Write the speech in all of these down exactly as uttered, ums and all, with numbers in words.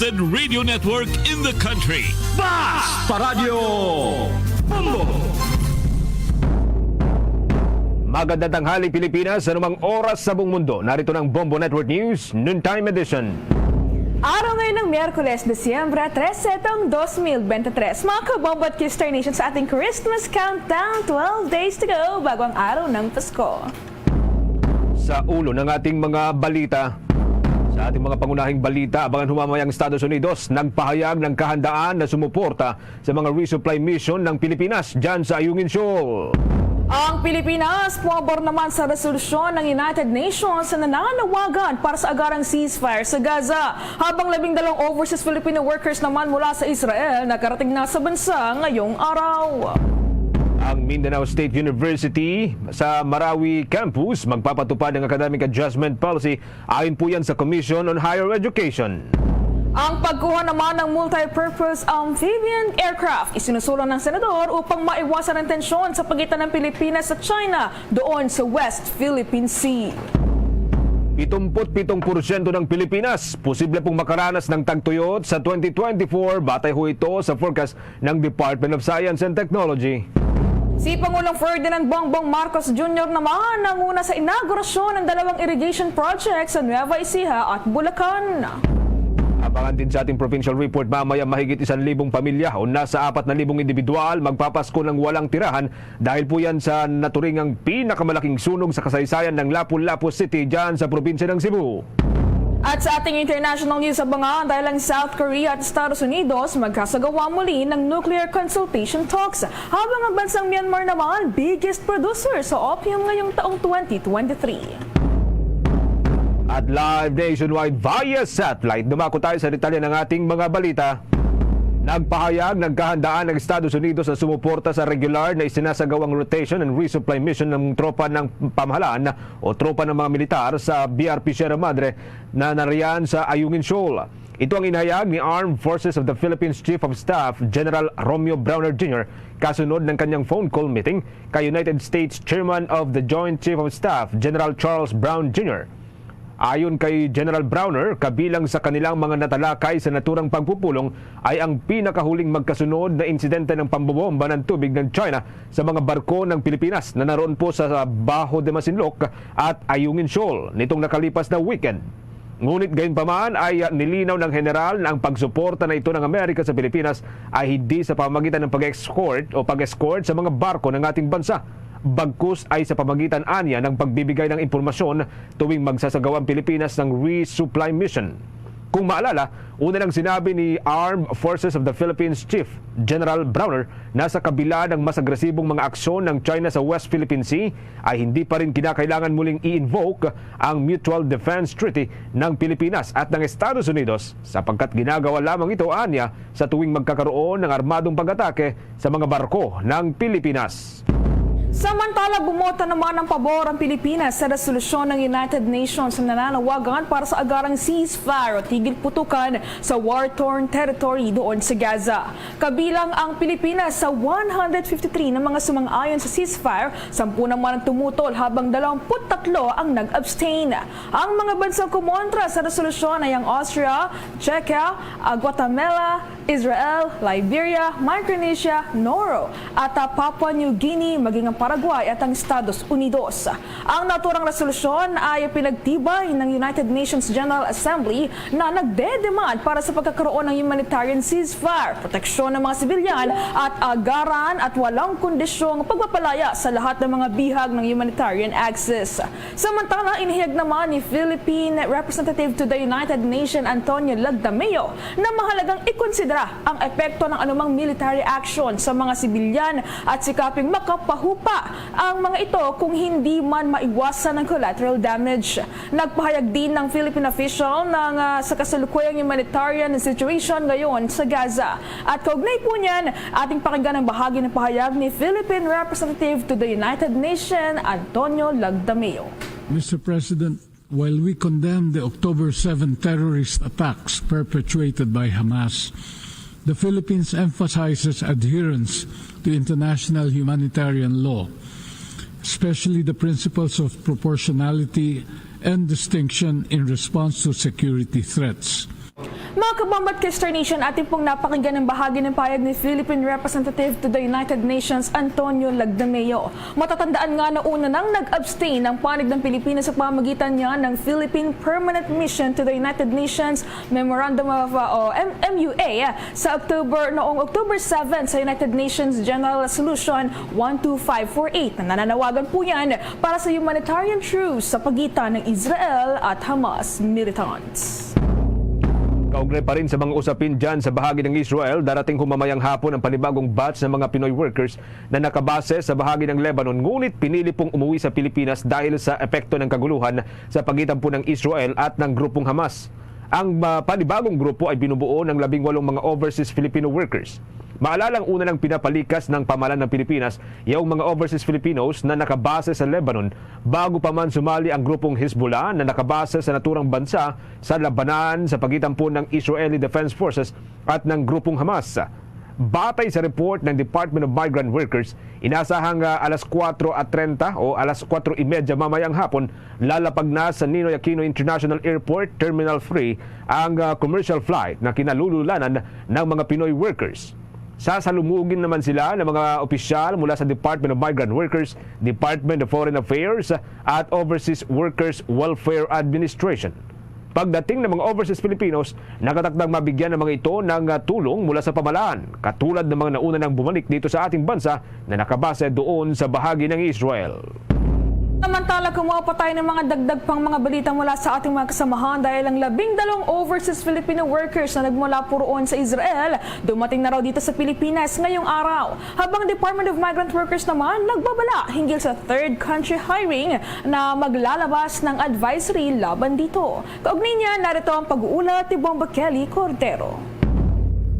trusted radio network in the country. Basta Radyo Bombo! Magandang tanghali, Pilipinas, sa anumang oras sa buong mundo. Narito ng Bombo Network News, Noontime Edition. Araw ngayon ng Miyerkules, Disyembre trese, taong dos mil bente tres. Mga kabombo at Kister Nation, sa ating Christmas countdown, twelve days to go bago ang araw ng Pasko. Sa ulo ng ating mga balita, sa ating mga pangunahing balita, abangan humamay ang Estados Unidos nagpahayag ng kahandaan na sumuporta sa mga resupply mission ng Pilipinas dyan sa Ayungin Shoal. Ang Pilipinas, pabor naman sa resolusyon ng United Nations na nananawagan para sa agarang ceasefire sa Gaza, habang labing dalawang overseas Filipino workers naman mula sa Israel nakarating na sa bansa ngayong araw. Ang Mindanao State University sa Marawi Campus magpapatupad ng Academic Adjustment Policy. Ayon po yan sa Commission on Higher Education. Ang pagkuha naman ng multi-purpose amphibian aircraft, isinusulong ng senador upang maiwasan ang tensyon sa pagitan ng Pilipinas at China doon sa West Philippine Sea. Pitumput pitong porsyento ng Pilipinas posible pong makaranas ng tagtuyot sa twenty twenty-four, batay ho ito sa forecast ng Department of Science and Technology. Si Pangulong Ferdinand Bongbong Marcos Junior naman nanguna sa inaugurasyon ng dalawang irrigation project sa Nueva Ecija at Bulacan. Abangan din sa ating provincial report mamaya, mahigit isang libong pamilya o nasa apat na libong individual magpapasko ng walang tirahan dahil po yan sa naturingang pinakamalaking sunog sa kasaysayan ng Lapu-Lapu City dyan sa probinsya ng Cebu. At sa ating international news, abangan dahil ang South Korea at Estados Unidos magkasagawa muli ng nuclear consultation talks, habang ang bansang Myanmar naman, biggest producer sa opium ngayong taong twenty twenty-three. At live nationwide via satellite, dumako tayo sa detalye ng ating mga balita. Nagpahayag ng kahandaan ng Estados Unidos na sumuporta sa regular na isinasagawang rotation and resupply mission ng tropa ng pamahalaan o tropa ng mga militar sa B R P Sierra Madre na nariyan sa Ayungin Shoal. Ito ang inihayag ni Armed Forces of the Philippines Chief of Staff General Romeo Brawner Junior kasunod ng kanyang phone call meeting kay United States Chairman of the Joint Chief of Staff General Charles Brown Junior. Ayon kay General Brawner, kabilang sa kanilang mga natalakay sa naturang pagpupulong ay ang pinakahuling magkasunod na insidente ng pambobomba ng tubig ng China sa mga barko ng Pilipinas na naroon po sa Bajo de Masinloc at Ayungin Shoal nitong nakalipas na weekend. Ngunit gayunpaman ay nilinaw ng general na ang pagsuporta na ito ng Amerika sa Pilipinas ay hindi sa pamamagitan ng pag-escort o pag-escort sa mga barko ng ating bansa, bagkus ay sa pamagitan anya ng pagbibigay ng impormasyon tuwing magsasagawa ang Pilipinas ng resupply mission. Kung maalala, una nang sinabi ni Armed Forces of the Philippines Chief General Brawner na sa kabila ng mas agresibong mga aksyon ng China sa West Philippine Sea, ay hindi pa rin kinakailangan muling i-invoke ang Mutual Defense Treaty ng Pilipinas at ng Estados Unidos, sapagkat ginagawa lamang ito anya sa tuwing magkakaroon ng armadong pag-atake sa mga barko ng Pilipinas. Samantala, bumoto naman ng pabor ang Pilipinas sa resolusyon ng United Nations na nananawagan para sa agarang ceasefire o tigil putukan sa war-torn territory doon sa Gaza. Kabilang ang Pilipinas sa one hundred fifty-three na mga sumang-ayon sa ceasefire, sampu naman ang tumutol habang dalawampu't tatlo ang nag-abstain. Ang mga bansang kumontra sa resolusyon ay ang Austria, Czechia, ah, Guatemala, Israel, Liberia, Micronesia, Nauru, at, ah, Papua New Guinea, maging ang Paraguay at ang Estados Unidos. Ang naturang resolusyon ay pinagtibay ng United Nations General Assembly na nagdedemand para sa pagkakaroon ng humanitarian ceasefire, proteksyon ng mga sibilyan at agaran at walang kondisyong pagpapalaya sa lahat ng mga bihag ng humanitarian access. Samantala, inihayag naman ni Philippine Representative to the United Nations Antonio Lagdameo na mahalagang ikonsidera ang epekto ng anumang military action sa mga sibilyan at sikaping makapahupa ang mga ito kung hindi man maiwasan ang collateral damage. Nagpahayag din ng Philippine official na, ah, sa kasalukuyang humanitarian situation ngayon sa Gaza. At kaugnay po niyan, ating pakinggan ang bahagi ng pahayag ni Philippine Representative to the United Nations, Antonio Lagdameo. Mister President, while we condemn the October seven terrorist attacks perpetrated by Hamas, the Philippines emphasizes adherence to international humanitarian law, especially the principles of proportionality and distinction in response to security threats. Mga kabombo at ka-Star Nation, atin pong napakinggan ang bahagi ng pahayag ni Philippine Representative to the United Nations, Antonio Lagdameo. Matatandaan nga na una nang nag-abstain ang panig ng Pilipinas sa pamagitan niya ng Philippine Permanent Mission to the United Nations Memorandum of, uh, o M- M U A, uh, sa October, noong October seven sa United Nations General Resolution one two five four eight, na nananawagan po yan para sa humanitarian truce sa pagitan ng Israel at Hamas militants. Kaugnay pa rin sa mga usapin dyan sa bahagi ng Israel, darating humamayang hapon ang panibagong batch ng mga Pinoy workers na nakabase sa bahagi ng Lebanon, ngunit pinili pong umuwi sa Pilipinas dahil sa epekto ng kaguluhan sa pagitan po ng Israel at ng grupong Hamas. Ang, ah, panibagong grupo ay binubuo ng labing walong mga overseas Filipino workers. Maalala, ang una nang pinapalikas ng pamahalaan ng Pilipinas yung mga overseas Filipinos na nakabase sa Lebanon bago pa man sumali ang grupong Hezbollah na nakabase sa naturang bansa sa labanan sa pagitan po ng Israeli Defense Forces at ng grupong Hamas. Batay sa report ng Department of Migrant Workers, inasahang, ah, alas kuwatro at treinta o alas kuwatro y media mamayang hapon, lalapag na sa Ninoy Aquino International Airport Terminal three ang, ah, commercial flight na kinalululanan ng mga Pinoy workers. Sasalumugin naman sila ng mga opisyal mula sa Department of Migrant Workers, Department of Foreign Affairs, at Overseas Workers Welfare Administration. Pagdating ng mga overseas Filipinos, nakatakdang mabigyan ng mga ito ng, ah, tulong mula sa pamahalaan, katulad ng mga nauna nang bumalik dito sa ating bansa na nakabase doon sa bahagi ng Israel. Samantala, kumuha pa tayo ng mga dagdag pang mga balita mula sa ating mga kasamahan, dahil ang labing dalawang overseas Filipino workers na nagmula po roon sa Israel, dumating na raw dito sa Pilipinas ngayong araw. Habang Department of Migrant Workers naman nagbabala hinggil sa third country hiring na maglalabas ng advisory laban dito. Kaugnay niya, narito ang pag-uulat ni Bomba Kelly Cordero.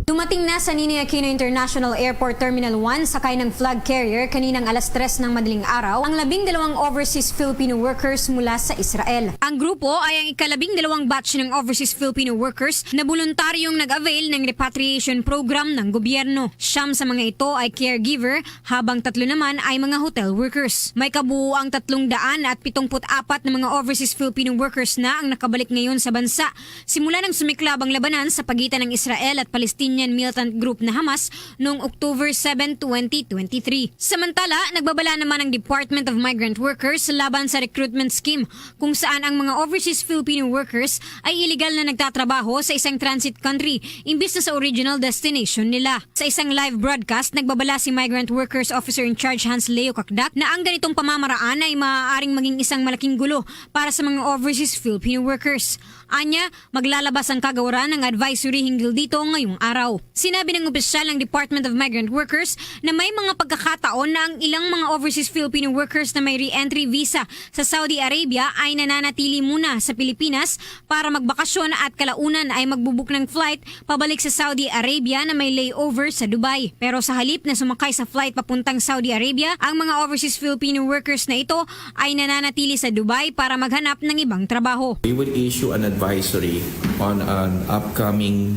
Dumating na sa Ninoy Aquino International Airport Terminal one, sakay ng flag carrier, kaninang alas tres ng madaling araw, ang labing dalawang overseas Filipino workers mula sa Israel. Ang grupo ay ang ikalabing dalawang batch ng overseas Filipino workers na boluntaryong nag-avail ng repatriation program ng gobyerno. Siyam sa mga ito ay caregiver, habang tatlo naman ay mga hotel workers. May kabuoang tatlong daan at pitongput apat na mga overseas Filipino workers na ang nakabalik ngayon sa bansa simula nang sumiklab ang labanan sa pagitan ng Israel at Palestinian militant group na Hamas noong October seven, twenty twenty-three. Samantala, nagbabala naman ang Department of Migrant Workers laban sa recruitment scheme kung saan ang mga overseas Filipino workers ay iligal na nagtatrabaho sa isang transit country imbis na sa original destination nila. Sa isang live broadcast, nagbabala si Migrant Workers Officer in Charge Hans Leo Cacdac na ang ganitong pamamaraan ay maaaring maging isang malaking gulo para sa mga overseas Filipino workers. Anya, maglalabas ang kagawaran ng advisory hinggil dito ngayong araw. Sinabi ng opisyal ng Department of Migrant Workers na may mga pagkakataon na ang ilang mga overseas Filipino workers na may re-entry visa sa Saudi Arabia ay nananatili muna sa Pilipinas para magbakasyon at kalaunan ay magbubook ng flight pabalik sa Saudi Arabia na may layover sa Dubai. Pero sa halip na sumakay sa flight papuntang Saudi Arabia, ang mga overseas Filipino workers na ito ay nananatili sa Dubai para maghanap ng ibang trabaho. We will issue an advisory on an upcoming,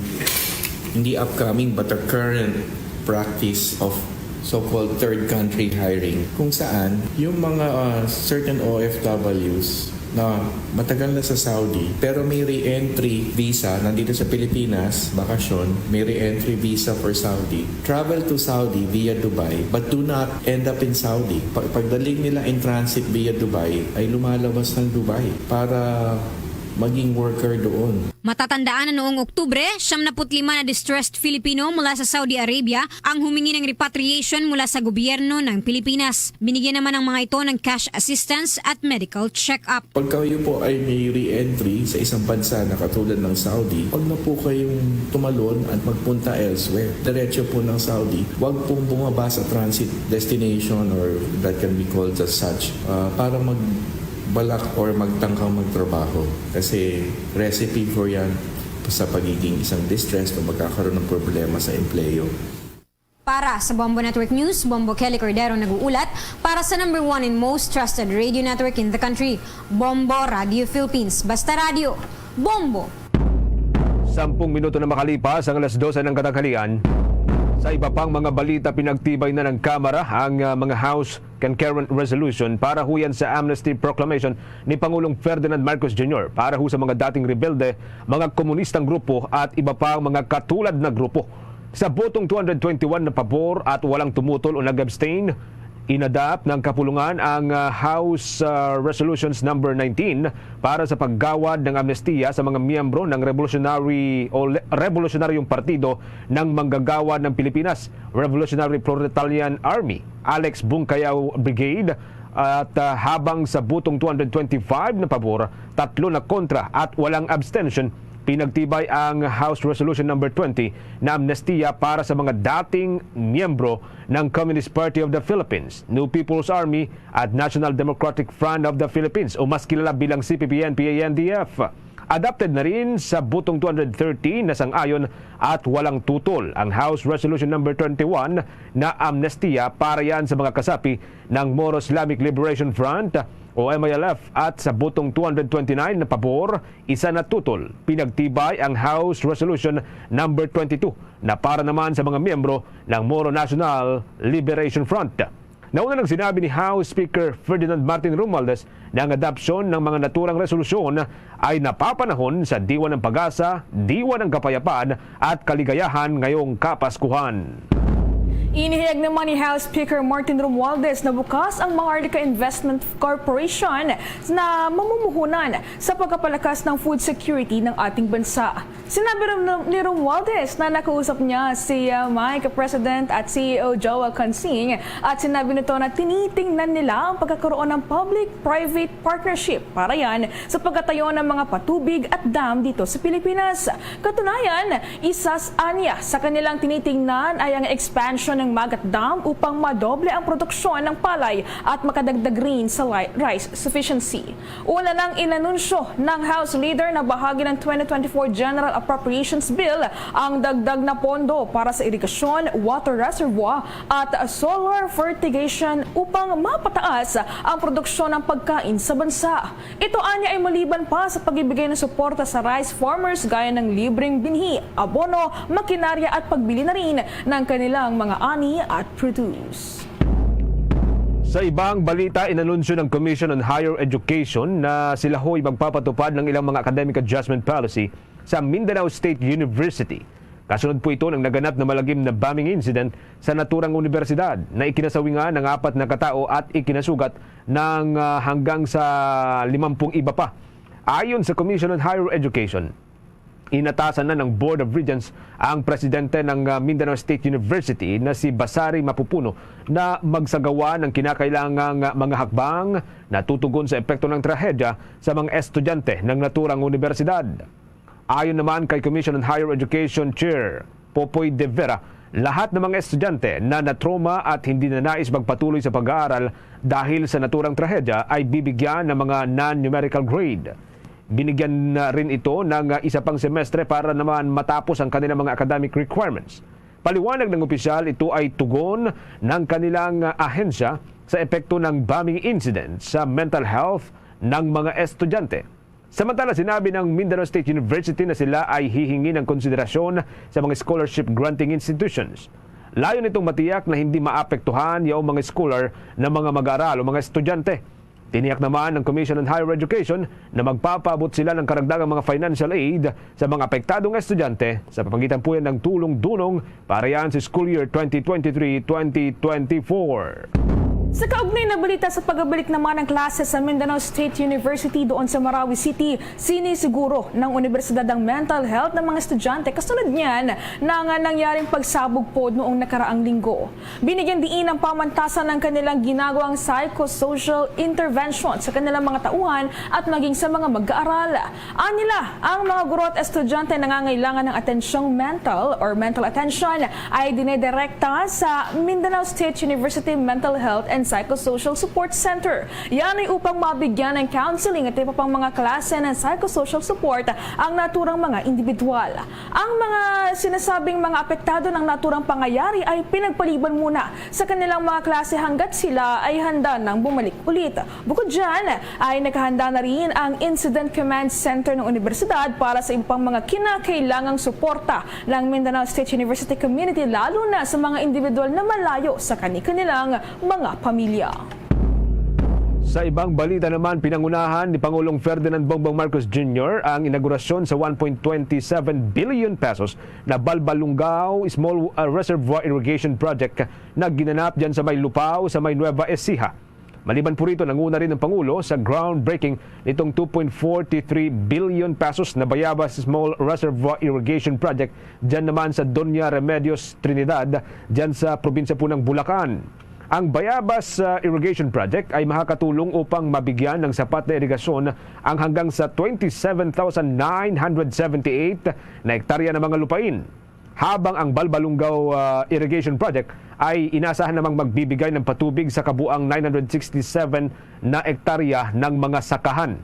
hindi upcoming, but the current practice of so-called third country hiring, kung saan yung mga, uh, certain O F Ws na matagal na sa Saudi pero may re-entry visa nandito sa Pilipinas, bakasyon, may re-entry visa for Saudi, travel to Saudi via Dubai but do not end up in Saudi. Pag pagdating nila in transit via Dubai, ay lumalabas ng Dubai para maging worker doon. Matatandaan na noong Oktubre, siyam na put lima na distressed Filipino mula sa Saudi Arabia ang humingi ng repatriation mula sa gobyerno ng Pilipinas. Binigyan naman ang mga ito ng cash assistance at medical check-up. Pag kayo po ay may re-entry sa isang bansa na katulad ng Saudi, huwag na po kayong tumalon at magpunta elsewhere. Diretso po ng Saudi, huwag pong bumaba sa transit destination or that can be called as such, ah, para magbalak or magtangkang magtrabaho. Kasi recipe for yan sa pagiging isang distress o magkakaroon ng problema sa empleyo. Para sa Bombo Network News, Bombo Kelly Cordero nag-uulat para sa number one and most trusted radio network in the country, Bombo Radio Philippines. Basta radyo, Bombo! Sampung minuto na makalipas ang alas dose ng katanghalian. Sa iba pang mga balita, pinagtibay na ng Kamara ang, ah, mga House Concurrent Resolution para huyan sa amnesty proclamation ni Pangulong Ferdinand Marcos Junior para ho sa mga dating rebelde, mga komunistang grupo at iba pang mga katulad na grupo. Sa botong two hundred twenty-one na pabor at walang tumutol o nag-abstain, inadapt ng kapulungan ang, ah, House, ah, Resolutions number nineteen para sa paggawad ng amnestiya sa mga miyembro ng revolutionary o le-, revolutionaryong partido ng manggagawad ng Pilipinas, Revolutionary Proletarian Army, Alex Bungkayaw Brigade, at, ah, habang sa butong two hundred twenty-five na pabor, tatlo na kontra at walang abstention, pinagtibay ang House Resolution number twenty na amnestiya para sa mga dating miyembro ng Communist Party of the Philippines, New People's Army, at National Democratic Front of the Philippines, o mas kilala bilang C P P N P A N D F. Adopted na rin sa butong two hundred thirty na sang-ayon at walang tutol ang House Resolution number twenty-one na amnestiya para yan sa mga kasapi ng Moro Islamic Liberation Front o M I L F, at sa butong two hundred twenty-nine na pabor, isa na tutol, pinagtibay ang House Resolution number twenty-two na para naman sa mga miyembro ng Moro National Liberation Front. Nauna nang sinabi ni House Speaker Ferdinand Martin Romualdez na ang adopsyon ng mga naturang resolusyon ay napapanahon sa diwa ng pag-asa, diwa ng kapayapaan at kaligayahan ngayong Kapaskuhan. Inihayag naman ni House Speaker Martin Romualdez na bukas ang Maharlika Investment Corporation na mamumuhunan sa pagkapalakas ng food security ng ating bansa. Sinabi rin ni Romualdez na nakausap niya si, uh, MICA President at C E O Joel Consing at sinabi nito na tinitingnan nila ang pagkakaroon ng public-private partnership para yan sa pagkatayo ng mga patubig at dam dito sa Pilipinas. Katunayan, isa s-, anya sa kanilang tinitingnan ay ang expansion ng Magat Dam upang madoble ang produksyon ng palay at makadagdag rin sa li-, rice sufficiency. Una nang inanunsyo ng House Leader na bahagi ng twenty twenty-four General Appropriations Bill ang dagdag na pondo para sa irigasyon, water reservoir at solar fertigation upang mapataas ang produksyon ng pagkain sa bansa. Ito anya ay maliban pa sa pagbibigay ng suporta sa rice farmers gaya ng libreng binhi, abono, makinarya at pagbili na rin ng kanilang mga ani at produce. Sa ibang balita, inanunsyo ng Commission on Higher Education na sila ho'y magpapatupad ng ilang mga academic adjustment policy sa Mindanao State University. Kasunod po ito ng naganap na malagim na bombing incident sa naturang universidad na ikinasawi nga ng apat na katao at ikinasugat ng, ah, hanggang sa limampung iba pa. Ayon sa Commission on Higher Education, inatasan na ng Board of Regents ang presidente ng, ah, Mindanao State University na si Basari Mapupuno na magsagawa ng kinakailangang, ah, mga hakbang na tutugon sa epekto ng trahedya sa mga estudyante ng naturang universidad. Ayon naman kay Commission on Higher Education Chair Popoy De Vera, lahat ng mga estudyante na natroma at hindi na nais magpatuloy sa pag-aaral dahil sa naturang trahedya ay bibigyan ng mga non-numerical grade. Binigyan na rin ito ng, ah, isa pang semestre para naman matapos ang kanilang mga academic requirements. Paliwanag ng opisyal, ito ay tugon ng kanilang, ah, ahensya sa epekto ng bombing incident sa mental health ng mga estudyante. Samantala, sinabi ng Mindanao State University na sila ay hihingi ng konsiderasyon sa mga scholarship granting institutions. Layo nitong matiyak na hindi maapektuhan yaong mga scholar na mga mag-aaral o mga estudyante. Tiniyak naman ng Commission on Higher Education na magpapaabot sila ng karagdagang mga financial aid sa mga apektadong estudyante sa pamamagitan po yan ng tulong-dunong para yan sa school year twenty twenty-three, twenty twenty-four. Sa kaugnay na balita, sa pagabalik naman ng klase sa Mindanao State University doon sa Marawi City, sinisiguro ng universidad ang mental health ng mga estudyante kasunod niyan ng nangyaring pagsabog po noong nakaraang linggo. Binigyan diin ang pamantasan ng kanilang ginagawang psychosocial intervention sa kanilang mga tauhan at maging sa mga mag-aaral. Anila, ang mga guro at estudyante nangangailangan ng atensyong mental or mental attention ay dinedirekta sa Mindanao State University Mental Health and Psychosocial Support Center. Yan ay upang mabigyan ng counseling at iba pang mga klase ng psychosocial support ang naturang mga individual. Ang mga sinasabing mga apektado ng naturang pangyayari ay pinagpaliban muna sa kanilang mga klase hanggat sila ay handa nang bumalik ulit. Bukod dyan, ay nakahanda na rin ang Incident Command Center ng universidad para sa iba pang mga kinakailangang suporta ng Mindanao State University community, lalo na sa mga individual na malayo sa kani-kanilang mga pamilya. Sa ibang balita naman, pinangunahan ni Pangulong Ferdinand Bongbong Marcos Junior ang inaugurasyon sa one point twenty seven billion pesos na Balbalunggaw Small, uh, Reservoir Irrigation Project na ginanap dyan sa may Lupao, sa may Nueva Ecija. Maliban po rito, nanguna rin ang Pangulo sa groundbreaking nitong two point forty three billion pesos na Bayabas Small Reservoir Irrigation Project dyan naman sa Doña Remedios, Trinidad, dyan sa probinsya po ng Bulacan. Ang Bayabas, ah, Irrigation Project ay makakatulong upang mabigyan ng sapat na irigasyon ang hanggang sa twenty-seven thousand nine hundred seventy-eight na hektarya ng mga lupain. Habang ang Balbalunggaw, ah, Irrigation Project ay inasahan namang magbibigay ng patubig sa kabuang nine hundred sixty-seven na hektarya ng mga sakahan.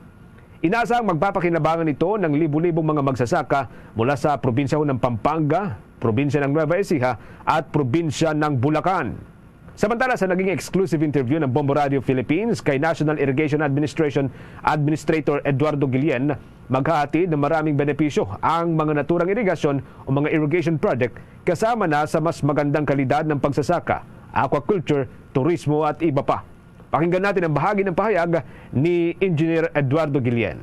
Inasang magpapakinabangan ito ng libu-libong mga magsasaka mula sa probinsya ng Pampanga, probinsya ng Nueva Ecija, at probinsya ng Bulacan. Samantala, sa naging exclusive interview ng Bombo Radio Philippines kay National Irrigation Administration Administrator Eduardo Guillen, maghahatid ng maraming benepisyo ang mga naturang irigasyon o mga irrigation project, kasama na sa mas magandang kalidad ng pagsasaka, aquaculture, turismo at iba pa. Pakinggan natin ang bahagi ng pahayag ni Engineer Eduardo Guillen.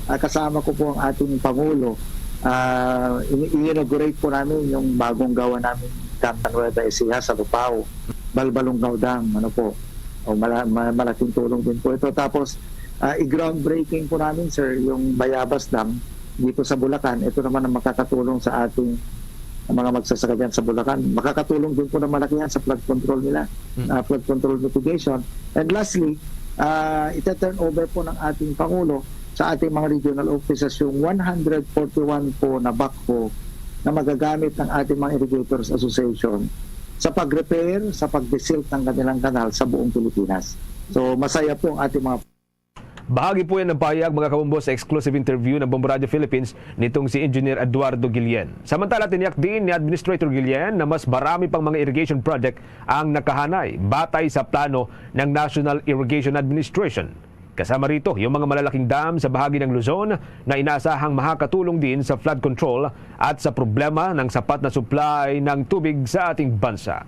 Ah, kasama ko po ang ating Pangulo. Ah, ini-, i-inaugurate po namin yung bagong gawa namin dam sa Nueva Ecija, sa Lupao, Balbalunggaw Dam, ano po. O, mala-, ma-, malaking tulong din po ito. Tapos, ah, i-groundbreaking po namin, sir, yung Bayabas Dam dito sa Bulacan. Ito naman ang makakatulong sa ating mga magsasaka dyan sa Bulacan. Makakatulong din po ng malaki yan sa flood control nila, Mm. ah, flood control mitigation. And lastly, ah, ita-turn over po ng ating Pangulo sa ating mga regional offices yung one hundred forty-one po na backhoe na magagamit ng ating mga Irrigators Association sa pag-repair, sa pag-desilt ng kanilang kanal sa buong Pilipinas. So, masaya po ang ating mga Bahagi po yan ng pahayag, mga kabombo, sa exclusive interview ng Bombo Radio Philippines nitong si Engineer Eduardo Guillen. Samantala, tiniyak din ni Administrator Guillen na mas marami pang mga irrigation project ang nakahanay batay sa plano ng National Irrigation Administration. Kasama rito yung mga malalaking dam sa bahagi ng Luzon na inaasahang makakatulong din sa flood control at sa problema ng sapat na supply ng tubig sa ating bansa.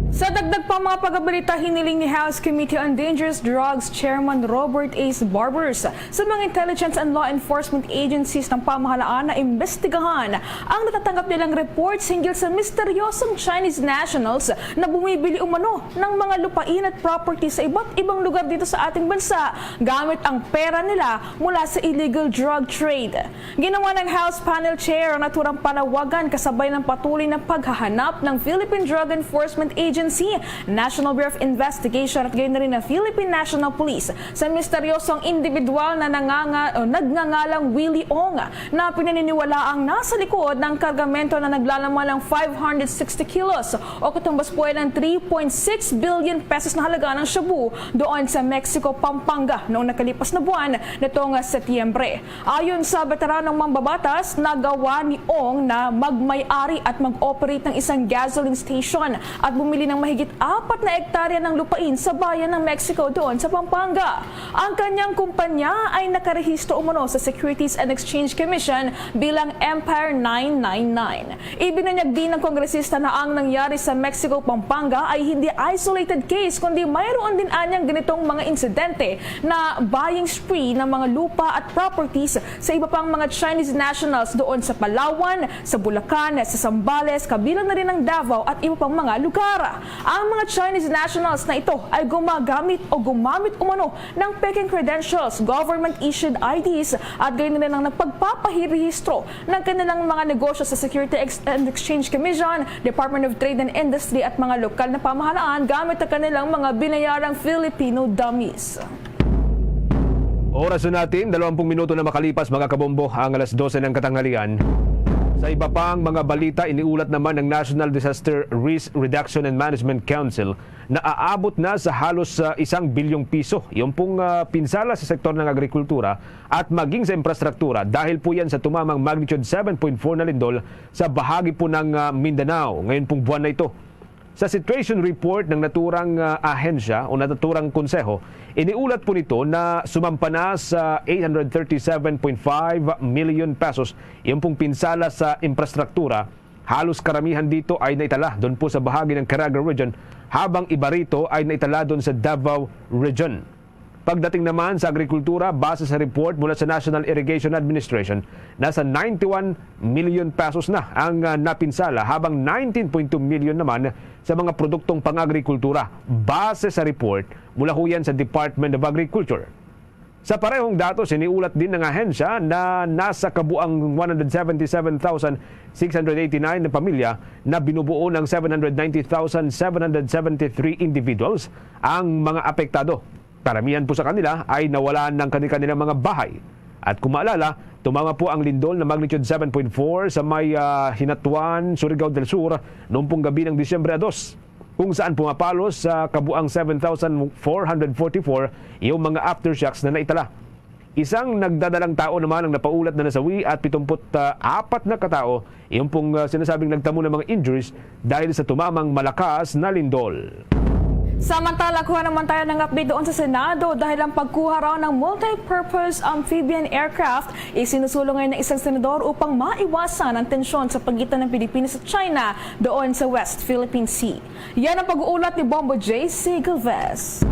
Sa dagdag pang mga pagabalita, hiniling ni House Committee on Dangerous Drugs Chairman Robert Ace Barbers sa mga intelligence and law enforcement agencies ng pamahalaan na imbestigahan ang natatanggap nilang reports hinggil sa misteryosong Chinese nationals na bumibili umano ng mga lupain at property sa iba't ibang lugar dito sa ating bansa gamit ang pera nila mula sa illegal drug trade. Ginawa ng House Panel Chair ang naturang panawagan kasabay ng patuloy na paghahanap ng Philippine Drug Enforcement Agency, National Bureau of Investigation at gayon na rin ng Philippine National Police sa misteryosong individual na nanganga-, o nagngangalang Willie Ong na pinaniniwalaang nasa likod ng kargamento na naglalaman ng five hundred sixty kilos o katumbas po ng three point six billion pesos na halaga ng shabu doon sa Mexico, Pampanga noong nakalipas na buwan nitong Setyembre. Ayon sa veteranong mambabatas, nagawa ni Ong na magmay-ari at mag-operate ng isang gasoline station at bumili ng mahigit apat na hektarya ng lupain sa bayan ng Mexico doon sa Pampanga. Ang kanyang kumpanya ay nakarehistro umano sa Securities and Exchange Commission bilang Empire nine nine nine. Ibinunyag din ng kongresista na ang nangyari sa Mexico, Pampanga ay hindi isolated case, kundi mayroon din anyang ganitong mga insidente na buying spree ng mga lupa at properties sa iba pang mga Chinese nationals doon sa Palawan, sa Bulacan, sa Zambales, kabilang na rin ang Davao at iba pang mga lugar. Ang mga Chinese nationals na ito ay gumagamit o gumamit umano ng peking credentials, government-issued I Ds, at gayon na rin ang nagpagpapahirehistro ng kanilang mga negosyo sa Security Ex-, and Exchange Commission, Department of Trade and Industry at mga lokal na pamahalaan gamit ang kanilang mga binayarang Filipino dummies. Oras na natin, dalawampung minuto na makalipas, mga kabombo, ang alas dose ng katanghalian. Sa iba pang mga balita, iniulat naman ng National Disaster Risk Reduction and Management Council na aabot na sa halos, ah, isang bilyong piso yung pong, ah, pinsala sa sektor ng agrikultura at maging sa infrastruktura dahil po yan sa tumamang magnitude seven point four na lindol sa bahagi po ng, ah, Mindanao ngayon pong buwan na ito. Sa situation report ng naturang, ah, ahensya o naturang konseho, iniulat po nito na sumampa na sa eight hundred thirty-seven point five million pesos yung pong pinsala sa infrastruktura. Halos karamihan dito ay naitala doon po sa bahagi ng Caraga Region, habang iba rito ay naitala doon sa Davao Region. Pagdating naman sa agrikultura, base sa report mula sa National Irrigation Administration, nasa ninety-one million pesos na ang, ah, napinsala, habang nineteen point two million naman sa mga produktong pang-agrikultura, base sa report mula huyan sa Department of Agriculture. Sa parehong datos, iniulat din ng ahensya na nasa kabuang one hundred seventy-seven thousand six hundred eighty-nine na pamilya na binubuo ng seven hundred ninety thousand seven hundred seventy-three individuals ang mga apektado. Karamihan po sa kanila ay nawalan ng kani-kanilang mga bahay. At kung maalala, tumama po ang lindol na magnitude seven point four sa may, ah, Hinatuan, Surigao del Sur, noong pong gabi ng Disyembre dos, kung saan pumapalos sa kabuang seven thousand four hundred forty-four yung mga aftershocks na naitala. Isang nagdadalang tao naman ang napaulat na nasawi at pitumput apat na katao yung pong, ah, sinasabing nagtamo ng mga injuries dahil sa tumamang malakas na lindol. Samantala, kuha naman tayo ng update doon sa Senado dahil ang pagkuha raw ng multi-purpose amphibian aircraft isinusulong ngayon ng isang senador upang maiwasan ang tensyon sa pagitan ng Pilipinas at China doon sa West Philippine Sea. Yan ang pag-uulat ni Bombo J C Galvez.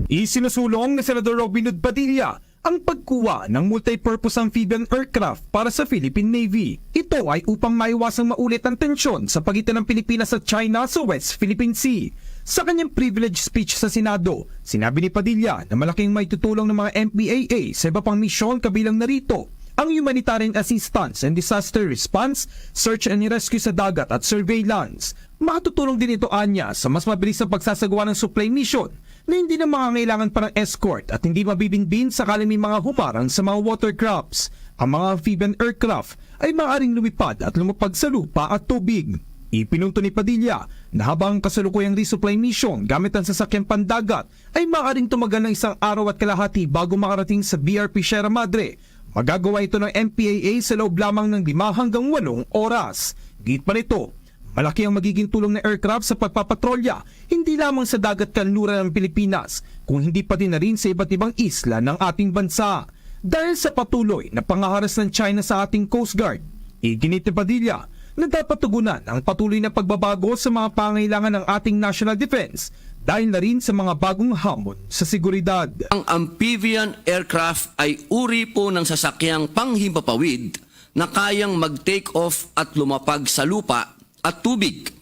Isinusulong ni Senador Robin Hood Padilla ang pagkuha ng multi-purpose amphibian aircraft para sa Philippine Navy. Ito ay upang maiwasang maulit ang tensyon sa pagitan ng Pilipinas at China sa West Philippine Sea. Sa kanyang privilege speech sa Senado, sinabi ni Padilla na malaking maitutulong ng mga M P A A sa iba pang misyon, kabilang na rito ang humanitarian assistance and disaster response, search and rescue sa dagat at surveillance. Makatutulong din ito anya sa mas mabilis na pagsasagawa ng supply mission na hindi na mangangailangan pa ng escort at hindi mabibinbin sakaling may mga humarang sa mga watercrafts. Ang mga amphibian aircraft ay maaaring lumipad at lumapag sa lupa at tubig. Ipinunto ni Padilla na habang ang kasalukuyang resupply mission gamit ang sasakyang pandagat ay maaaring tumagal ng isang araw at kalahati bago makarating sa B R P Sierra Madre, magagawa ito ng M P A A sa loob lamang ng lima hanggang walong oras. Giit pa nito, malaki ang magiging tulong ng aircraft sa pagpapatrolya, hindi lamang sa dagat kanluran ng Pilipinas, kung hindi pati na rin sa iba't ibang isla ng ating bansa. Dahil sa patuloy na pangaharas ng China sa ating Coast Guard, iginit ni Padilla na dapat tugunan ang patuloy na pagbabago sa mga pangailangan ng ating national defense dahil na rin sa mga bagong hamon sa seguridad. Ang amphibian aircraft ay uri po ng sasakyang panghimpapawid na kayang mag-take off at lumapag sa lupa at tubig.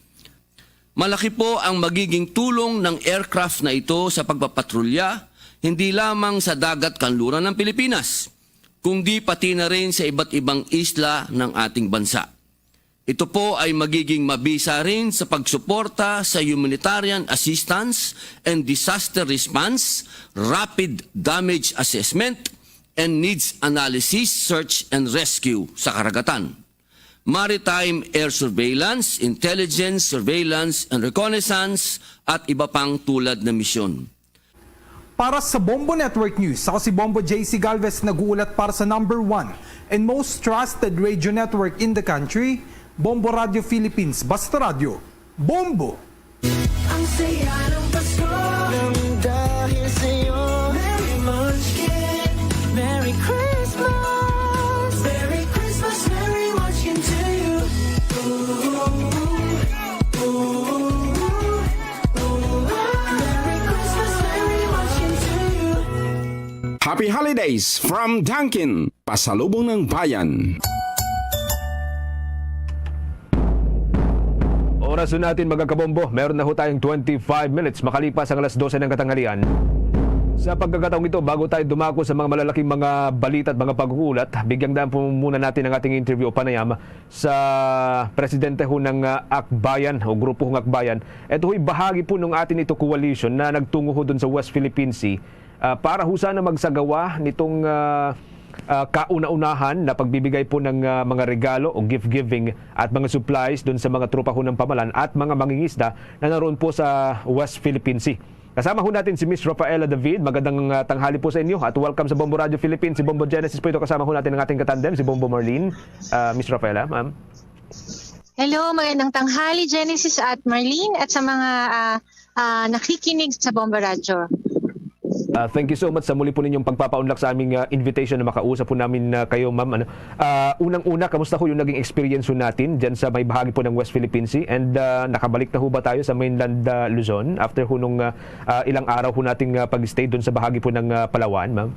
Malaki po ang magiging tulong ng aircraft na ito sa pagpapatrolya, hindi lamang sa dagat kanluran ng Pilipinas, kundi pati na rin sa iba't ibang isla ng ating bansa. Ito po ay magiging mabisa rin sa pagsuporta sa humanitarian assistance and disaster response, rapid damage assessment, and needs analysis, search and rescue sa karagatan, maritime air surveillance, intelligence, surveillance and reconnaissance, at iba pang tulad na misyon. Para sa Bombo Network News, ako si Bombo J C Galvez, nag-uulat para sa number one and most trusted radio network in the country, Bombo Radio Philippines. Basta radyo, Bombo! Ang saya ng Pasko nang dahil sa'yo. Merry Munchkin, Merry Christmas. Merry Christmas, Merry Munchkin to you. Ooh, ooh, ooh, ooh. Merry Christmas, Merry Munchkin to you. Happy Holidays from Dunkin', Pasalubong ng Bayan. Oras na natin, mga kabombo. Meron na ho tayong twenty-five minutes makalipas ang alas dose ng katanghalian. Sa pagkakataong ito, bago tayo dumako sa mga malalaking mga balita at mga pag-uulat, bigyan daan po muna natin ang ating interview o panayam sa presidente ho ng, ah, Akbayan o grupo hong Akbayan. Ito ho'y bahagi po nung atin ito coalition na nagtungo ho dun sa West Philippine Sea, ah, para ho sana magsagawa nitong, ah, ah, kauna-unahan na pagbibigay po ng, ah, mga regalo o gift-giving at mga supplies dun sa mga tropa ho ng pamalan at mga mangingisda na naroon po sa West Philippine Sea. Kasama ho natin si Miss Rafaela David. Magandang, ah, tanghali po sa inyo at welcome sa Bombo Radio Philippines. Si Bombo Genesis po ito. Kasama ho natin ang ating katandem, si Bombo Marlene. Ah, Miss Rafaela, ma'am. Hello, magandang tanghali, Genesis at Marlene, at sa mga ah, ah, nakikinig sa Bombo Radio. Ah, thank you so much sa muli po ninyong pagpapaunlak sa aming, ah, invitation na makausap po namin, ah, kayo, ma'am. Ano, ah, unang-una, kamusta ho yung naging experience ho natin dyan sa may bahagi po ng West Philippine Sea? And, ah, nakabalik na ho ba tayo sa mainland, ah, Luzon after ho nung, ah, ah, ilang araw ho nating, ah, pag-stay doon sa bahagi po ng, ah, Palawan, ma'am?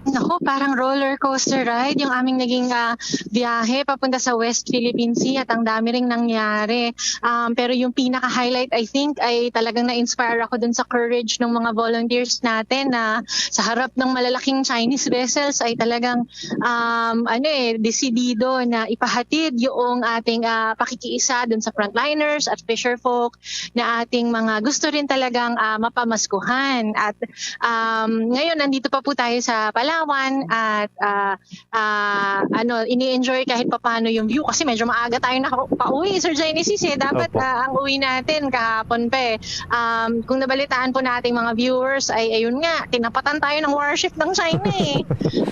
Nako, parang roller coaster ride yung aming naging ah, biyahe papunta sa West Philippine Sea at ang dami ring nangyari. Um, pero yung pinaka-highlight, I think, ay talagang na-inspire ako dun sa courage ng mga volunteers natin na sa harap ng malalaking Chinese vessels ay talagang um, ano eh, desidido na ipahatid yung ating ah, pakikiisa dun sa frontliners at fisherfolk na ating mga gusto rin talagang ah, mapamaskuhan. At um, ngayon, nandito pa po tayo sa Palawan at ah, ah, ano, ini-enjoy kahit papaano yung view kasi medyo maaga tayo na pauwi, Sir Genesis eh. Dapat Opo. ah, ang uwi natin kahapon pa eh. Um, kung nabalitaan po nating mga viewers ay ayun nga, tinapatan tayo ng warship ng China eh.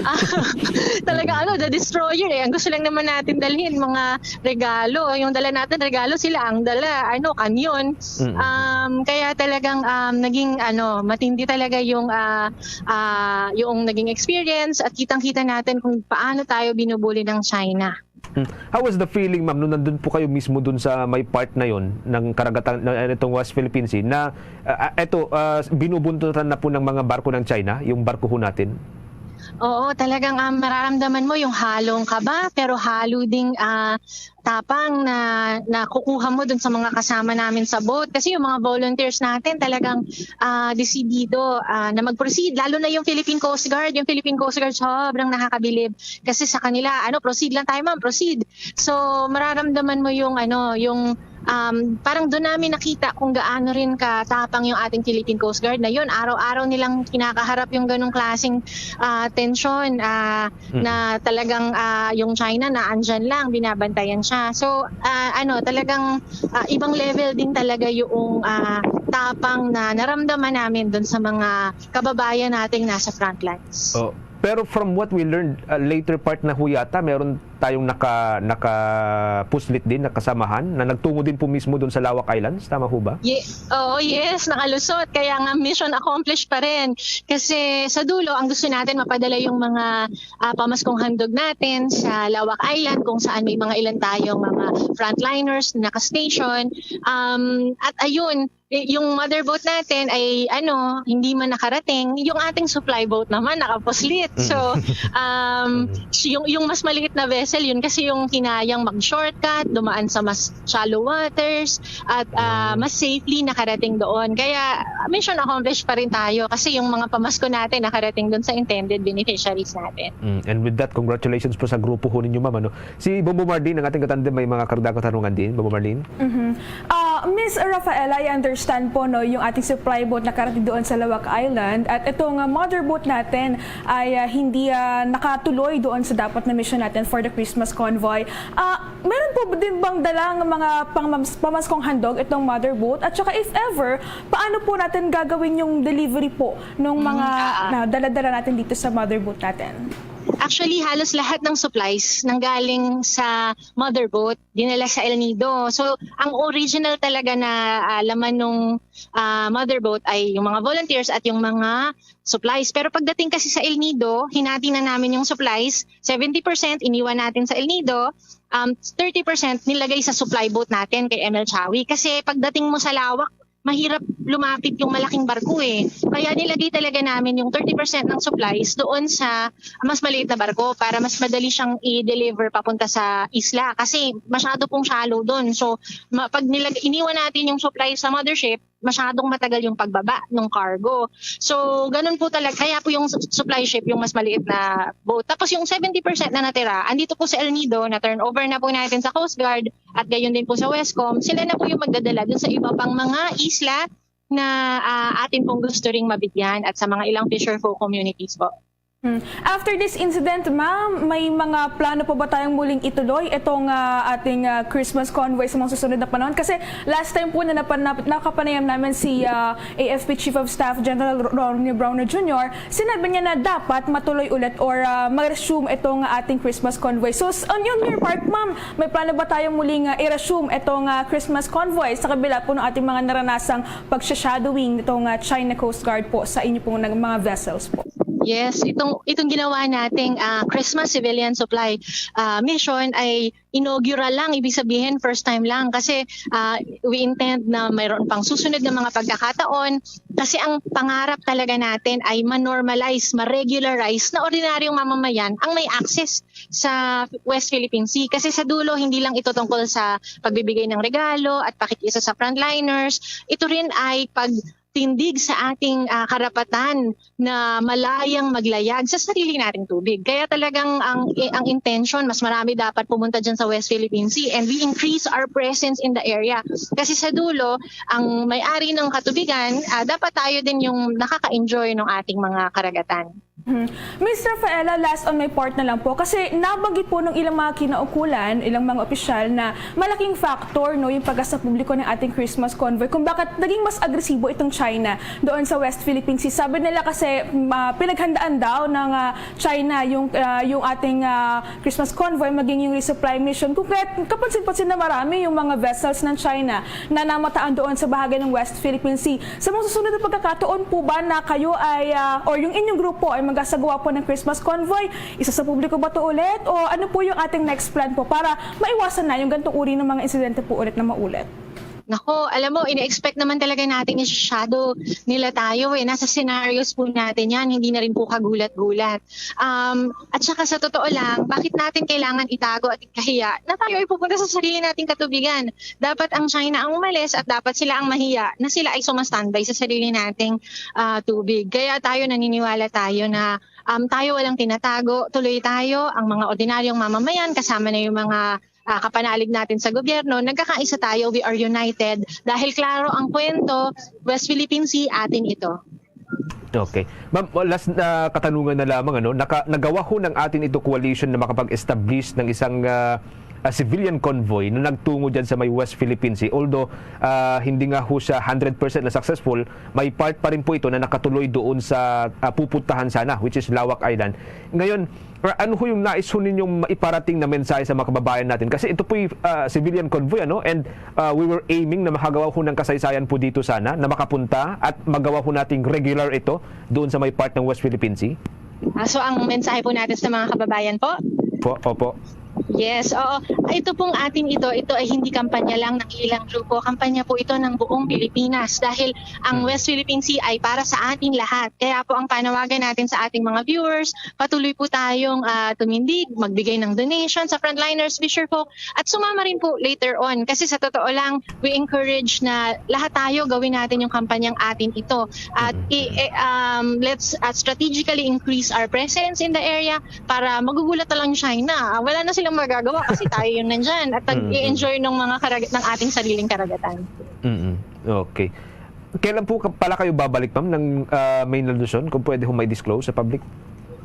Ah, talaga ano, the destroyer eh. Ang gusto lang naman natin dalhin mga regalo. Yung dala natin regalo, sila ang dala ano, kanyon. Mm. Um, kaya talagang um, naging ano, matindi talaga yung ah, ah, yung naging experience at kitang-kita natin kung paano tayo binubuli ng China. Hmm. How was the feeling, ma'am, nung nandun po kayo mismo dun sa may part na yon ng karagatan na itong West Philippine Sea na ah, ah, eto ah, binubuntutan na po ng mga barko ng China yung barko ho natin? Oo, talagang um, mararamdaman mo yung halong kaba pero halo ding ah, tapang na nakukuha mo dun sa mga kasama namin sa boat kasi yung mga volunteers natin talagang ah, desidido ah, na mag-proceed, lalo na yung Philippine Coast Guard. Yung Philippine Coast Guard sobrang nakakabilib kasi sa kanila, ano, proceed lang tayo, ma'am, proceed. So mararamdaman mo yung ano, yung um, parang doon namin nakita kung gaano rin katapang yung ating Philippine Coast Guard na yun. Araw-araw nilang kinakaharap yung ganong klaseng ah, tensyon ah, Mm. na talagang ah, yung China na andyan lang, binabantayan siya. So ah, ano, talagang ah, ibang level din talaga yung ah, tapang na naramdaman namin doon sa mga kababayan nating nasa frontlines. Oh. Pero from what we learned, ah, later part na ho yata, meron tayong naka, nakapuslit din, nakasamahan, na nagtungo din po mismo doon sa Lawak Islands. Tama ho ba? Ye- Oo, yes, nakalusot. Kaya nga mission accomplished pa rin. Kasi sa dulo, ang gusto natin mapadala yung mga ah, pamaskong handog natin sa Lawak Island kung saan may mga ilan tayong mga frontliners na naka-station. Um, at ayun, y- yung mother boat natin ay ano, hindi man nakarating. Yung ating supply boat naman nakapuslit. So, um, yung, yung mas maliit na vessel, yun kasi yung kinayang mag-shortcut, dumaan sa mas shallow waters, at ah, mas safely nakarating doon. Kaya mission accomplished pa rin tayo kasi yung mga pamasko natin nakarating doon sa intended beneficiaries natin. Mm. And with that, congratulations po sa grupo ho ninyo, ma'am. Ano? Si Bombo Marlene, ang ating katandem, may mga karagdagang katanungan din. Bombo Marlene? Mhm. Ah, Miss Rafaela, I understand po, no, yung ating supply boat nakarating doon sa Lawak Island at itong ah, mother boat natin ay ah, hindi ah, nakatuloy doon sa dapat na mission natin for the Christmas convoy. Ah, meron po din bang dalang mga pangmams- pamaskong handog itong mother boat? At saka if ever, paano po natin gagawin yung delivery po ng mga ah, ah. na dala-dala natin dito sa mother boat natin? Actually, halos lahat ng supplies nanggaling sa mother boat, dinala sa El Nido. So, ang original talaga na ah, laman ng ah, mother boat ay yung mga volunteers at yung mga supplies. Pero pagdating kasi sa El Nido, hinati na namin yung supplies. Seventy percent iniwan natin sa El Nido, um, thirty percent nilagay sa supply boat natin kay M L Chawi. Kasi pagdating mo sa Lawak, mahirap lumapit yung malaking barko eh. Kaya nilagay talaga namin yung thirty percent ng supplies doon sa mas maliit na barko para mas madali siyang i-deliver papunta sa isla. Kasi masyado pong shallow doon. So, ma- pag nilag- iniwan natin yung supplies sa mothership, masyadong matagal yung pagbaba ng cargo. So, ganun po talaga. Kaya po yung su- supply ship, yung mas maliit na boat. Tapos yung seventy percent na natira, andito po sa El Nido, na turnover na po natin sa Coast Guard, at gayon din po sa Westcom, sila na po yung magdadala dun sa iba pang mga isla na ah, atin pong gusto ring mabigyan at sa mga ilang fisher folk communities po. Hmm. After this incident, ma'am, may mga plano pa ba tayong muling ituloy itong, ah, ating, ah, Christmas convoy sa mga susunod na panahon? Kasi last time po na napan-, nap-, nakapanayam namin si, ah, A F P Chief of Staff General Ro-, Ronnie Browner Junior, sinabi niya na dapat matuloy ulit or, ah, ma-resume itong ating Christmas convoy. So, s-, on, on your part, ma'am, may plano ba tayong muling, ah, i-resume itong, ah, Christmas convoy sa kabila po ng ating mga naranasang pag-shadowing nitong, ah, China Coast Guard po sa inyo pong nag-, mga vessels po? Yes, itong, itong ginawa nating, ah, Christmas Civilian Supply, ah, Mission ay inaugural lang, ibig sabihin first time lang kasi, ah, we intend na mayroon pang susunod na mga pagkakataon kasi ang pangarap talaga natin ay ma-normalize, ma-regularize na ordinaryong mamamayan ang may access sa West Philippine Sea. Kasi sa dulo, hindi lang ito tungkol sa pagbibigay ng regalo at pakikisa sa frontliners, ito rin ay pag tindig sa ating, ah, karapatan na malayang maglayag sa sarili nating tubig. Kaya talagang ang, ang intention, mas marami dapat pumunta dyan sa West Philippine Sea and we increase our presence in the area. Kasi sa dulo, ang may-ari ng katubigan, ah, dapat tayo din yung nakaka-enjoy ng ating mga karagatan. Hmm. Miss Rafaela, last on my part na lang po. Kasi nabanggit po ng ilang mga kinaukulan, ilang mga opisyal na malaking factor, no, yung pagka sa publiko ng ating Christmas convoy kung bakit naging mas agresibo itong China doon sa West Philippine Sea. Sabi nila kasi, ma-, pinaghandaan daw ng, ah, China yung, ah, yung ating, ah, Christmas convoy, maging yung resupply mission. Kung kaya kapansin-pansin na marami yung mga vessels ng China na namataan doon sa bahagi ng West Philippine Sea. Sa mga susunod na pagkakataon po ba na kayo ay, ah, or yung inyong grupo ay magasagawa po ng Christmas convoy, isa sa publiko ba to ulit? O ano po yung ating next plan po para maiwasan na yung ganitong uri ng mga insidente po ulit na maulit? Nako, alam mo, ini-expect naman talaga natin i-shadow nila tayo eh. Nasa scenarios po natin yan, hindi na rin po kagulat-gulat. Um, at saka sa totoo lang, bakit natin kailangan itago at ikahiya na tayo ay pupunta sa sarili nating katubigan? Dapat ang China ang umalis at dapat sila ang mahiya na sila ay sumastandby sa sarili nating, ah, tubig. Kaya tayo, naniniwala tayo na, um, tayo walang tinatago, tuloy tayo, ang mga ordinaryong mamamayan, kasama na yung mga, ah, kapanalig natin sa gobyerno, nagkakaisa tayo, we are united. Dahil klaro ang kwento, West Philippine Sea, atin ito. Okay. Ma'am, last na katanungan na lamang, ano, naka-, nagawa ho ng atin ito coalition na makapag-establish ng isang, ah, ah, civilian convoy na nagtungo dyan sa may West Philippine Sea. Although, ah, hindi nga ho siya hundred percent na successful, may part pa rin po ito na nakatuloy doon sa, ah, pupuntahan sana, which is Laoac Island. Ngayon, ah, ano ho yung nais ho ninyong maiparating na mensahe sa mga kababayan natin? Kasi ito po'y, ah, civilian convoy, ano? And, ah, we were aiming na makagawa ho ng kasaysayan po dito sana, na makapunta at magawa ho nating regular ito doon sa may part ng West Philippine Sea. Ah, so ang mensahe po natin sa mga kababayan po? Po, opo. Yes, oo. Ito pong atin ito, ito ay hindi kampanya lang ng ilang grupo. Kampanya po ito ng buong Pilipinas dahil ang Mm. West Philippine Sea ay para sa ating lahat. Kaya po ang panawagan natin sa ating mga viewers, patuloy po tayong, ah, tumindig, magbigay ng donation sa frontliners, fisherfolk, at sumama rin po later on. Kasi sa totoo lang, we encourage na lahat tayo gawin natin yung kampanyang atin ito. At Mm. i-, eh, um, let's, uh, strategically increase our presence in the area para magugulat na lang China. Ah, wala na silang magagawa kasi tayo yung nandyan at Mm, mm. nag-i-enjoy ng mga karag-, ng ating sariling karagatan. Mm, okay. Kailan po ka-, pala kayo babalik, ma'am, ng, ah, Maynila, Luzon? Kung pwede ho may disclose sa public.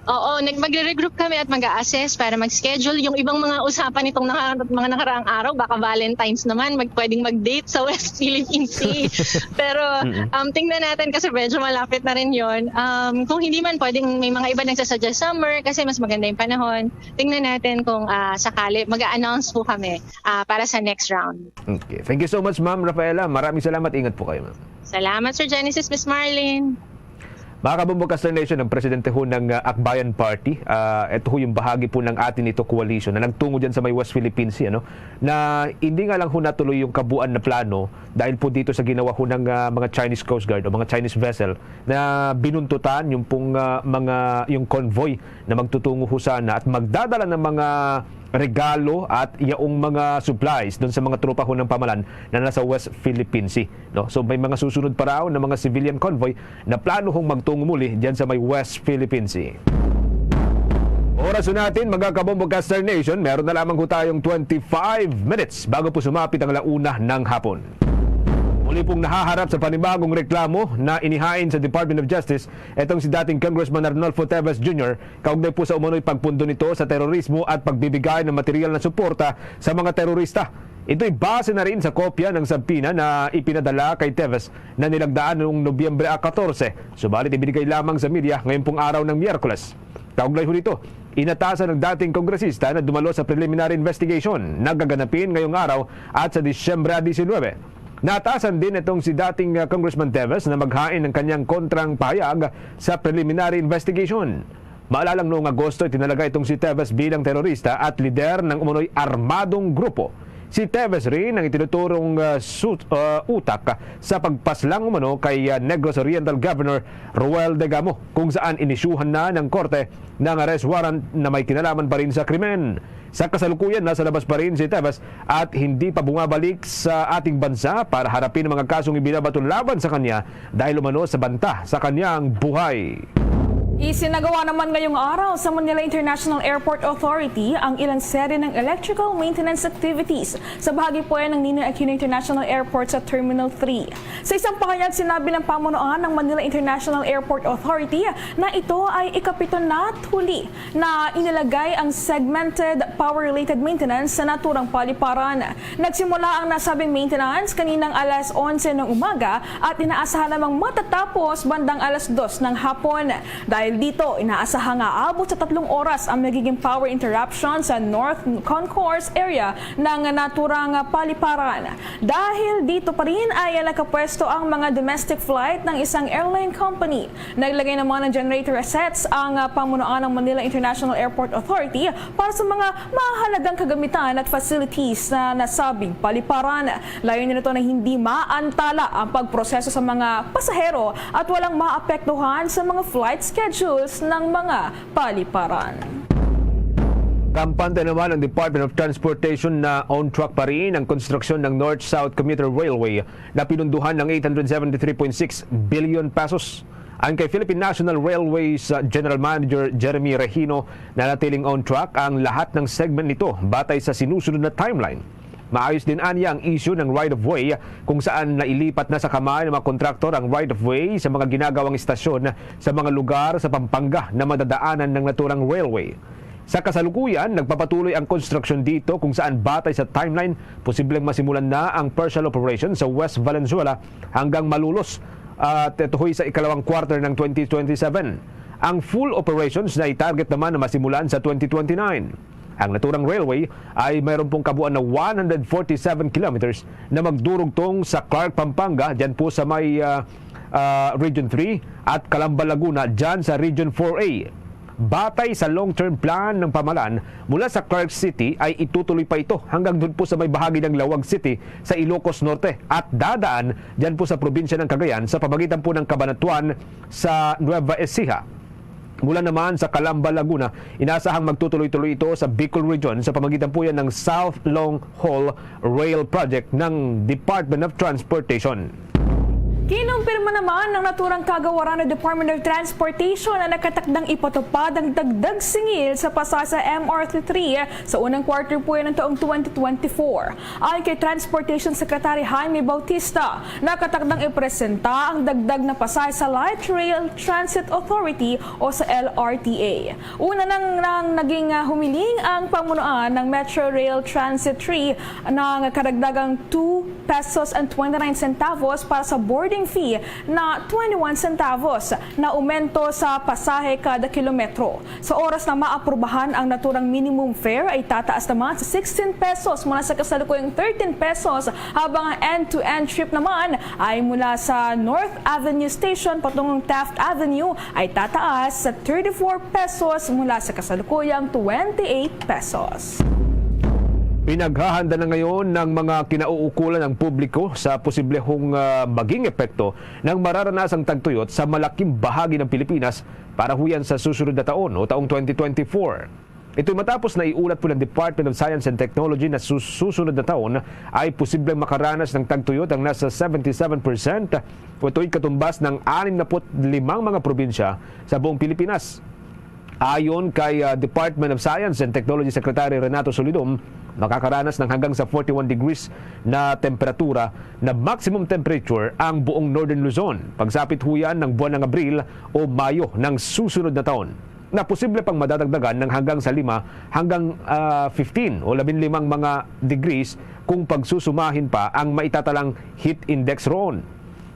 Oo, nag-, magre-regroup kami at mag-a-assess para mag-schedule yung ibang mga usapan nitong naka-, mga nakaraang araw. Baka Valentine's naman, mag-, pwedeng mag-date sa West Philippine Sea. Pero, Mm-mm. um, tingnan natin kasi medyo malapit na rin yon. Um, kung hindi man, pwedeng may mga iba nagsasuggest summer kasi mas maganda yung panahon. Tingnan natin kung, ah, sakali. Mag-a-announce po kami, ah, para sa next round. Okay. Thank you so much, Ma'am Rafaela. Maraming salamat. Ingat po kayo, ma'am. Salamat, Sir Genesis, Miss Marlene. Mga Kabombo Caster Nation, ang presidente ho ng, ah, Akbayan Party, ah, ito ho yung bahagi po ng Atin Ito Coalition na nagtungo dyan sa may West Philippine Sea, ano, na hindi nga lang ho natuloy yung kabuuan na plano dahil po dito sa ginawa ho ng, ah, mga Chinese Coast Guard o mga Chinese vessel na binuntutan yung pong, ah, mga, yung convoy na magtutungo ho sana at magdadala ng mga regalo at yaong mga supplies doon sa mga tropa ho ng pamalan na nasa West Philippine Sea, no? So, may mga susunod pa raw na mga civilian convoy na plano hong magtungo muli diyan sa may West Philippine Sea. Oras ho natin, mga Kabombo Caster Nation, meron na lamang ho tayong twenty-five minutes bago po sumapit ang alauna ng hapon. Muli pong nahaharap sa panibagong reklamo na inihain sa Department of Justice itong si dating Congressman Arnolfo Teves Junior kaugnay po sa umano'y pagpundo nito sa terorismo at pagbibigay ng material na suporta sa mga terorista. Ito'y base na rin sa kopya ng subpoena na ipinadala kay Teves na nilagdaan noong Nobyembre katorse, subalit ibinigay lamang sa media ngayong pong araw ng Miyerkules. Kaugnay ho nito, inatasan ng dating kongresista na dumalo sa preliminary investigation na gaganapin ngayong araw at sa Disyembre diecinuebe. Naatasan din itong si dating, ah, Congressman Teves na maghain ng kanyang kontrang pahayag sa preliminary investigation. Maalalang noong Agosto, itinalaga itong si Teves bilang terorista at lider ng umano'y armadong grupo. Si Teves rin ang itinuturong, ah, sut-, ah, utak sa pagpaslang umano kay, ah, Negros Oriental Governor Roel Degamo, kung saan inisyuhan na ng korte ng arrest warrant na may kinalaman pa rin sa krimen. Sa kasalukuyan, nasa labas pa rin si Teves at hindi pa bumabalik sa ating bansa para harapin ang mga kasong ibinabato laban sa kanya dahil umano sa banta sa kanyang buhay. Isinagawa naman ngayong araw sa Manila International Airport Authority ang ilang seri ng electrical maintenance activities sa bahagi po ng Ninoy Aquino International Airport sa Terminal three. Sa isang pahayag, sinabi ng pamunuan ng Manila International Airport Authority na ito ay ikapito na huli na inilagay ang segmented power-related maintenance sa naturang paliparan. Nagsimula ang nasabing maintenance kaninang alas onse ng umaga at inaasahan namang matatapos bandang alas dos ng hapon. Dahil dito, inaasahang aabot sa tatlong oras ang magiging power interruption sa North Concourse area ng naturang paliparan. Dahil dito pa rin ay nakapwesto ang mga domestic flight ng isang airline company. Naglagay naman ng generator sets ang, ah, pamunuan ng Manila International Airport Authority para sa mga mahalagang kagamitan at facilities na nasabing paliparan. Layunin nito na hindi maantala ang pagproseso sa mga pasahero at walang maapektuhan sa mga flight schedules ng mga paliparan. Kampante naman ang Department of Transportation na on track pa rin ang konstruksyon ng North-South Commuter Railway na pinunduhan ng eight hundred seventy three point six billion pesos. Ang kay Philippine National Railways, uh, General Manager Jeremy Regino, nanatiling on track ang lahat ng segment nito batay sa sinusunod na timeline. Maayos din anya ang issue ng right of way kung saan nailipat na sa kamay ng mga kontraktor ang right of way sa mga ginagawang istasyon sa mga lugar sa Pampanga na madadaanan ng naturang railway. Sa kasalukuyan, nagpapatuloy ang konstruksyon dito kung saan batay sa timeline, posibleng masimulan na ang partial operation sa West Valenzuela hanggang Malolos at tuhoy sa ikalawang quarter ng twenty twenty-seven. Ang full operations na i-target naman na masimulan sa twenty twenty-nine. Ang naturang railway ay mayroon pong kabuuan na one hundred forty-seven kilometers na magdurugtong sa Clark, Pampanga, dyan po sa may, ah, ah, Region three, at Calamba, Laguna, dyan sa Region four A. Batay sa long-term plan ng pamalan, mula sa Clark City ay itutuloy pa ito hanggang doon po sa may bahagi ng Laoag City sa Ilocos Norte at dadaan dyan po sa probinsya ng Cagayan sa pamagitan po ng Cabanatuan sa Nueva Ecija. Mula naman sa Calamba, Laguna, inasahang magtutuloy-tuloy ito sa Bicol Region sa pamagitan po yan ng South Long Haul Rail Project ng Department of Transportation. Kinumpirma naman ng naturang kagawaran ng Department of Transportation na nakatakdang ipatupad ang dagdag singil sa pasahe sa M R T three sa unang quarter po ng taong twenty twenty-four. Ayon kay Transportation Secretary Jaime Bautista, nakatakdang ipresenta ang dagdag na pasahe sa Light Rail Transit Authority o sa L R T A. Una nang, nang naging, ah, humiling ang pamunuan ng Metro Rail Transit three ng karagdagang two pesos and twenty-nine centavos para sa boarding fee na twenty-one centavos na aumento sa pasahe kada kilometro. Sa oras na maaprubahan ang naturang minimum fare ay tataas naman sa sixteen pesos mula sa kasalukuyang thirteen pesos, habang ang end-to-end trip naman ay mula sa North Avenue Station patungong Taft Avenue ay tataas sa thirty-four pesos mula sa kasalukuyang twenty-eight pesos. Pinaghahanda na ngayon ng mga kinauukulan ang publiko sa posiblehong, ah, maging epekto ng mararanasang tagtuyot sa malaking bahagi ng Pilipinas para huyan sa susunod na taon o taong twenty twenty-four. Ito'y matapos na iulat po ng Department of Science and Technology na sus-, susunod na taon ay posibleng makaranas ng tagtuyot ang nasa seventy-seven percent o ito'y katumbas ng anim na put limang mga probinsya sa buong Pilipinas. Ayon kay, ah, Department of Science and Technology Secretary Renato Solidum, makakaranas ng hanggang sa forty-one degrees na temperatura na maximum temperature ang buong Northern Luzon pagsapit huyan ng buwan ng Abril o Mayo ng susunod na taon, na posible pang madadagdagan ng hanggang sa lima hanggang, ah, fifteen o labing limang mga degrees kung pagsusumahin pa ang maitatalang heat index roon.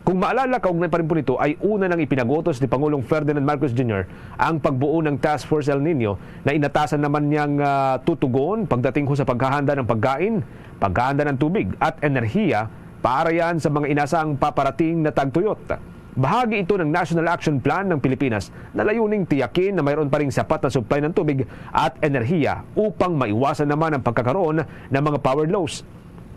Kung maalala, kaugnay pa rin po nito ay una nang ipinagutos ni Pangulong Ferdinand Marcos Junior ang pagbuo ng Task Force El Nino na inatasan naman niyang, ah, tutugon pagdating ho sa paghahanda ng pagkain, paghahanda ng tubig at enerhiya para yan sa mga inasang paparating na tagtuyot. Bahagi ito ng National Action Plan ng Pilipinas na layuning tiyakin na mayroon pa ring sapat na supply ng tubig at enerhiya upang maiwasan naman ang pagkakaroon ng mga power loss.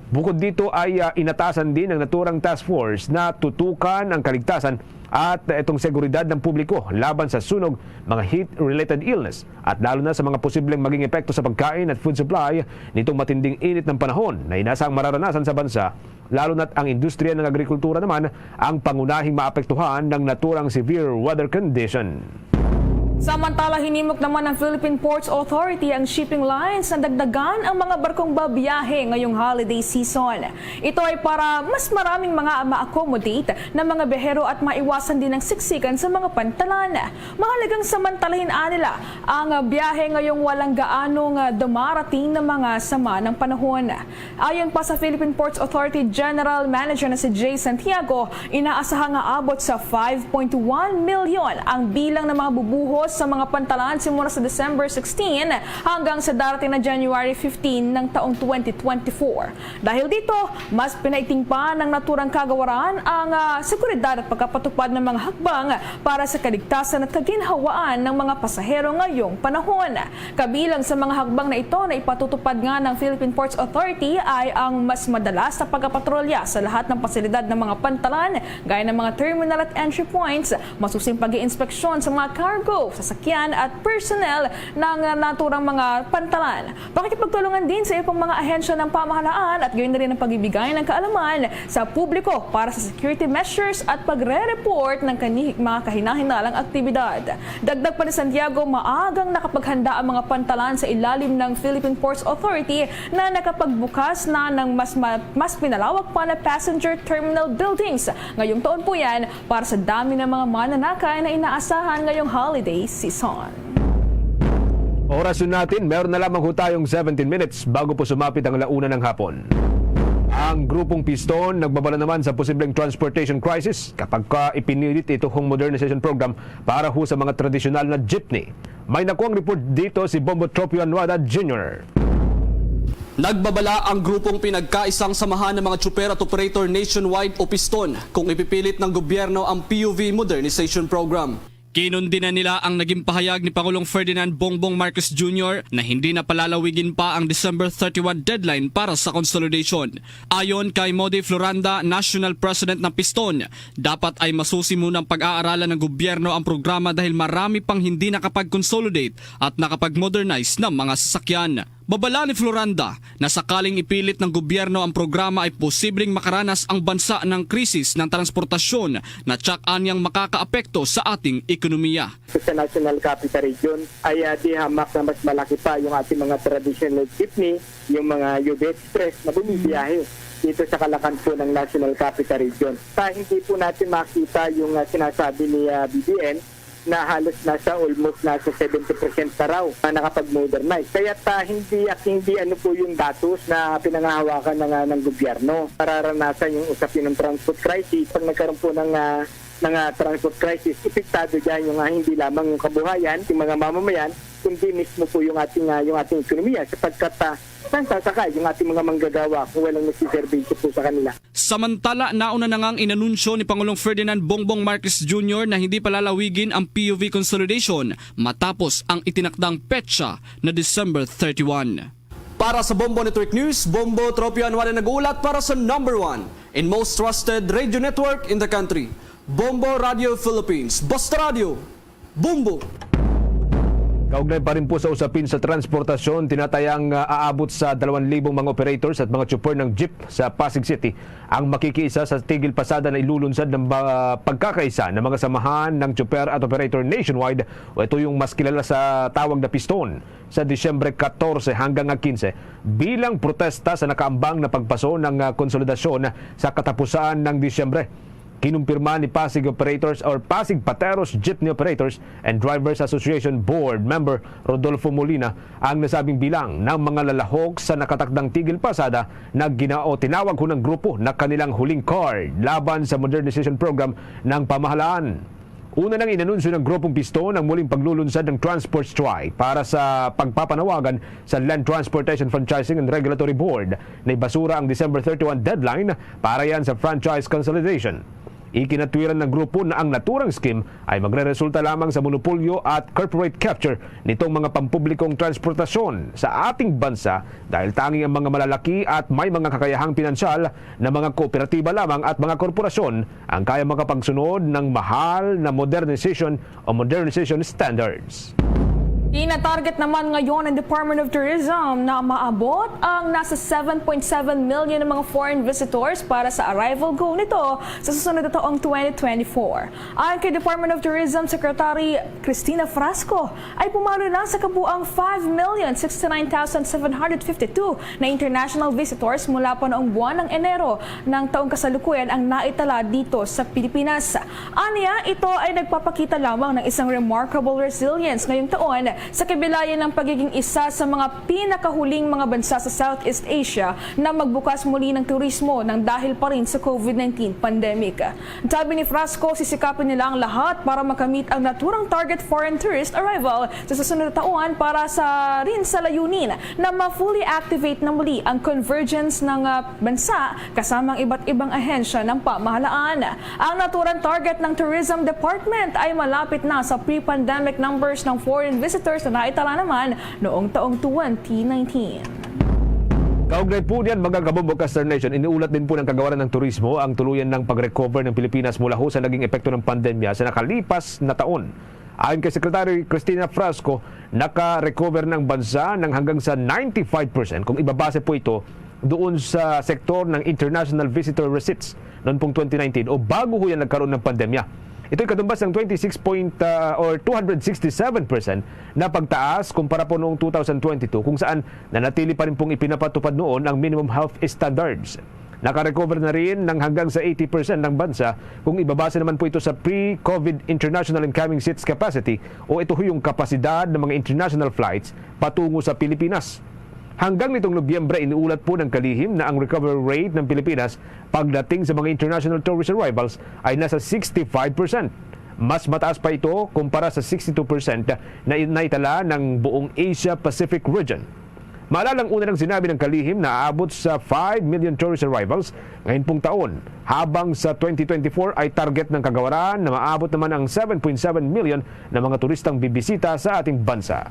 Bukod dito ay, ah, inatasan din ng naturang task force na tutukan ang kaligtasan at, ah, itong seguridad ng publiko laban sa sunog, mga heat-related illness, at lalo na sa mga posibleng maging epekto sa pagkain at food supply nitong matinding init ng panahon na inasang mararanasan sa bansa, lalo na't ang industriya ng agrikultura naman ang pangunahing maapektuhan ng naturang severe weather condition. Samantala, hinimok naman ng Philippine Ports Authority ang shipping lines na dagdagan ang mga barkong babiyahe ngayong holiday season. Ito ay para mas maraming mga ma-accommodate ng mga biyahero at maiwasan din ang siksikan sa mga pantalan. Mahalagang samantalahin nila ang biyahe ngayong walang gaanong dumarating na mga sama ng panahon. Ayon pa sa Philippine Ports Authority General Manager na si Jay Santiago, inaasahan nga abot sa five point one million ang bilang ng mga bubuhos sa mga pantalan simula sa December sixteen hanggang sa darating na January fifteen ng taong twenty twenty-four. Dahil dito, mas pinaiting pa ng naturang kagawaran ang, ah, seguridad at pagkapatupad ng mga hakbang para sa kaligtasan at kaginhawaan ng mga pasahero ngayong panahon. Kabilang sa mga hakbang na ito na ipatutupad nga ng Philippine Ports Authority ay ang mas madalas na pagkapatrolya sa lahat ng pasilidad ng mga pantalan, gaya ng mga terminal at entry points, masusing pag-iinspeksyon sa mga cargo, sasakyan at personnel ng naturang mga pantalan. Pakikipagtulungan din sa iba pang mga ahensya ng pamahalaan at gayon na rin ang pagbibigay ng kaalaman sa publiko para sa security measures at pagre-report ng kani mga kahinahinalang aktibidad. Dagdag pa ni Santiago, maagang nakapaghanda ang mga pantalan sa ilalim ng Philippine Ports Authority na nakapagbukas na ng mas ma-, mas pinalawak pa na passenger terminal buildings. Ngayong taon po yan para sa dami ng mga mananakay na inaasahan ngayong holiday season. Oras natin, meron na lamang ho tayong seventeen minutes bago po sumapit ang la una ng hapon. Ang Grupong Piston nagbabala naman sa posibleng transportation crisis kapag ka ipinilit ito hong modernization program para ho sa mga tradisyonal na jeepney. May nakuhang report dito si Bombo Tropio Anuada Junior. Nagbabala ang grupong pinagkaisang samahan ng mga tsuper at operator nationwide o Piston kung ipipilit ng gobyerno ang P U V Modernization Program. Kinundi na nila ang naging pahayag ni Pangulong Ferdinand Bongbong Marcos Junior na hindi na palalawigin pa ang December thirty-one deadline para sa consolidation. Ayon kay Modi Floranda, National President ng Piston, dapat ay masusi muna ang pag-aaralan ng gobyerno ang programa dahil marami pang hindi nakapag-consolidate at nakapag-modernize ng mga sasakyan. Babala ni Floranda na sakaling ipilit ng gobyerno ang programa ay posibleng makaranas ang bansa ng krisis ng transportasyon na tiyak anyang makakaapekto sa ating ekonomiya. Sa National Capital Region ay, ah, di hamak na mas malaki pa yung ating mga traditional jeepney, yung mga U V Express na bumibiyahe dito sa kalakan po ng National Capital Region. Sa hindi po natin makita yung, ah, sinasabi ni, ah, B B N, na halos nasa, almost nasa seventy percent na raw na nakapag-modernize. Kaya ta, hindi, hindi ano po yung datos na pinangahawakan na nga ng gobyerno. Nararanasan yung usapin ng transport crisis. Pag nagkaroon po ng, ah, ng, ah, transport crisis, epektado dyan yung, ah, hindi lamang yung kabuhayan, yung mga mamamayan, kundi mismo po yung ating, ah, yung ating ekonomiya, sapagkat, ah, saan sasakay yung ating mga manggagawa kung walang nagsiservisyo po sa kanila? Samantala, nauna na ngang inanunsyo ni Pangulong Ferdinand Bongbong Marcos Junior na hindi palalawigin ang P U V consolidation matapos ang itinakdang petsa na December thirty-one. Para sa Bombo Network News, Bombo Tropio Anuada nag-uulat para sa number one and most trusted radio network in the country, Bombo Radio Philippines. Basta Radio, Bombo! Kaugnay pa rin po sa usapin sa transportasyon, tinatayang, ah, aabot sa dalawang libong mga operators at mga tsuper ng jeep sa Pasig City ang makikiisa sa tigil pasada na ilulunsad ng ba-, pagkakaisa ng mga samahan ng tsuper at operator nationwide, o ito yung mas kilala sa tawag na piston, sa Disyembre katorse hanggang nga kinse bilang protesta sa nakaambang na pagpaso ng, ah, konsolidasyon sa katapusan ng Disyembre. Kinumpirma ni Pasig Operators or Pasig Pateros Jeepney Operators and Drivers Association Board Member Rodolfo Molina ang nasabing bilang ng mga lalahok sa nakatakdang tigil pasada na ginao tinawag ho ng grupo na kanilang huling card laban sa modernization program ng pamahalaan. Una nang inanunsyo ng Grupong Piston ang muling paglulunsad ng transport strike para sa pagpapanawagan sa Land Transportation Franchising and Regulatory Board na ibasura ang December thirty-one deadline para yan sa franchise consolidation. Ikinatwiran ng grupo na ang naturang scheme ay magreresulta lamang sa monopolyo at corporate capture nitong mga pampublikong transportasyon sa ating bansa dahil tanging ang mga malalaki at may mga kakayahang pinansyal na mga kooperatiba lamang at mga korporasyon ang kaya makapagsunod ng mahal na modernization o modernization standards. Ina-target naman ngayon ng Department of Tourism na maabot ang nasa seven point seven million na mga foreign visitors para sa arrival goal nito sa susunod na taong twenty twenty-four. Ayon kay Department of Tourism Secretary Cristina Frasco, ay pumalo na sa kabuang five million sixty-nine thousand seven hundred fifty-two na international visitors mula pa noong buwan ng Enero ng taong kasalukuyan ang naitala dito sa Pilipinas. Anya, ito ay nagpapakita lamang ng isang remarkable resilience ngayong taon sa kabilayan ng pagiging isa sa mga pinakahuling mga bansa sa Southeast Asia na magbukas muli ng turismo nang dahil pa rin sa COVID nineteen pandemic. Sabi ni Frasco, sisikapin nila ang lahat para makamit ang naturang target foreign tourist arrival sa susunod na taon para sa rin sa layunin na ma-fully activate na muli ang convergence ng, ah, bansa kasama ang iba't ibang ahensya ng pamahalaan. Ang naturang target ng Tourism Department ay malapit na sa pre-pandemic numbers ng foreign visitors na naitala naman noong taong twenty nineteen. Kaugnay po niyan, mga kabombo ka Star Nation, iniulat din po ng Kagawaran ng Turismo ang tuluyan ng pag-recover ng Pilipinas mula ho sa naging epekto ng pandemya sa nakalipas na taon. Ayon kay Secretary Cristina Frasco, naka-recover ng bansa ng hanggang sa ninety-five percent kung ibabase po ito doon sa sektor ng international visitor receipts noon pong twenty nineteen o bago ho yan nagkaroon ng pandemya. Ito'y katumbas ng twenty-six point, ah, or two hundred sixty-seven percent na pagtaas kumpara po noong two thousand twenty-two, kung saan nanatili pa rin pong ipinapatupad noon ang minimum health standards. Nakarecover na rin ng hanggang sa eighty percent ng bansa kung ibabase naman po ito sa pre-COVID international incoming seats capacity o ito ho yung kapasidad ng mga international flights patungo sa Pilipinas. Hanggang nitong Nobyembre, iniulat po ng kalihim na ang recovery rate ng Pilipinas pagdating sa mga international tourist arrivals ay nasa sixty-five percent. Mas mataas pa ito kumpara sa sixty-two percent na naitala ng buong Asia-Pacific region. Maalalang una nang sinabi ng kalihim na aabot sa five million tourist arrivals ngayon pong taon, habang sa twenty twenty-four ay target ng Kagawaran na maabot naman ang seven point seven million na mga turistang bibisita sa ating bansa.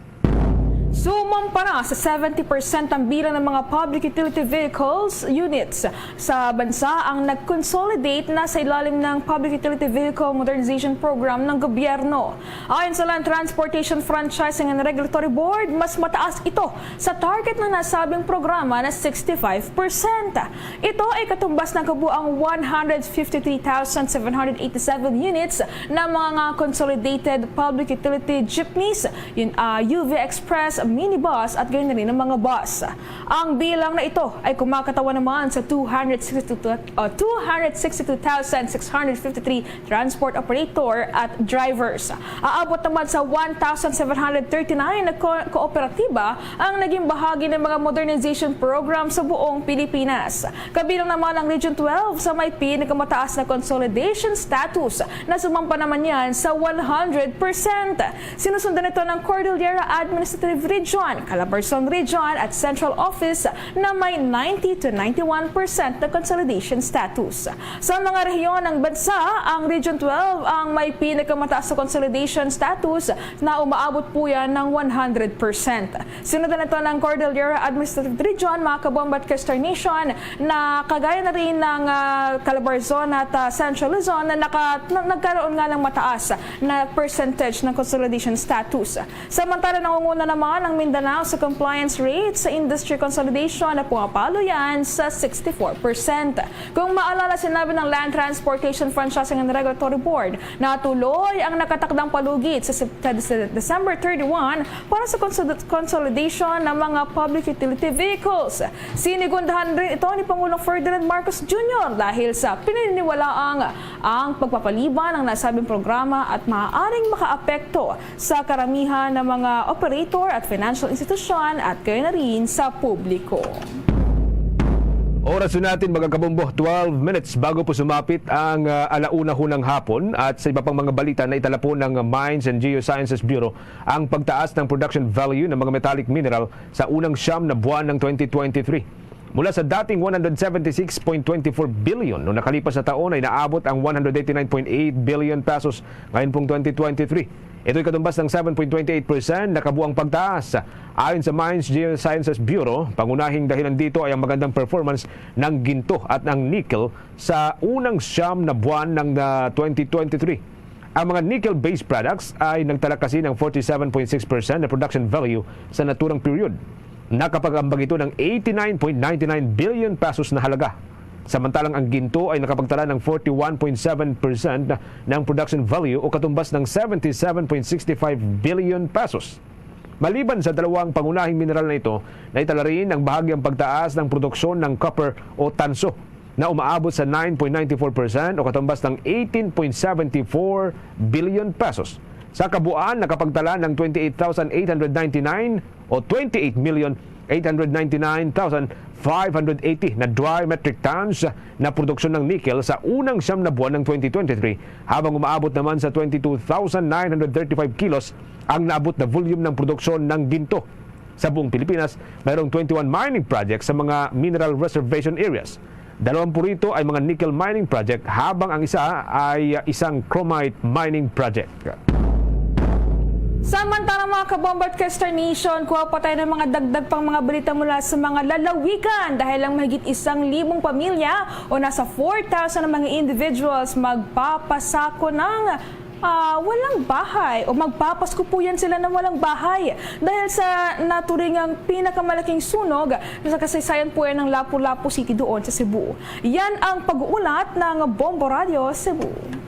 Sumampa na sa seventy percent ang bilang ng mga public utility vehicles units sa bansa ang nag-consolidate na sa ilalim ng Public Utility Vehicle Modernization Program ng gobyerno. Ayon sa Land Transportation Franchising and Regulatory Board, mas mataas ito sa target ng nasabing programa na sixty-five percent. Ito ay katumbas ng kabuang one hundred fifty-three thousand seven hundred eighty-seven units ng mga consolidated public utility jeepneys, yun, ah, U V Express, minibus at gayon na rin ang mga bus. Ang bilang na ito ay kumakatawan naman sa two hundred sixty-two, ah, two hundred sixty-two thousand six hundred fifty-three transport operator at drivers. Aabot naman sa one thousand seven hundred thirty-nine na ko-, kooperatiba ang naging bahagi ng mga modernization program sa buong Pilipinas. Kabilang naman ang Region twelve sa may pinakamataas na consolidation status na sumampa naman yan sa one hundred percent. Sinusundan ito ng Cordillera Administrative Region, Calabarzon Region at Central Office na may ninety to ninety-one percent na consolidation status. Sa mga rehiyon ng bansa, ang Region twelve ang may pinakamataas sa consolidation status na umaabot po yan ng one hundred percent. Sinundan ito ng Cordillera Administrative Region, mga kabombat Kester Nation, na kagaya na rin ng, ah, Calabarzon at, ah, Central Luzon na naka-, na, nagkaroon nga ng mataas na percentage ng consolidation status. Samantala, nangunguna naman ang Mindanao sa compliance rate sa industry consolidation na pumapalo yan sa sixty-four percent. Kung maalala, sinabi ng Land Transportation Franchising and Regulatory Board na tuloy ang nakatakdang palugit sa Sep-, sa Dece-, December thirty-one para sa consol-, consolidation ng mga public utility vehicles. Sinigundahan rin ito ni Pangulong Ferdinand Marcos Junior dahil sa pinaniniwalaang ang pagpapaliban ng nasabing programa at maaaring makaapekto sa karamihan ng mga operator at financial institusyon at gayon na rin sa publiko. Oras na natin, mga kabombo, twelve minutes bago po sumapit ang, ah, alauna ho ng hapon. At sa iba pang mga balita, naitala po ng Mines and Geosciences Bureau ang pagtaas ng production value ng mga metallic mineral sa unang siyam na buwan ng twenty twenty-three. Mula sa dating one hundred seventy-six point twenty-four billion noong nakalipas na taon ay naabot ang one hundred eighty-nine point eight billion pesos ngayon pong twenty twenty-three. Ito'y katumbas ng seven point twenty-eight percent na kabuang pagtaas. Ayon sa Mines Geosciences Bureau, pangunahing dahilan dito ay ang magandang performance ng ginto at ng nickel sa unang siyam na buwan ng, ah, twenty twenty-three. Ang mga nickel-based products ay nagtala kasi ng forty-seven point six percent na production value sa naturang period. Nakapag-ambag ito ng eighty-nine point nine nine billion pesos na halaga. Samantalang ang ginto ay nakapagtala ng forty-one point seven percent ng production value o katumbas ng seventy-seven point six five billion pesos. Maliban sa dalawang pangunahing mineral na ito, naitala rin ang bahagyang pagtaas ng produksyon ng copper o tanso na umaabot sa nine point nine four percent o katumbas ng eighteen point seven four billion pesos. Sa kabuuan, nakapagtala ng twenty-eight thousand eight hundred ninety-nine o twenty-eight million eight hundred ninety-nine thousand five hundred eighty na dry metric tons na produksyon ng nickel sa unang siyam na buwan ng twenty twenty-three, habang umaabot naman sa twenty-two thousand nine hundred thirty-five kilos ang naabot na volume ng produksyon ng ginto. Sa buong Pilipinas, mayroong twenty-one mining projects sa mga mineral reservation areas. Dalawampu rito ay mga nickel mining project, habang ang isa ay isang chromite mining project. Samantala, mga kabombo at Kester Nation, kuha pa tayo ng mga dagdag pang mga balita mula sa mga lalawigan, dahil ang mahigit isang libong pamilya o nasa four thousand ang mga individuals magpapasako ng, ah, walang bahay, o magpapasko po yan sila ng walang bahay dahil sa naturingang pinakamalaking sunog na sa kasaysayan po yan ng Lapu-Lapu City doon sa Cebu. Yan ang pag-uulat ng Bombo Radio Cebu.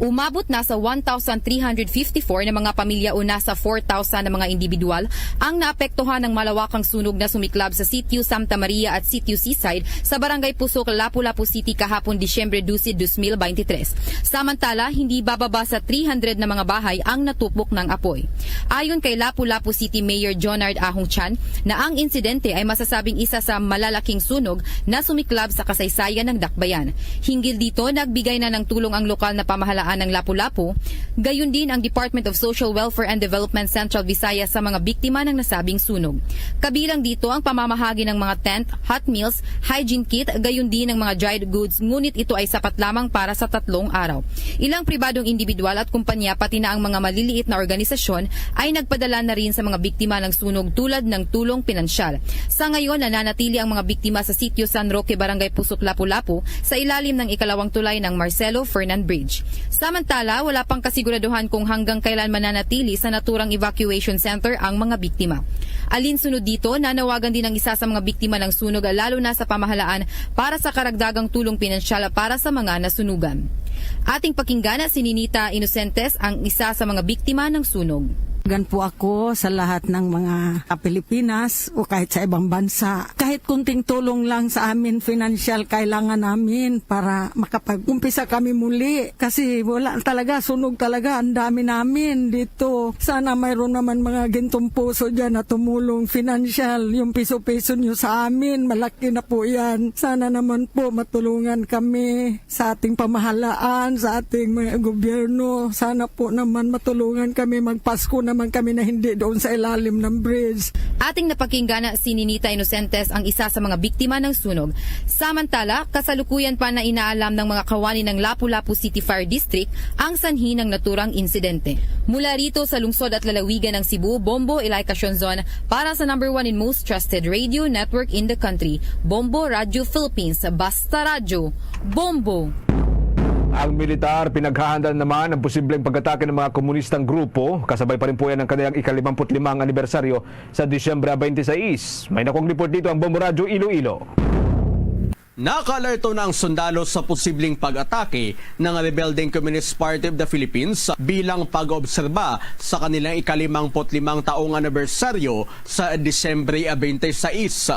Umabot na sa one thousand three hundred fifty-four na mga pamilya o nasa four thousand na mga individual ang naapektuhan ng malawakang sunog na sumiklab sa Sitio Santa Maria at Sitio Seaside sa Barangay Pusok, Lapu-Lapu City kahapon, Disyembre dose, dos mil beintitrés. Samantala, hindi bababa sa three hundred na mga bahay ang natupok ng apoy. Ayon kay Lapu-Lapu City Mayor Jonard Ahong Chan na ang insidente ay masasabing isa sa malalaking sunog na sumiklab sa kasaysayan ng dakbayan. Hinggil dito, nagbigay na ng tulong ang lokal na pamahalaan ng Lapu-Lapu, gayon din ang Department of Social Welfare and Development Central Visayas sa mga biktima ng nasabing sunog. Kabilang dito ang pamamahagi ng mga tent, hot meals, hygiene kit, gayon din ang mga dried goods, ngunit ito ay sapat lamang para sa tatlong araw. Ilang pribadong individual at kumpanya, pati na ang mga maliliit na organisasyon, ay nagpadala na rin sa mga biktima ng sunog tulad ng tulong pinansyal. Sa ngayon, nananatili ang mga biktima sa Sitio San Roque, Barangay Pusok, Lapu-Lapu, sa ilalim ng ikalawang tulay ng Marcelo Fernan Bridge. Samantala, wala pang kasiguraduhan kung hanggang kailan mananatili sa naturang evacuation center ang mga biktima. Alinsunod dito, nanawagan din ang isa sa mga biktima ng sunog, lalo na sa pamahalaan, para sa karagdagang tulong pinansyal para sa mga nasunugan. Ating pakinggan si Ninita Inocentes, ang isa sa mga biktima ng sunog. Gan po ako sa lahat ng mga Pilipinas o kahit sa ibang bansa. Kahit kunting tulong lang sa amin, financial, kailangan namin para makapag-umpisa kami muli. Kasi wala talaga, sunog talaga, ang dami namin dito. Sana mayroon naman mga gintumpuso dyan na tumulong financial. Yung piso-piso nyo sa amin, malaki na po yan. Sana naman po matulungan kami sa ating pamahalaan, sa ating mga gobyerno. Sana po naman matulungan kami magpasko na Naman kami na hindi doon sa ilalim ng bridge. Ating napakinggan na si Ninita Inocentes, ang isa sa mga biktima ng sunog. Samantala, kasalukuyan pa na inaalam ng mga kawani ng Lapu-Lapu City Fire District ang sanhi ng naturang insidente. Mula rito sa lungsod at lalawigan ng Cebu, Bombo Ilay Casionzon para sa number one and most trusted radio network in the country, Bombo Radio Philippines. Basta Radyo, Bombo! Ang militar pinaghahanda naman ang posibleng pag-atake ng mga komunistang grupo, kasabay pa rin po yan ang kanilang ika-limampu't limang anibersaryo sa Disyembre twenty-six. May nakuha report dito ang Bombo Radyo Iloilo. Nakaalerto na ang sundalo sa posibleng pag-atake ng Rebelde Communist Party of the Philippines bilang pag-obserba sa kanilang ika-limampu't limang taong anibersaryo sa Disyembre twenty-six.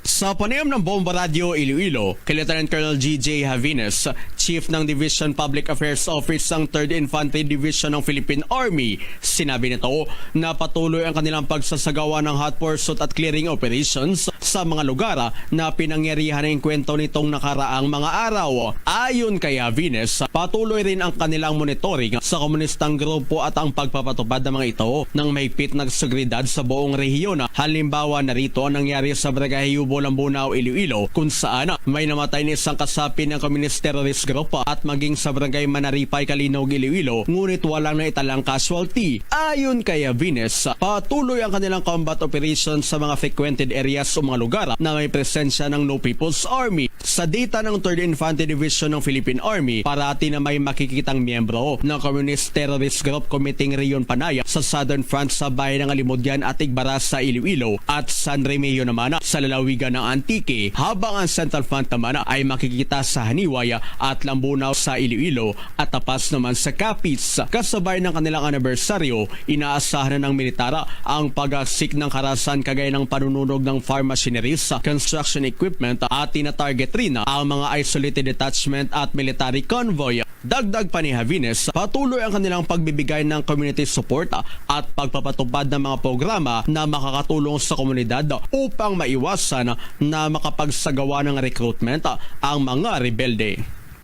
Sa panayam ng Bombo Radyo Iloilo kay Lieutenant Colonel G J Javines, Chief ng Division Public Affairs Office ng Third Infantry Division ng Philippine Army, sinabi nito na patuloy ang kanilang pagsasagawa ng hot pursuit at clearing operations sa mga lugar na pinangyarihan ng engkwentro nitong nakaraang mga araw. Ayon kay Javines, patuloy rin ang kanilang monitoring sa komunistang grupo at ang pagpapatupad ng mga ito ng mahigpit na seguridad sa buong rehiyon. Halimbawa, narito ang nangyari sa Barangay Yubo, Lambunao, Iloilo, kung saan may namatay na isang kasapi ng Communist Terrorist Group at maging sa Barangay Manaripay, Calinog, Iloilo, ngunit walang naitalang casualty. Ayon kay Javines, patuloy ang kanilang combat operation sa mga frequented areas o mga lugar na may presensya ng No People's Army. Sa data ng Third Infantry Division ng Philippine Army, parati na may makikitang miyembro ng Communist Terrorist Group committing Rion Panaya sa Southern Front sa bayan ng Alimodian at Igbarasa, Iloilo, at San Remigio naman sa lalawigan ng Antique, habang ang Central Front naman ay makikita sa Janiuay at Lambunao sa Iloilo at Tapas naman sa Capiz. Kasabay ng kanilang anibersaryo, inaasahan na ng militar ang pag-aksik ng karahasan kagaya ng panununog ng farm machineries, construction equipment at tina-target rin ang mga isolated detachment at military convoy. Dagdag pa ni Javines, patuloy ang kanilang pagbibigay ng community support at pagpapatupad ng mga programa na makakatulong sa komunidad upang maiwasan na makapagsagawa ng recruitment ang mga rebelde.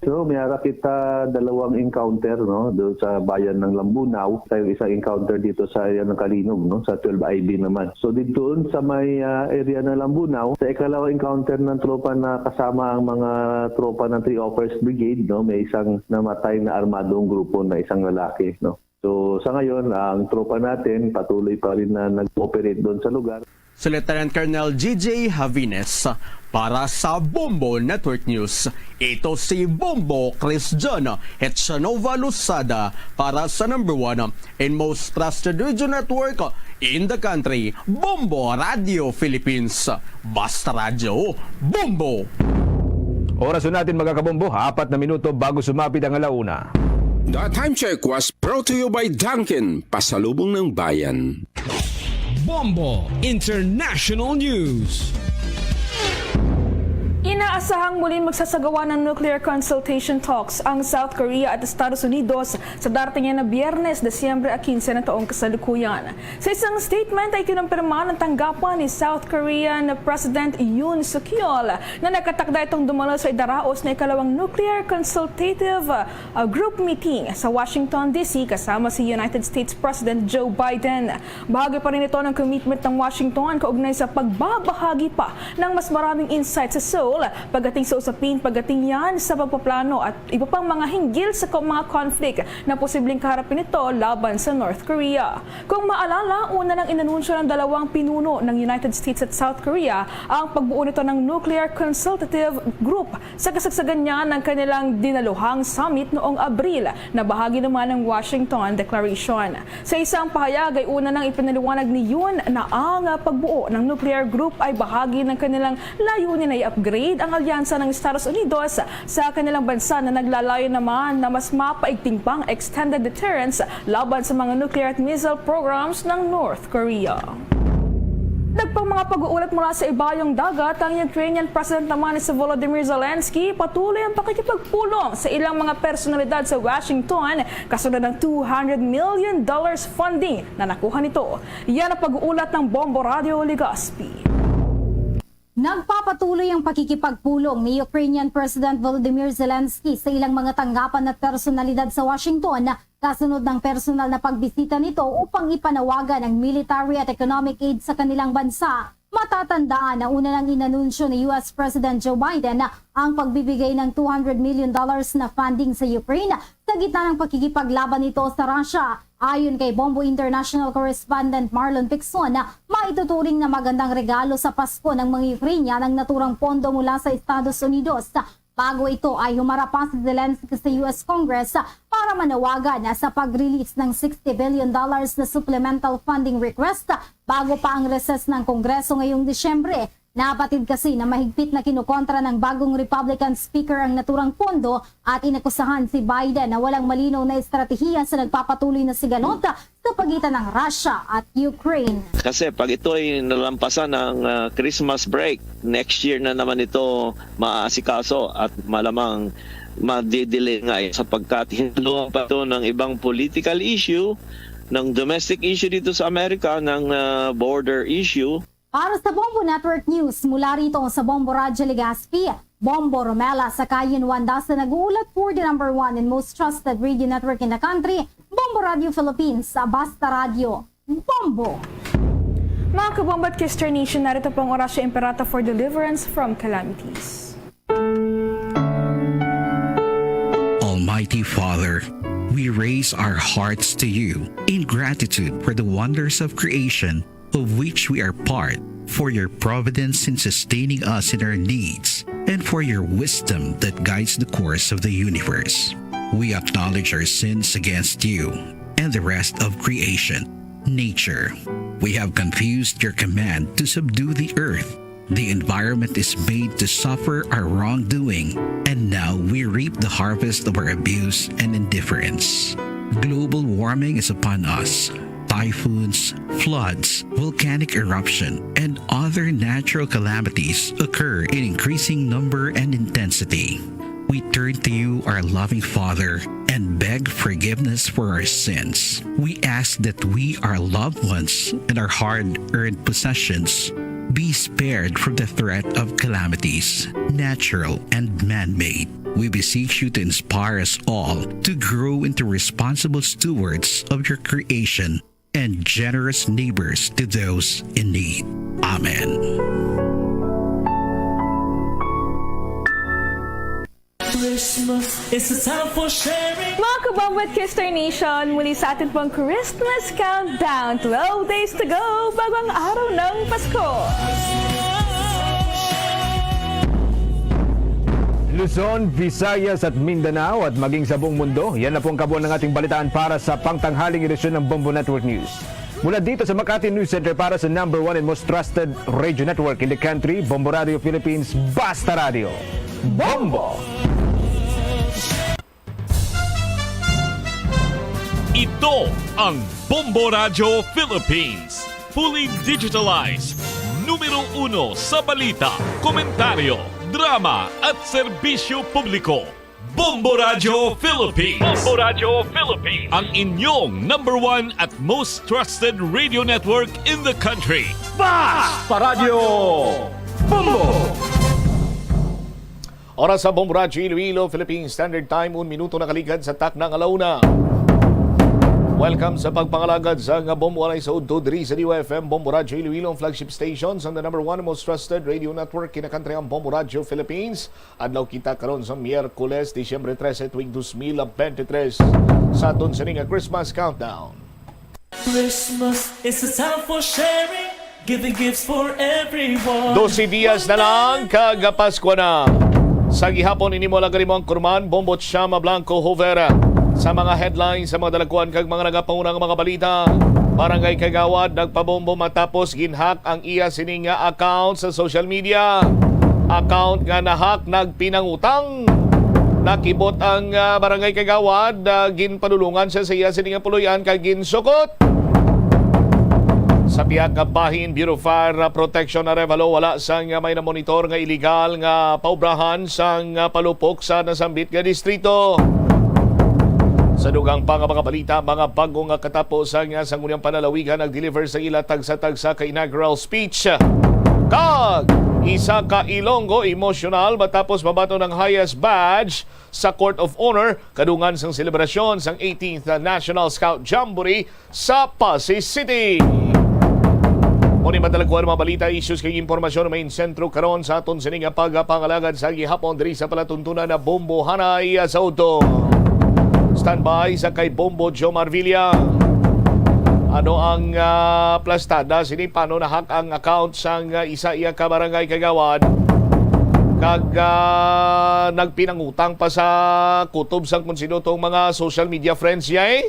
So, may ara kita dalawang encounter, no, doon sa bayan ng Lambunao. Tayo isang encounter dito sa area ng Calinog, no, sa twelve I B naman. So, dito sa may, ah, area ng Lambunao, sa ikalawang encounter ng tropa na kasama ang mga tropa ng Three Offers Brigade, no, may isang namatay na armadong grupo na isang lalaki, no. So, sa ngayon, ang tropa natin patuloy pa rin na nag-ooperate doon sa lugar. Si Lieutenant Colonel G J Javines para sa Bombo Network News. Ito si Bombo Chris John Hetsanova Losada para sa number one and most trusted radio network in the country, Bombo Radio Philippines. Basta Radyo, Bombo! Oras na natin, mga kabombo, apat na minuto bago sumapit ang alauna. The time check was brought to you by Dunkin, pasalubong ng bayan. Bombo International News. Inaasahang muling magsasagawa ng nuclear consultation talks ang South Korea at Estados Unidos sa darating na Biyernes, Disyembre quince na taong kasalukuyan. Sa isang statement ay kinumpirma ng tanggapan ni South Korean President Yoon Suk Yeol na nakatakda itong dumalo sa idaraos na ikalawang nuclear consultative, uh, group meeting sa Washington, D C kasama si United States President Joe Biden. Bahagi pa rin ito ng commitment ng Washington kaugnay sa pagbabahagi pa ng mas maraming insight sa Seoul pagdating sa usapin pagdating yan sa pagpaplano at iba pang mga hinggil sa ko-, mga conflict na posibleng kaharapin nito laban sa North Korea. Kung maalala, una nang inanunsyo ng dalawang pinuno ng United States at South Korea ang pagbuo nito ng Nuclear Consultative Group sa kasagsagan niya ng kanilang dinaluhang summit noong Abril, na bahagi naman ng Washington Declaration. Sa isang pahayag ay una nang ipinaliwanag ni Yoon na ang pagbuo ng nuclear group ay bahagi ng kanilang layunin na i-upgrade ang alyansa ng Estados Unidos sa kanilang bansa na naglalayon naman na mas mapaigting pang extended deterrence laban sa mga nuclear at missile programs ng North Korea. Nagpang mga pag-uulat mula sa ibayong dagat ang Ukrainian President naman si Volodymyr Zelensky, patuloy ang pakikipagpulong sa ilang mga personalidad sa Washington kasunod ng two hundred million dollars funding na nakuha nito. Yan ang pag-uulat ng Bombo Radio Legazpi. Nagpapatuloy ang pakikipagpulong ni Ukrainian President Volodymyr Zelensky sa ilang mga tanggapan at personalidad sa Washington Kasunod ng personal na pagbisita nito upang ipanawagan ang military at economic aid sa kanilang bansa, matatandaan na una nang inanunsyo ni U S President Joe Biden ang pagbibigay ng two hundred million dollars na funding sa Ukraine sa gitna ng pakikipaglaban nito sa Russia. Ayon kay Bombo International correspondent Marlon Picson, maituturing na magandang regalo sa Pasko ng mga Ukrainian ang naturang pondo mula sa Estados Unidos. Bago ito ay humarap pa si Zelensky sa U S Congress para manawagan sa pag-release ng sixty billion dollars na supplemental funding request bago pa ang recess ng Kongreso ngayong Disyembre. Nabatid kasi na mahigpit na kinukontra ng bagong Republican Speaker ang naturang pondo at inakusahan si Biden na walang malinaw na estratehiya sa nagpapatuloy na sigalot sa pagitan ng Russia at Ukraine. Kasi pag ito ay nalampasan ng ah, Christmas break, next year na naman ito maaasikaso at malamang madidelay nga, sapagkat hinaluan pa ito ng ibang political issue, ng domestic issue dito sa Amerika, ng ah, border issue. Para sa Bombo Network News, mula rito sa Bombo Radyo Legazpi, Bombo Romela, sa Kayin Wanda sa nag-uulat for the number one and most trusted radio network in the country, Bombo Radio Philippines, sa Basta Radio, Bombo. Mga kabombo at Kister Nation, narito po ang Oratio Imperata for deliverance from calamities. Almighty Father, we raise our hearts to you in gratitude for the wonders of creation of which we are part, for your providence in sustaining us in our needs, and for your wisdom that guides the course of the universe. We acknowledge our sins against you and the rest of creation, nature. We have confused your command to subdue the earth. The environment is made to suffer our wrongdoing, and now we reap the harvest of our abuse and indifference. Global warming is upon us. Typhoons, floods, volcanic eruption, and other natural calamities occur in increasing number and intensity. We turn to you, our loving Father, and beg forgiveness for our sins. We ask that we, our loved ones, and our hard-earned possessions be spared from the threat of calamities, natural and man-made. We beseech you to inspire us all to grow into responsible stewards of your creation and generous neighbors to those in need. Amen. Christmas is a time for sharing. Mga kabombo at Kister Nation, muli sa atin pong Christmas Countdown. Twelve days to go bago ang araw ng Pasko. Luzon, Visayas at Mindanao at maging sa buong mundo, yan na po ang kabuuan ng ating balitaan para sa pangtanghaling edisyon ng Bombo Network News. Mula dito sa Makati News Center para sa number one and most trusted radio network in the country, Bombo Radio Philippines, Basta Radio. Bombo! Ito ang Bombo Radio Philippines. Fully digitalized. Numero uno sa balita, komentaryo, drama at serbisyo publiko. Bombo Radio Philippines. Bombo Radio Philippines. Ang inyong number one at most trusted radio network in the country. Basta Radio Bombo! Oras sa Bombo Radyo Iloilo, Philippine Standard Time, un minuto nakaligad sa takna nga alauna. Welcome sa pagpangalagad sa nga Bombo Alay sa Udto diri sa D Y F M, Bombo Radyo Iloilo, ang flagship station sa the number one most trusted radio network kinakantri ang Bombo Radyo Philippines. Adlaw kita karon sa Miyerkules, Disyembre trese, tuig dos mil bente tres. Sa aton sini nga Christmas countdown. Christmas is a time for sharing, giving gifts for everyone. Dose dias na lang, kag Pasko na. Sa gihapon, ini mo lang gani mo ang Kurman, Bombot Shama Blanco Hover. Sa mga headlines, sa mga dalagkuan kag mga nagapanguna nga mga balita, Barangay Kagawad nagpabombo matapos ginhack ang iya sini nga account sa social media. Account nga nahack nagpinangutang. Nakibot ang ah, Barangay Kagawad, ah, ginpadulungan siya sa iya sini nga puloy-an kag ginsukot. Sa pihak nga bahin, Bureau of Fire Protection Arevalo, wala sang may namonitor nga iligal nga paobrahan sang palupok sa nasambit nga distrito. Sa dugang pa nga mga balita, mga bag-o nga katapo sang sangguniang panlalawigan nag-deliver sa ila tagsa-tagsa ka inaugural speech kag Isa ka Ilonggo emosyonal matapos mabaton ang highest badge sa Court of Honor kadungan sang selebrasyon sang eighteenth National Scout Jamboree sa Passi City. Mao ni madalagkuan mga balita, issues kag impormasyon nga main sentro karon sa aton sini nga pagapangalagad sa gihapon diri sa palatuntunan na Bombohanay sa udto. Standby sa kay Bombo Jomar Villa. Ano ang ah, plastada sini? Paano na-hack ang account sang ah, isa iya ka barangay kagawad? Kag ah, nagpinangutang pa sa kutob sang kung sino tong mga social media friends niya eh.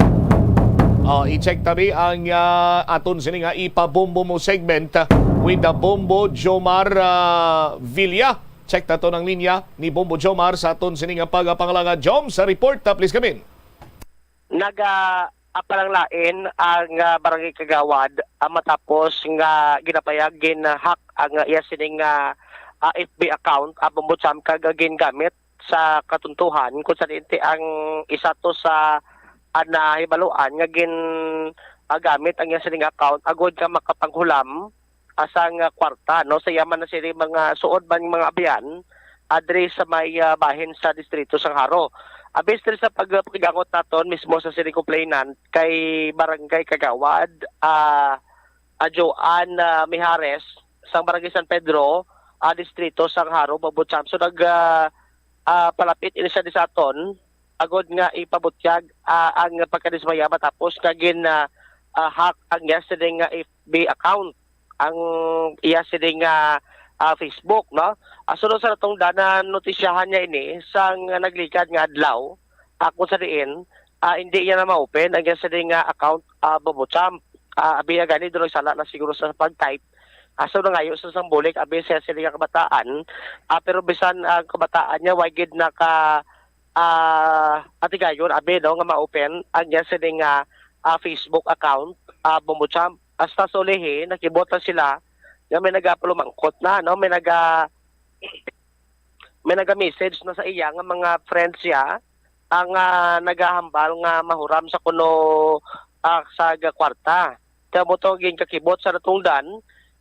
Ah, i-check tabi ang ah, aton sini nga ipabombo mo segment ah, with the Bombo Jomar ah, Villa. Check naton ang linya ni Bombo Jomar sa aton sini nga pagapangalaga. Jom, sa report, ah, please come in. Naga apalanglain ang ah, barangay kagawad ah, matapos nga ginapayag gin-hack ang ah, iya sining ah, ah, F B account, ah, Bombo Champ, kag gingamit sa katuntuhan kung sa diin ti ang isa to sa ah, nahibaluan nga gin ah, gamit ang iya sining account agod nga makapanghulam ah, sang ah, kwarta, no, sa iya man na sini mga suod man mga abyan ah, diri sa may ah, bahin sa distrito sang Jaro. Abis diri sa pag-, pag-angot naton mismo sa city complainant kay Barangay Kagawad, ah, ah, Joan ah, Mijares sang Barangay San Pedro, ah, distrito sang Jaro, Bombo Champ. So nag ah, ah, palapit ini siya di sa aton agod nga ipabutyag ah, ang pagkadismaya matapos nga gin ah, ah, hack ang iya sining nga F B account, ang iya sining nga ah, Facebook, no? Ah, sunod sa natungdan, na notisyahan niya ini sang nagligad nga adlaw, ah, kung sa diin ah, hindi niya na ma-open ang iya sining nga account, ah, Bombo Champ. Ah, abi nga gani, doon nagsala na siguro sa pag-type. Ah, so nangayo sa sang bulig abi sa sini nga kabataan. Ah, pero bisan ang kabataan niya, way gid naka ah, atigayon abi, no, nga ma-open ang iya sining nga ah, Facebook account, ah, Bombo Champ. Hasta sa ulihi, nakibot na sila nga may nagapalumangkot na, no, may naga may naga-message na sa iya nga mga friends siya ang ah, nagahambal nga mahuram sa kuno ah, sa ga-, kwarta. Kaya mo to ginkakibot sa natungdan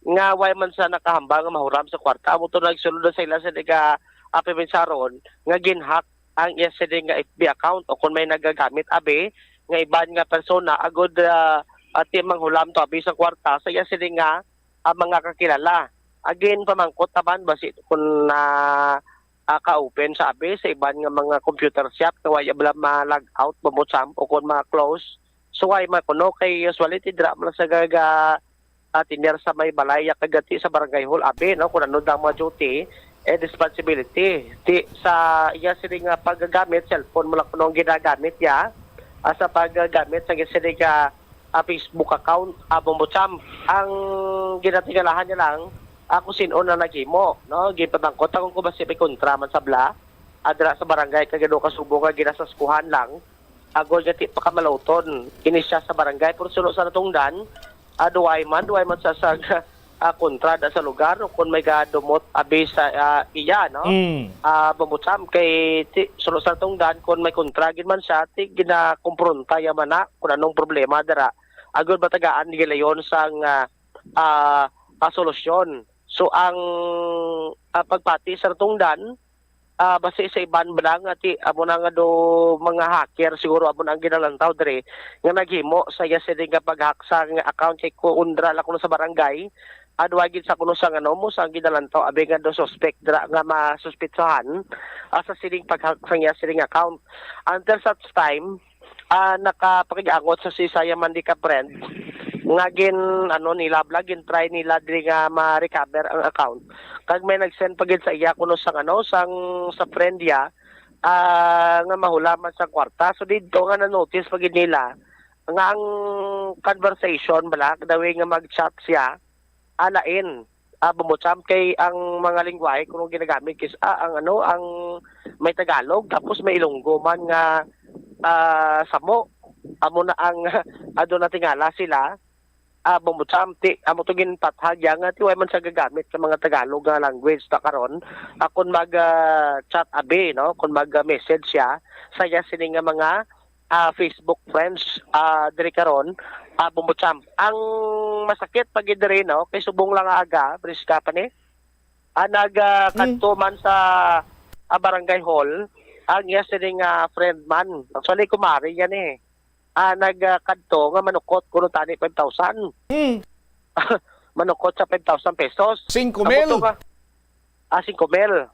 nga way man sa nakahambal nga mahuram sa kwarta. Amo to nagsulod sa ila sa naga apimensaron nga ginhack ang iya sini nga F B account o kung may nagagamit abi nga iban nga persona agud ah, ati manghulam to abi sa kwarta sa iya sini nga ah, mga kakilala. Again, pamangkot naman basi kung na ah, ka-open sa abi sa iban nga mga computer shop nga way bala ma-log out, Bombo Champ, o kung ma-close. So way man kuno kay usually ti dira man sa gaga ah, tener sa may balay ya kagati sa barangay hall abi, no, kung ano daw mga duty and responsibility. Ti sa iya sini nga paggamit, cellphone mo lang kuno ang ginagamit ya ah, sa paggamit sa sini nga ah, Facebook account, ah, Bombo Champ. Ang ginatingalahan niya lang, ah, kung sino na naghimo, no? Gipamangkot ako kung basi may kontra man sa bla, adra sa barangay kag kasubo nga ginasaskuhan lang. Agod nga ti pa kamaluton ini siya sa barangay, pero suno sa natungdan, ah, duway man, duway man sa, sa ah, kontra da sa lugar o kung may gadumot abi sa ah, iya, no? Mm. Ah, Bombo Champ, kay ti, suno sa natungdan, kung may kontra gid man siya, ti ginakompronta ya man na kung anong problema dira. Agod matagaan gilayon sang ah, ah, ah, solusyon. So ang ah, pagpati sa natungdan, ah, basi sa iban bala nga ti amo na nga do mga hacker siguro amo na ang ginalantaw diri nga naghimo sa iya sini nga pag-hack sa nga account kay kuundra lang kuno sa barangay, adwa gid sa kuno sa ngano mo sa ginalantaw abi nga do suspect dira nga masuspetsahan ah, sa sining pag-hack sa iya sining account. Until such time, ah, nakapakig-angot sa si Saya Mandika friend nga gin ano nila bla gin try nila diri nga ma-recover ang account, kag may nag-send pa gid sa iya kuno sang ano sang sa friend niya ah, nga mahulaman sa kwarta. So didto nga na-notice pa gid nila nga ang conversation bala the way nga mag-chat siya alain ah, Bombo Champ, kay ang mga lingwahe kuno ginagamit is ah, ang ano ang may Tagalog tapos may Ilonggo man nga ah, samo. Amo na ang aduna tingala sila ah, Bombo Champ, ti amo to ginpathag ya nga ti way man sa gagamit sa mga Tagalog nga language ta karon. Ah, kun mag ah, chat abi, no, kun mag ah, message siya sa iya sini nga mga ah, Facebook friends ah, diri karon, ah, Bombo Champ. Ang masakit pa gid diri, no, kay subong lang nga aga, Briska pa ni. Ah, nag, ah, Mm. kadto man sa, ah, barangay hall, ang iya sini nga friend man. Actually, kumari yan eh. Ah, nag, ah, kadto nga manukot kuno tani five thousand. Mm. Manukot sa five thousand pesos. Singko Amo to mil. nga, ah, singko mil.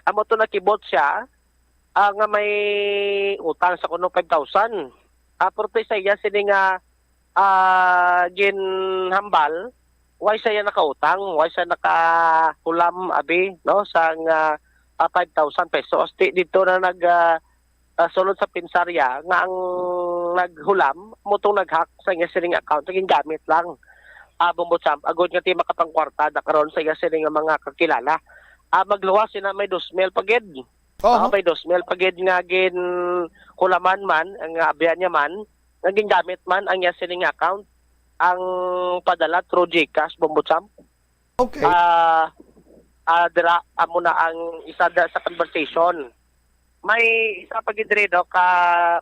Amo to nakibot siya, ah, nga may utang sa kuno five thousand. Ah, pero sa iya sini nga, ah, ginhambal, why siya nakautang, why siya nakahulam, abi, no, sang, ah, ah, five thousand pesos. Di, dito na nag, ah, ah, sulod sa pinsarya nga ang naghulam mo tong nag-hack sa iya sining account, naging gamit lang. Ah, Bombo Champ, agod nga ti makapangkwarta da karon sa iya sining nga mga kakilala. Ah, magluwas sina may dos mil pa gid. Oho. Ah, may dos mil pa gid nga ginhulaman man, ang abyan niya man, nga gingamit man ang iya sining account, ang padala through GCash, Bombo Champ. Okay. Ah, ah, dira, amo na ang isa da sa conversation. May isa pa gid diri, no, ka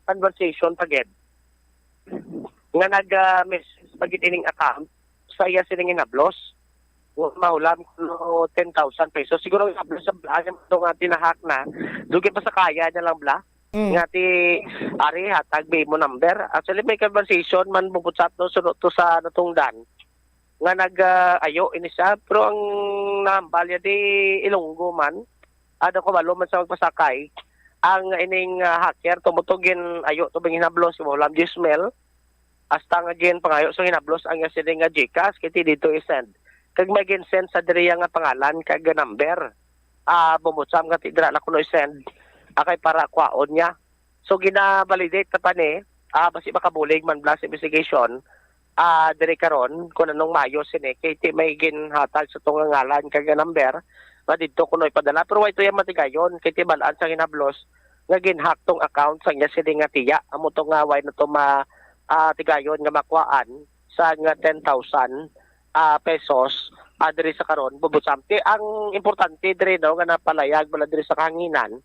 conversation pa gid. Nga nag, ah, message pa gid ining account sa iya sining hinablos. Wa mahulam kuno ten thousand pesos. Siguro ang hinablos sa bala, yung mga tinahak na, dugay pa sa kaya niya lang bala. Mm. Nga ti, "Ari, hatag mi imo number." Actually, may conversation man, Bombo Champ, no, suno to sa natungdan. Nga nag, ah, ayo ini siya, pero ang nahambal niya di Ilonggo man. Ada ko balo man sa magpasakay. Ang ining, ah, hacker, tumutog gin ayo to bang hinablos, wala diyes mil. Hasta nga gin pangayo sa hinablos ang iya sini nga GCash, kay ti dito i-send. Kag may gin-send sa diriya nga pangalan kag number. Ah, Bombo Champ, nga ti dira na kuno i-send. Akay para kwaon niya. So, gina-validate na pa ni, ah, basi makabulig man bala sa investigation, ah, diri karon, kung anong maayo sini, kay ti may ginhatag sa tong ngalan kag number, nga didto kuno ipadala. Pero way to iya matigayon, kay ti balaan sa hinablos, nga ginhack tong account sa iya sini nga tiya. Amo to nga way na to ma, ah, tigayon nga makuhaan sa nga ten thousand, ah, pesos, ah, diri sa karon, Bombo Champ. Ti ang importante diri, no, nga napalayag bala diri sa kahanginan,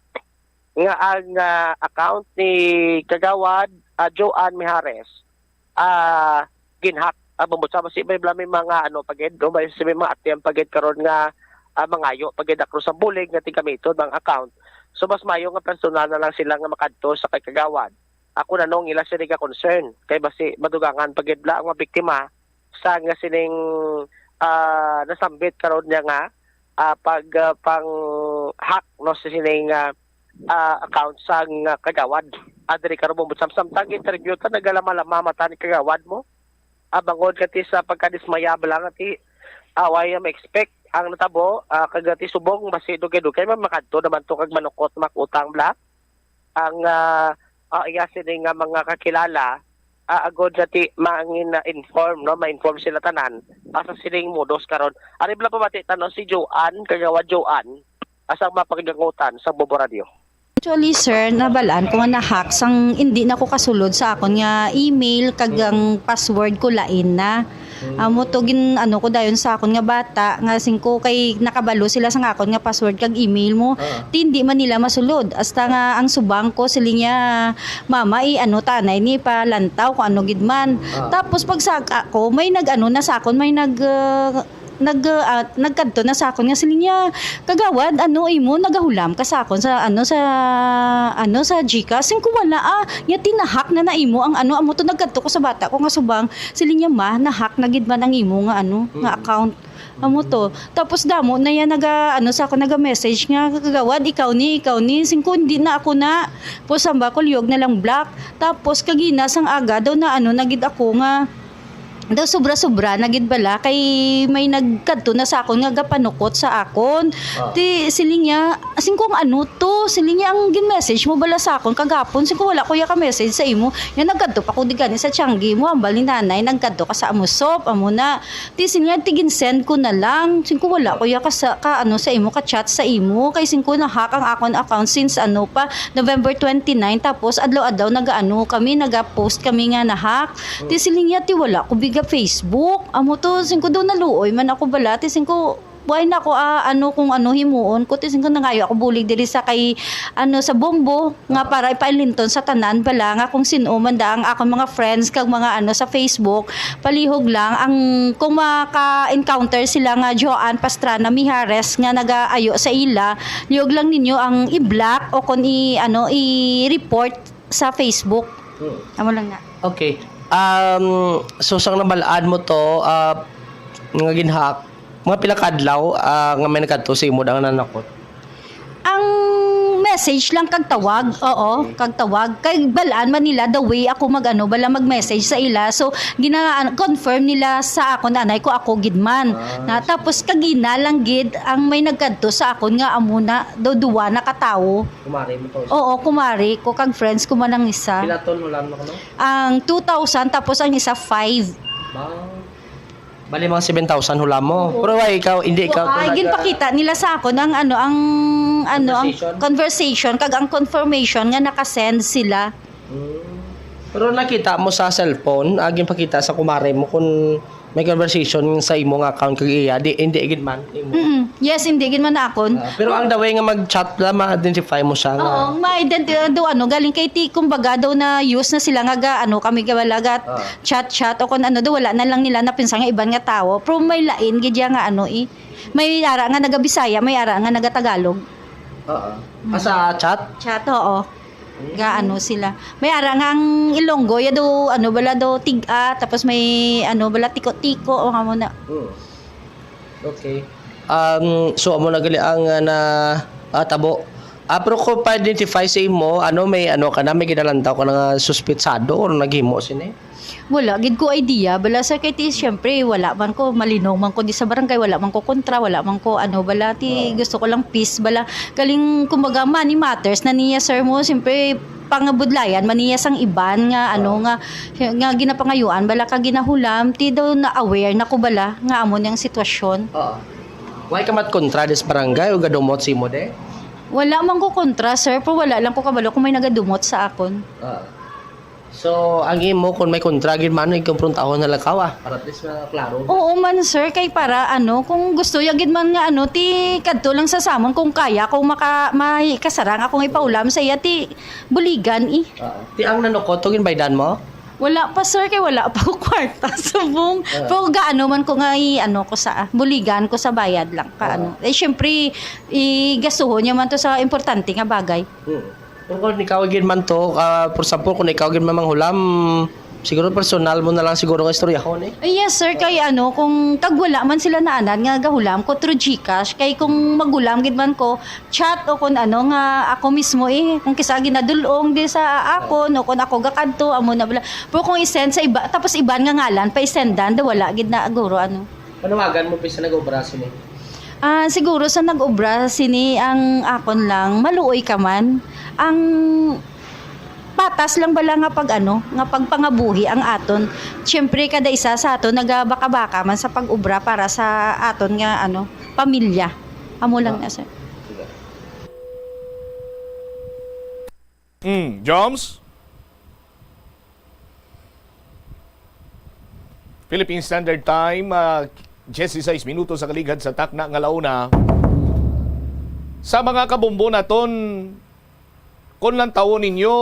nga ang, ah, account ni Kagawad, ah, Joanne Mijares, ah, ginhack. Ah, Bombo Champ, si may, may mga ano pa gid, o may, si may mga attempt pa gid karon nga, ah, mangayo pa gid across sa bulig nga tigamiton ang account. So, mas mayo nga personal na lang sila nga makadto sa kay Kagawad. Ako na nung ila sila nga concern. Kay basi madugangan pa gid bala ang mga biktima sa nga sining, ah, nasambit karon niya nga, ah, pag, ah, pang-hack, no, sa sining, ah, ah, account sang, ah, Kagawad. Ah, diri karon mo, sam-, samtang interview ta, nagalama-lama mata ni Kagawad mo. Ah, bangod kati sa pagkadismaya bala nga ti, ah, way ma-expect ang natabo, ah, kag ti subong, basi dugay-dugay man makadto naman to kag manukot, makutang bala. Ang, ah, ah, iya sini nga mga kakilala, ah, agod nga ti mangin-, ah, inform, no, ma-inform sila tanan, ah, sa sining modus karon. Ari bala pamati ta, no, si Joanne, Kagawad Joanne, asang mapagdangutan sa Bombo Radio. Actually, sir, nabalaan ko nga na-hack sang hindi na ko kasulod sa akon nga email, kag ang password ko lain na. Amo to gin-, ano ko dayon sa akon nga bata, nga singko kay nakabalo sila sa akon nga password kag email mo. Ah. Ti hindi man nila masulod. Hasta nga ang subang ko, siling niya, "Mama, i-ano ta anay ni, palantaw kung ano gid man." Ah. Tapos pag sa ako, may nag-ano na sa akon, may nag, ah, nag, ah, nagkadto na sa akon nga siling niya, "Kagawad, ano imo, nagahulam ka sa akon sa, ano, sa, ano, sa GCash?" Singko, "Wala, ah." Nya, "Ti na-hack na na imo ang ano." Amo to, nagkadto ko sa bata ko nga subang, siling niya, "Ma, na-hack na gid man ang imo nga, ano, nga Mm. account." Amo to. Tapos damo na yan naga, ano, sa ako, naga-message nga, "Kagawad, ikaw ni, ikaw ni." Singko, "Hindi na ako na." Tapos samba ko, liyog na lang block. Tapos kagina sang aga daw na, ano, na gid ako nga, daw sobra-sobra na gid bala kay may nagkadto na sa akon nga gapanukot sa akon. Ah. Ti siling niya, singko, "Ang ano to?" Siling niya, "Ang gin-message mo bala sa akon kagapon?" Singko, "Wala ko ya ka-message sa imo." Nga nagkadto pa ko di gani sa Tiangge mo, hambal ni nanay, "Nagkadto ka sa amo sop, amo na." Ti siling niya, "Ti gin-send ko na lang." Singko, "Wala ko ya ka sa, ka, ano, sa imo, ka-chat sa imo. Kay singko na-hack ang akon account since, ano pa, November twenty-nine, tapos adlaw-adlaw nagaano kami, naga-post kami nga na-hack." Ti siling niya, "Ti wala ko biga Facebook." Amo to, singko, daw naluoy man ako bala. Ti singko, Buhay na ako, ah, ano, kung ano himuon ko, ti sing ko nangayo ako bulig diri sa kay, ano, sa Bombo, nga para ipailinton sa tanan bala nga kung sin-o man da ang akon mga friends kag mga, ano, sa Facebook, palihog lang ang, kung maka-encounter sila nga Joanne Pastrana Mijares nga nagaayo sa ila, lihog lang ninyo ang i-block o kung i-, ano, i-report sa Facebook. Hmm. Amo lang na. Okay. Um, so, sang nabal-an mo to, ah, nga ginhack, mga pila ka adlaw, ah, nga may nagkadto sa imo nga nanakot? Ang message lang kag tawag, oo, kag tawag. Kay bal-an man nila the way ako mag-ano, bala mag-message sa ila. So, gina-, confirm nila sa akon anay ko ako gid man. Ah. Na, tapos kagina lang gid ang may nagkadto sa akon nga amo na daw duwa na ka tawo. Kumare mo to? Oo, kumare ko kag friends ko man ang isa. Pila ton hulam na kuno? Ang two thousand, tapos ang isa five. Ba? Bali, mga seven thousand hulam mo. Oo. Pero why ikaw, hindi ikaw Ay, talaga ginpakita nila sa akon ang ano, ang ano, ang Conversation? conversation kag ang confirmation nga naka-send sila. Mm. Pero nakita mo sa cellphone, ah, ginpakita sa kumare mo kung may conversation sa imo nga account kag iya, di, hindi gid man imo. Mm-mm. Yes, hindi gid man na akon. Ah, pero ang the way nga mag-chat la, ma-identify mo siya nga Oo, ma-ident-, uh, do ano, galing kay ti, kumbaga, daw na use na sila nga ga, ano, kami ga wala ga Ah. chat-chat o kung ano, do wala na lang nila napinsa nga iban nga tawo. Pero may lain gid ya nga ano, eh. May ara nga naga-Bisaya, may ara nga naga-Tagalog. Oo. Mm. Ah, sa chat? Chat, oo. Mm. Ga ano sila. May ara nga ang Ilonggo, ya do, ano bala do, tig-a, tapos may, ano bala, tiko-tiko, o nga mo na. Mm. Okay. Um, so, amo na gali ang, ah, na, ah, tabo. Ah, pero kung pa-identify sa imo, ano, may ano ka na, may ginalantaw ka na nga suspitsado or naghimo sini? Wala gid ko idea. Bala, sir, kay ti, siyempre, wala man ko, malinaw man ko di sa barangay, wala man ko kontra, wala man ko, ano, bala, ti, Oo. gusto ko lang peace, bala. Galing, kumbaga, money matters na niya, sir, mo, siyempre, pangabudlayan man niya sang iban nga, ano, Oo. nga, nga ginapangayuan, bala, ka ginahulam, ti daw na-aware na ko, bala, nga amo niyang sitwasyon. Oo. Why ka mat kontra dis barangay o gadumot si mo de? Wala man ko kontra, sir, pero wala lang ko kabalo kung may nagadumot sa akon. Oo. So, ang imo, kung may kontra gid man, ikomprontaho na lang ka, ah, para at least maklaro. Oo man, sir, kay para, ano, kung gusto ya gid man nga, ano, ti kadto lang sa samon kung kaya, kung maka-, may kasarang akong ipaulam sa iya, ti buligan, eh. Oo. Ti ang nanukot, to ginbaydan mo? Wala pa, sir, kay wala pa ko kwarta, subong. Oo. Pero gaano man ko nga i-, ano ko sa, ah, buligan ko sa bayad lang, ka, Oo. ano. Eh, syempre, i-gastuhon niya man to sa importante nga bagay. Hmm. Pero kung ikaw gid man to, ah, for example, kung ikaw gid man manghulam, siguro personal mo na lang siguro nga istoryahon, eh. Eh, yes, sir. Kay ano, kung kag wala man sila naanan nga gahulam ko through GCash, kay kung maghulam gid man ko, chat o kung ano nga ako mismo, eh, kung kisa ginadul-ong di sa akon o kung ako gakadto, amo na bala. Pero kung i-send sa iba, tapos iban nga ngalan pa i-sendan, da wala gid na guro, ano. Panawagan mo pa sa nag-obra sini? Ah, siguro sa nag-obra sini ang akon lang, maluoy ka man. Ang patas lang bala nga pag ano, nga pagpangabuhi ang aton. Siyempre, kada isa sa aton nagabaka-baka man sa pag-obra para sa aton nga ano, pamilya. Amo lang Ah. na, sir. Sige. Mm, Joms? Philippine Standard Time, ah, diyesisais minutos sa kaligad sa takna nga launa. Sa mga kabombo naton, kung lantawon ninyo,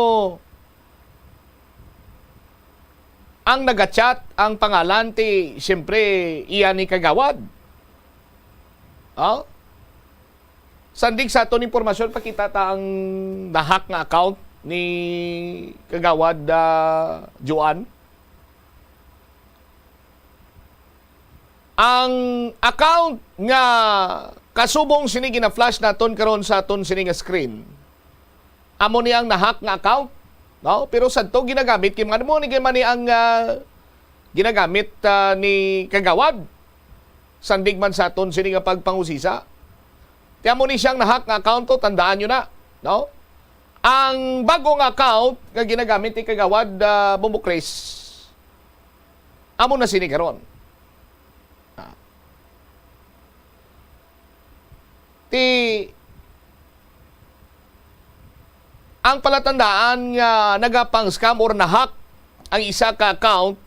ang nagachat, ang pangalan ti, siyempre, iya ni Kagawad. Oh? Sandig sa aton impormasyon, pakita ta ang na-hack nga account ni Kagawad, ah, Joan. Ang account nga kasubong sini gina-flash naton karon sa aton sini nga screen, amo ni ang na-hack nga account, no? Pero sadto ginagamit kay man mo ni, kay man ni ang, ah, ginagamit, ah, ni Kagawad. Sandig man sa aton sini nga pagpangusisa. Ti amo ni siyang na-hack nga account to, tandaan nyo na, no? Ang bagong account nga ginagamit ni Kagawad, ah, Bombo Chris, amo na sini karon. Ah. Ti, ang palatandaan nga nagapang-scam or na-hack ang isa ka account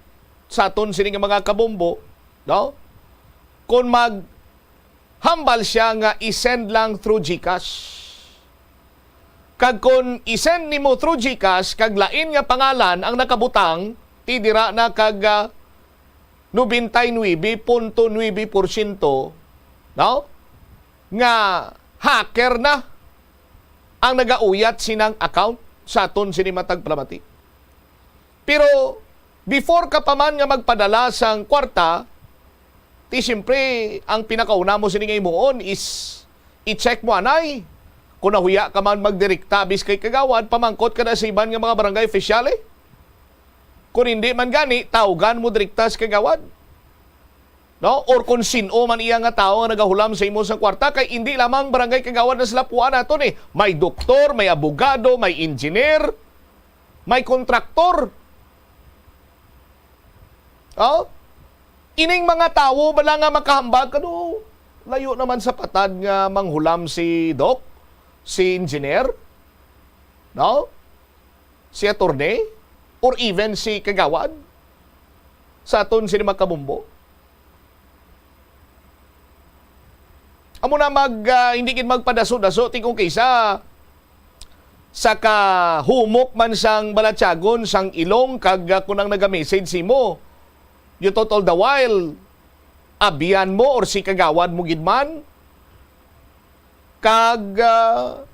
sa aton sini nga mga kabombo, no? Kung mag-, Hambal siya nga i-send lang through GCash. Kag kon i-send nimo through GCash kag lain nga pangalan ang nakabutang, ti dira na kag, ah, nobenta y nuebe punto nuebe porsyento, no? Nga hacker na ang nagauyat sinang account sa aton sini matag palamati. Pero before ka pa man nga magpadala sang kwarta, ti siyempre, ang pinakauna mo sini nga himuon is i-check mo anay kung nahuya ka man magdirekta bis kay kagawad, pamangkot ka na sa iban nga mga barangay opisyale. Kung hindi man gani, tawgan mo direkta sa kagawad. No? Or kung sin-o man iya nga tawo nga nagahulam sa imo sang kwarta, kay indi lamang barangay kagawad na sila puan naton eh. May doktor, may abogado, may engineer, may kontraktor. Oh? Ining mga tawo bala nga makahambal kano, layo naman sa patad nga manghulam si doc, si engineer, no? Si attorney, or even si kagawad sa aton sini makabumbo. Amo na mag, ah, hindi gid magpadaso-daso, ti kung kaysa sa kahumok man sang balatyagon sang ilong kag, ah, kun ang naga-message simo, you thought all the while, abyan mo or si kagawad mo gid man, kag, ah,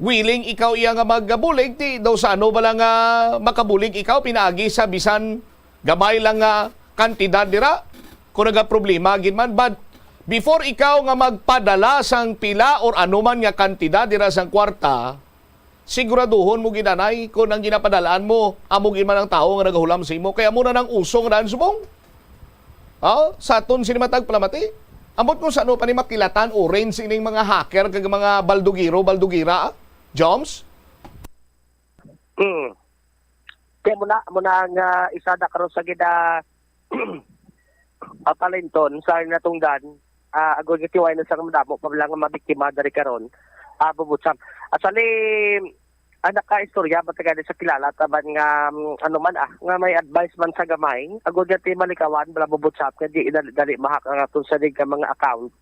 willing ikaw iya nga magabulig, ti daw sa ano bala nga makabulig ikaw pinaagi sa bisan gamay lang nga kantidad dira? Kung nagaproblema gid man, but before ikaw nga magpadala sang pila or ano man nga kantidad dira sang kwarta, siguraduhon mo gid anay kung ang ginapadalaan mo amo gid man ang tawo nga nagahulam sa imo. Kay amo na nang uso nga daan subong. Ha? Sa aton sini matag palamati. Ambot kung sa ano pa ni makilatan orange ining mga hacker kag mga baldugiro, baldugira, ah? Joms? Hmm. Kaya mo na, mo na nga isa na karon sa gida, ah, palinton sa natungdan, ah, agod nga tiway na sa madamo pa lang nga mabiktima dari karon, ah, bubutsam. Asali, ah, nakaistorya ba taga sa kilala taban nga, mm, ano man, ah, nga may advice man sa gamay, agod nga ti malikawan, bala bubutsam, nga di dali, dali mahak ang aton sa nga mga account.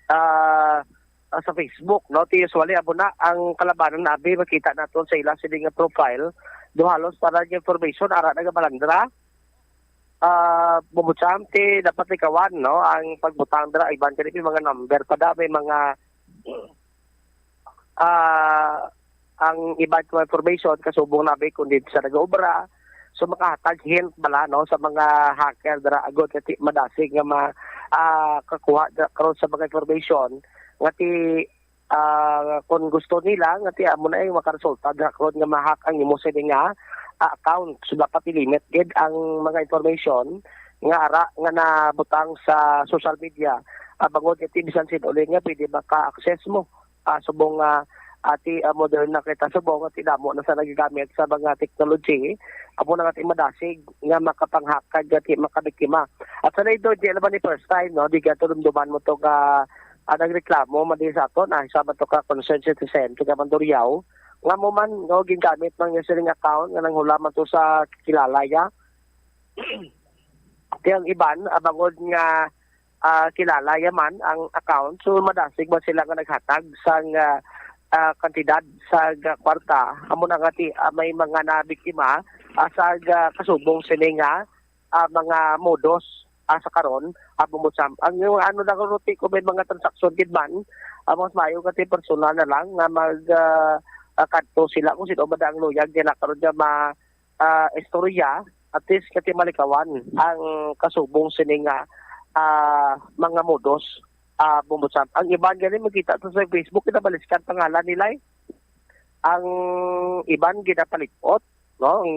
Ah, ah, sa Facebook, no? Ti usually, amo na ang kalabanan na abi, makita naton sa ila sini nga profile, do halos para nga information, ara nagabalandra. Ah, bubutsam ti dapat likawan, no? Ang pagbutang dira, iban kani may mga number pa da, may mga, ah, ang iban nga information, kasubong na abi kung di sa nag-obra. So, makahatag hint bala, no, sa mga hacker dira, agod nga ti madasig nga ma-, ah, kakuha dira karon sa mga information nga ti, ah, kung gusto nila nga ti amo na yung makaresulta dira karon nga ma-hack ang imo sini nga, ah, account. So, dapat i-limit gid ang mga information nga ara nga nabutang sa social media. Ah, bangod nga ti bisan sin-o nga pwede maka-access mo, ah, subong nga, ah, ti, ah, modern na kita subong nga ti damo na sa nagagamit sa mga technology, amo na nga ti madasig nga makapang-hack kag ti makabiktima. At sa naido, di naman ni first time, no? Di ka tulumduman mo to ka, ah, nagreklamo man din sa aton, ah, isa man to ka concerned citizen, taga Mandurriao, nga mo man, no, gingamit man nga sining account nga nanghulam man to sa kilala ya. Kaya ang iban, ah, bangod nga, ah, kilala yaman ang account, so madasig man sila nga naghatag sang, ah, ah, kantidad sa ga-, kwarta. Amo na nga ti, ah, may mga nabiktima, ah, sa ga-, kasubong sini nga, ah, mga modus, ah, sa karon, ah, bubutsam. Ang yung ano lang, Ruti, kung may mga transaksyon gid man, ah, mas maayo nga ti personal na lang nga mag, ah, ah, kadto sila kung sino ba ang luyag nila karon nga ma-, ah, istorya, at least kati malikawan ang kasubong sini nga, ah, mga modus, ah, bubutsam. Ang iban gani makita to sa Facebook, kinabaliskan pangalan nila eh. Ang iban ginapalipot, no? Ang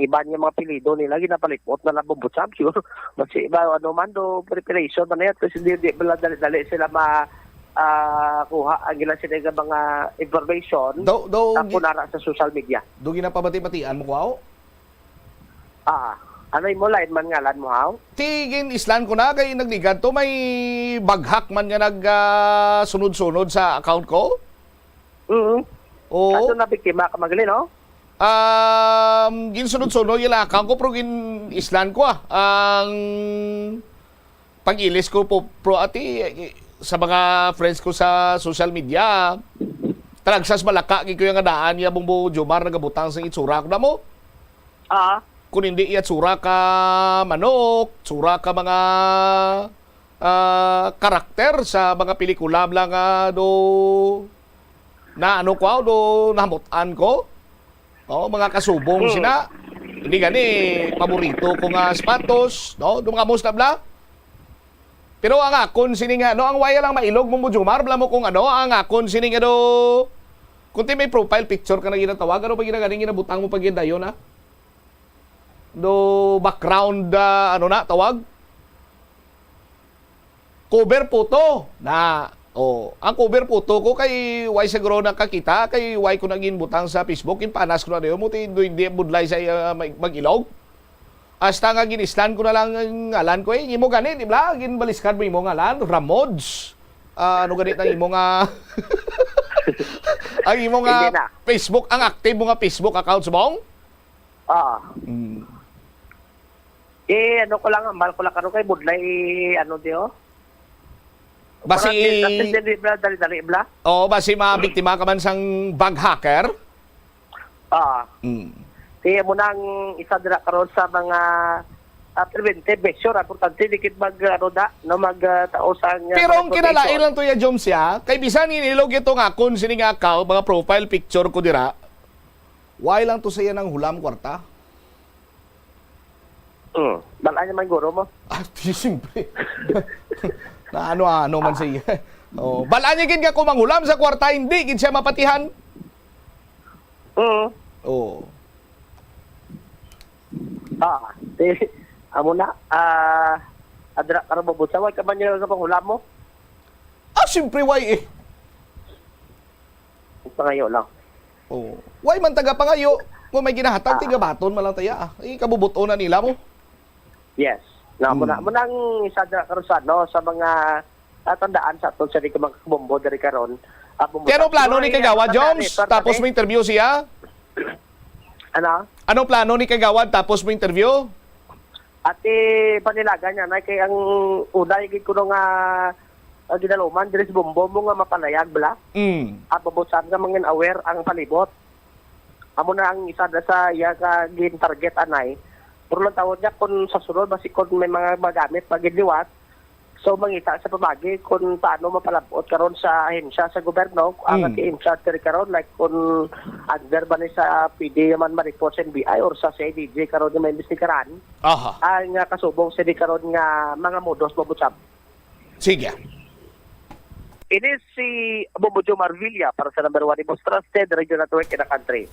iban nga mga apelyido nila ginapalipot na lang bubutsam. Siguro, mas iba, ano man, do preparation man yan. Kasi di, di, wala dali-dali sila ma-, ah, kuha ang ilang sila nga mga information Daw, daw, na gi-, kunara sa social media. Daw ginapabati-batian mo, Kwao? Ah, ano mo, line man ngalan mo, haw? Ti gin-islan ko na, kay nagligad to, may baghak man nga nag, ah, sunod-sunod sa account ko. Mm. Oo. Kaso na biktima ka, Magli, no? Um, ginsunod-sunod yung account ko, pero gin-islan ko, ah. Ang pag-ilis ko po, pro ati, sa mga friends ko sa social media, talagsas malaka gid ko yung nga daan niya, Bombo Jomar, nagabutang sa itsura ko na mo. Ah. Kung hindi iya tsura ka manok, tsura ka mga, ah, karakter sa mga pelikula bla nga do na ano ko, do nahamutan ko. Oh, mga kasubong Hmm. sina. Hindi gani, paborito ko nga sapatos, no? Do mga musta bla? Pero ang akon sini nga, no, ang waya lang mailog mo, Jomar, bla mo kung ano, ang akon sini nga do, kung ti may profile picture ka na ginatawag, ano pa ginagaling ginabutang mo pag dayon, ha? Do background, ah, ano na tawag? Cover photo na. Oh, ang cover photo ko kay why siguro nakakita, kay why ko naging butang sa Facebook, yung panas ko na dayon, mo ti, do hindi budlay sa, ah, mag-, mag-ilog. Hasta nga ginistan ko na lang ang ngalan ko, eh. Imo gani, di ba? Ginbaliskad mo imo ngalan, Ramods. Ah, ano gani ang imo nga, ang imo nga Hindi na. Facebook, ang active mo nga Facebook accounts, Bong? Ah. Mm. Eh, ano ko lang, ambal ko lang karon kay budlay, ano di, oh. Basi Parang di, dali, dali, bla, dali, dali, bla. Oo, basi mabiktima ka man sang bag hacker? Ah. Mm. Kaya mo nang isa dira karon sa mga, ah, preventive measure. Importante, di kit mag, ano da, no, mag, ah, taos ang, ah, Pero ang mga kinalain information. lang to ya, Joms, ya, kay bisan inilog ito nga akon sini nga account, mga profile picture ko dira, why lang to sa iya nang hulam kwarta? Mm. Bal-an niya man guro mo. Ah, di, siyempre. Na ano-ano man siya. Oh, bal-an niya gid nga kung manghulam sa kwarta, hindi gid siya mapatihan. Mm. Oh. Ah, di, amo na. Ah, adra ka ra ba, Butsa? Why ka man niya sa panghulam mo? Ah, siyempre, why eh? Pangayo lang. Oh. Why man taga pangayo? Kung may ginahatag, Ah. tigabaton man lang taya, ah. Eh, kabubuto na nila mo. Yes. Na, muna, Mm. muna ang isa dira karon sa, no, sa mga, ah, tandaan sa aton sa di ka magkabombo diri karon. Ah, bumbo Pero sa plano ni mga Kagawad, tandaan Joms, eh, tapos parte. mo interview siya? Ano? Ano plano ni Kagawad tapos mo interview? Ati panilaga niya, na kay ang unay gid kuno nga, ah, ginaluman diri sa Bombo mo nga mapalayag bala. Mm. At mabusan nga mangin aware ang palibot. Amo na ang isa na sa iya ka gin-target anay. Pero lang tawon niya kung sa sunod, basi kung may mga magamit pa gid liwat, so mangita sa pamagi kung paano mapalabot karon sa ahensya sa gobyerno, ang Mm. ati in charge diri karon, like kung under ba ni sa P D man ma-report sa N B I or sa C I D G karon nga may imbestigaran, Aha. ang, ah, kasubong sa di karon nga mga modus mo, Butchab. Sige. Ini si Bombo Joe Marvilla para sa number one, the most trusted radio network in the country.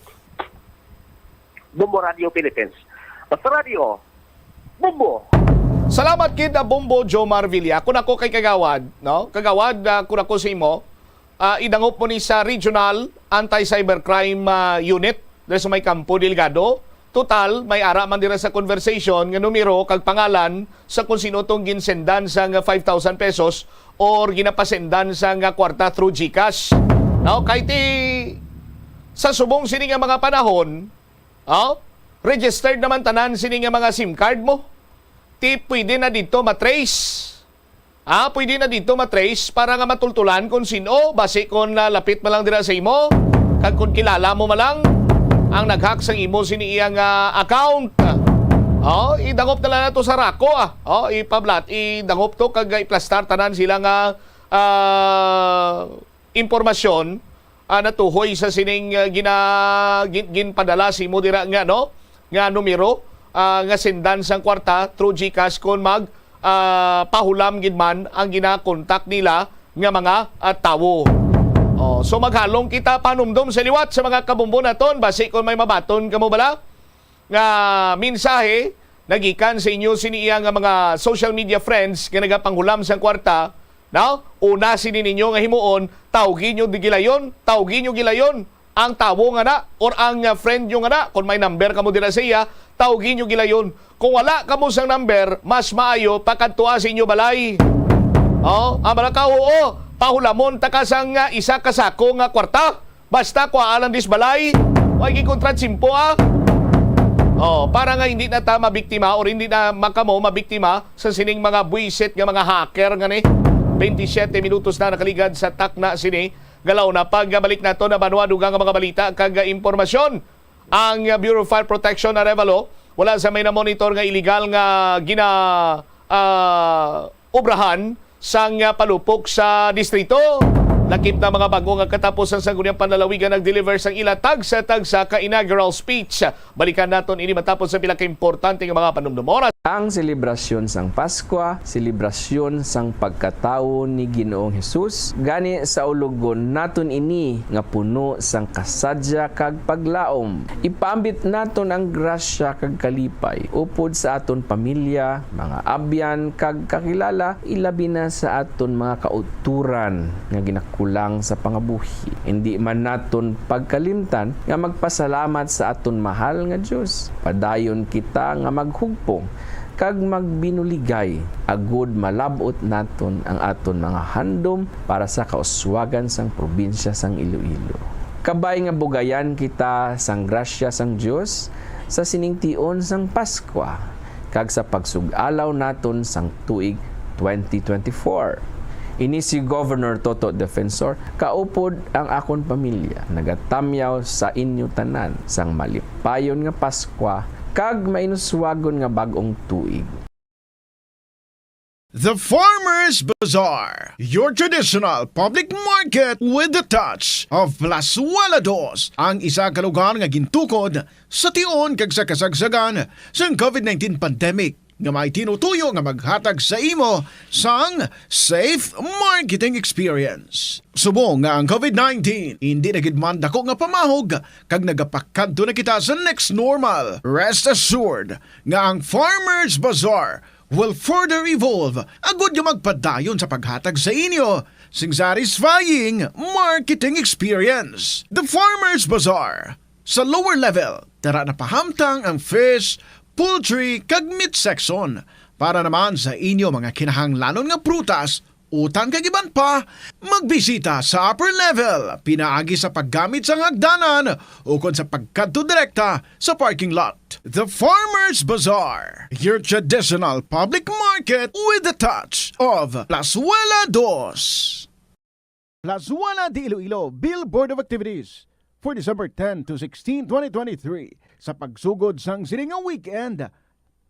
Bombo Radio Philippines. Basta Radio, Bombo! Salamat gid, ah, Bombo Joe Marvilla. Kung ako kay Kagawad, no? Kagawad, ah, kung ako sa imo, ah, idangop mo ni sa Regional Anti-Cybercrime, ah, Unit diri sa may Campo Delgado. Total, may ara man dira sa conversation nga numero kag pangalan sa kung sino tong ginsendan sa nga five thousand pesos or ginapasendan sa nga kwarta through GCash. No, kay ti sa subong sini nga mga panahon, oh, registered naman tanan sini nga mga SIM card mo. Ti pwede na dito matrace. Ah, pwede na dito matrace para nga matultulan kung sino, basi kung, ah, lapit man lang dira sa imo, kag kung kilala mo man lang ang nag-hack sang imo sini iyang, ah, account. Oh, idangop na lang nato sa rako, ah. Oh, ipablat, idangop to kag iplastar tanan sila nga, ah, impormasyon, ah, natuhoy sa sining, ah, gina-, gin-, ginpadala sa imo dira nga, no, nga numero, ah, nga sendan sang kwarta through GCash kon mag, ah, pahulam gid man ang ginakontak nila nga mga, ah, tawo. Oh, so maghalong kita panumdom sa liwat sa mga kabombo naton, basi kon may mabaton kamo bala nga mensahe nagikan sa inyo sini iya nga mga social media friends nga nagapanghulam sang kwarta, no? Una sini ninyo nga himuon, tawgi nyo di gilayon, tawgi nyo gilayon ang tawo nga na or ang, uh, friend nyo nga na. Kung may number kamo dira sa iya, tawgi nyo gilayon. Kung wala kamo sang number, mas maayo pakadtua sa inyo balay. Oh, ang mga ka, oo, pahulamon ta ka sang, uh, isa ka sako nga kwarta. Basta kuha lang dis balay. Way gikontra tsimpo, ah. Oh, para nga hindi na ta mabiktima or hindi na makamo mabiktima sa sining mga buwisit nga mga hacker nga ni. Twenty-seven minutos na nakaligad sa takna sini. Galaw na pagbalik nato na banwa dugang nga mga balita kag impormasyon. Ang Bureau of Fire Protection, Arevalo, wala sa may na-monitor nga illegal nga gina ah, obrahan sang, ah, palupok sa distrito. Lakip na mga bag-o nga katapusan sang Sangguniang Panlalawigan nag-deliver sang ila tagsa-tagsa ka inaugural speech. Balikan naton ini matapos sa pila ka importante nga mga panumdom. Oras. Ang selebrasyon sang Paskwa, selebrasyon sang pagkatawo ni Ginoong Hesus, gani sa ulogon naton ini nga puno sang kasadya kag paglaom. Ipaambit naton ang grasya kag kalipay upod sa aton pamilya, mga abyan, kag kakilala, ilabi na sa aton mga kauturan nga ginakulang sa pangabuhi. Indi man naton pagkalimtan nga magpasalamat sa aton mahal nga Dios. Padayon kita nga maghugpong kag magbinuligay, agud malab-ot naton ang aton mga handom para sa kauswagan sang probinsya sang Iloilo. Kabay nga bugayan kita sang grasya sang Dios sa sining tion sang Paskwa kag sa pagsug-alaw naton sang tuig twenty twenty-four. Ini si Governor Toto Defensor, kaupod ang akon pamilya, nagatamyaw sa inyo tanan sang malipayon nga Paskwa kag mainuswagon nga bag-ong tuig. The Farmers Bazaar, your traditional public market with the touch of Plazuela Dos, ang isa ka lugar nga gintukod sa tion kag sa kasagsagan sang covid nineteen pandemic, nga may tinutuyo nga maghatag sa imo sang safe marketing experience. Subong nga ang covid nineteen hindi na gid man dako nga pamahog kag nagapakadto na kita sa next normal, rest assured nga ang Farmers Bazaar will further evolve agud nga magpadayon sa paghatag sa inyo sing satisfying marketing experience. The Farmers Bazaar. Sa lower level, tara na pahamtang ang fish, poultry, kag meat section. Para naman sa inyo mga kinahanglanon nga prutas, utan kag iban pa, magbisita sa upper level, pinaagi sa paggamit sang hagdanan ukon sa pagkadto direkta sa parking lot. The Farmers Bazaar, your traditional public market with the touch of Plazuela Dos. Plazuela de Iloilo Bill Board of Activities for December ten to sixteen, twenty twenty-three. Sa pagsugod sang sini nga weekend,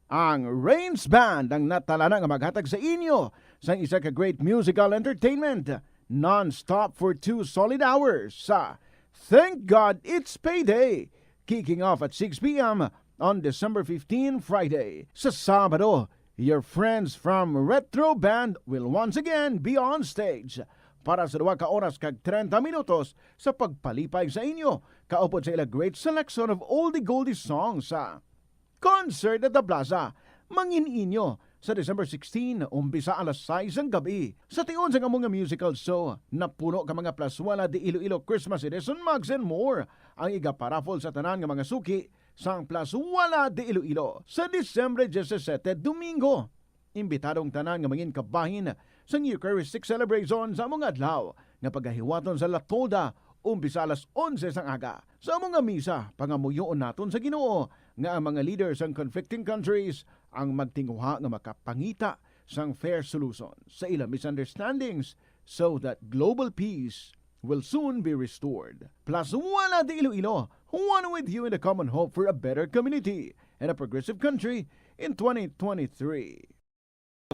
ang Rains Band ang natalana nga maghatag sa inyo sang isa ka great musical entertainment non-stop for two solid hours sa Thank God It's Payday, kicking off at six p m on December fifteen, Friday. Sa Sabado, your friends from Retro Band will once again be on stage para sa duha ka oras kag treinta minutos sa pagpalipay sa inyo, kaupod sa ila great selection of oldie goldie songs sa Concert at the Plaza, mangin-inyo sa December sixteen, umpisa alas sais sang gabi. Sa tion sang amo nga musical show, napuno ka mga Plazuela de Iloilo Christmas Edition mugs and more ang igaparaffle sa tanan nga mga suki sang Plazuela de Iloilo sa Disyembre disisete, Domingo. Imbitado ang tanan nga mangin kabahin sang Eucharistic celebration sa amo nga adlaw nga pagahiwaton sa La Tolda, umpisa alas onse sang aga. Sa amo nga misa, pangamuyoon naton sa Ginoo nga ang mga leader sang conflicting countries ang magtinguha nga makapangita sang fair solution sa ila misunderstandings so that global peace will soon be restored. Plazuela de Iloilo, one with you in the common hope for a better community and a progressive country in twenty twenty-three.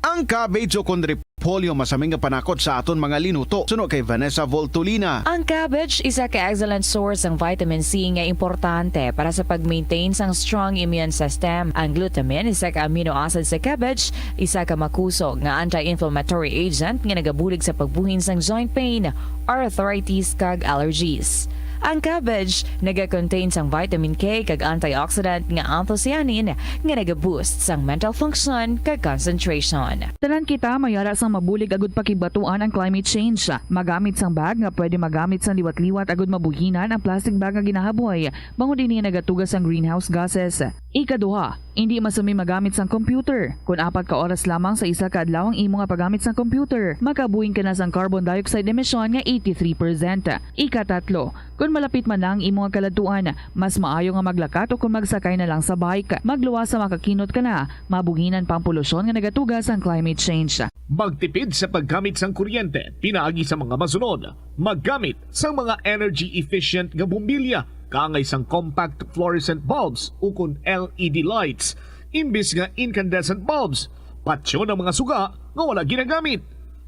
Ang cabbage ukon repolyo masaming nga panakot sa aton mga linuto, suno kay Vanessa Voltolina. Ang cabbage isa ka excellent source sang vitamin C nga importante para sa pag-maintain sang strong immune system. Ang glutamine, isa ka amino acid sa cabbage, isa ka makusog nga anti-inflammatory agent nga nagabulig sa pagbuhin sang joint pain, arthritis, kag allergies. Ang cabbage naga-contain sang vitamin K kag antioxidant nga anthocyanin nga naga-boost sang mental function kag concentration. Tanan kita may ara sang mabulig agud pakigbaton ang climate change. Magamit sang bag nga pwede magamit sang liwat-liwat agud mabuhinan ang plastic bag nga ginahaboy, bangod ini nagatuga sang greenhouse gases. Ikaduha, indi masami magamit sang computer. Kon apat ka oras lamang sa isa ka adlaw ang imo nga paggamit sang computer, makabuing ka na sang carbon dioxide emission nga eighty-three percent. Ikatatlo, kon malapit man na ang imo nga kaladtuan, mas maayo nga maglakat o kon magsakay na lang sa bike. Magluwas sa makakinot ka na, mabuhinan pa ang polusyon nga nagatuga sang climate change. Magtipid sa paggamit sang kuryente pinaagi sa mga masunod. Maggamit sang mga energy efficient nga bombilya kaangay sang compact fluorescent bulbs ukon L E D lights imbis nga incandescent bulbs. Patyon ang mga suga nga wala ginagamit.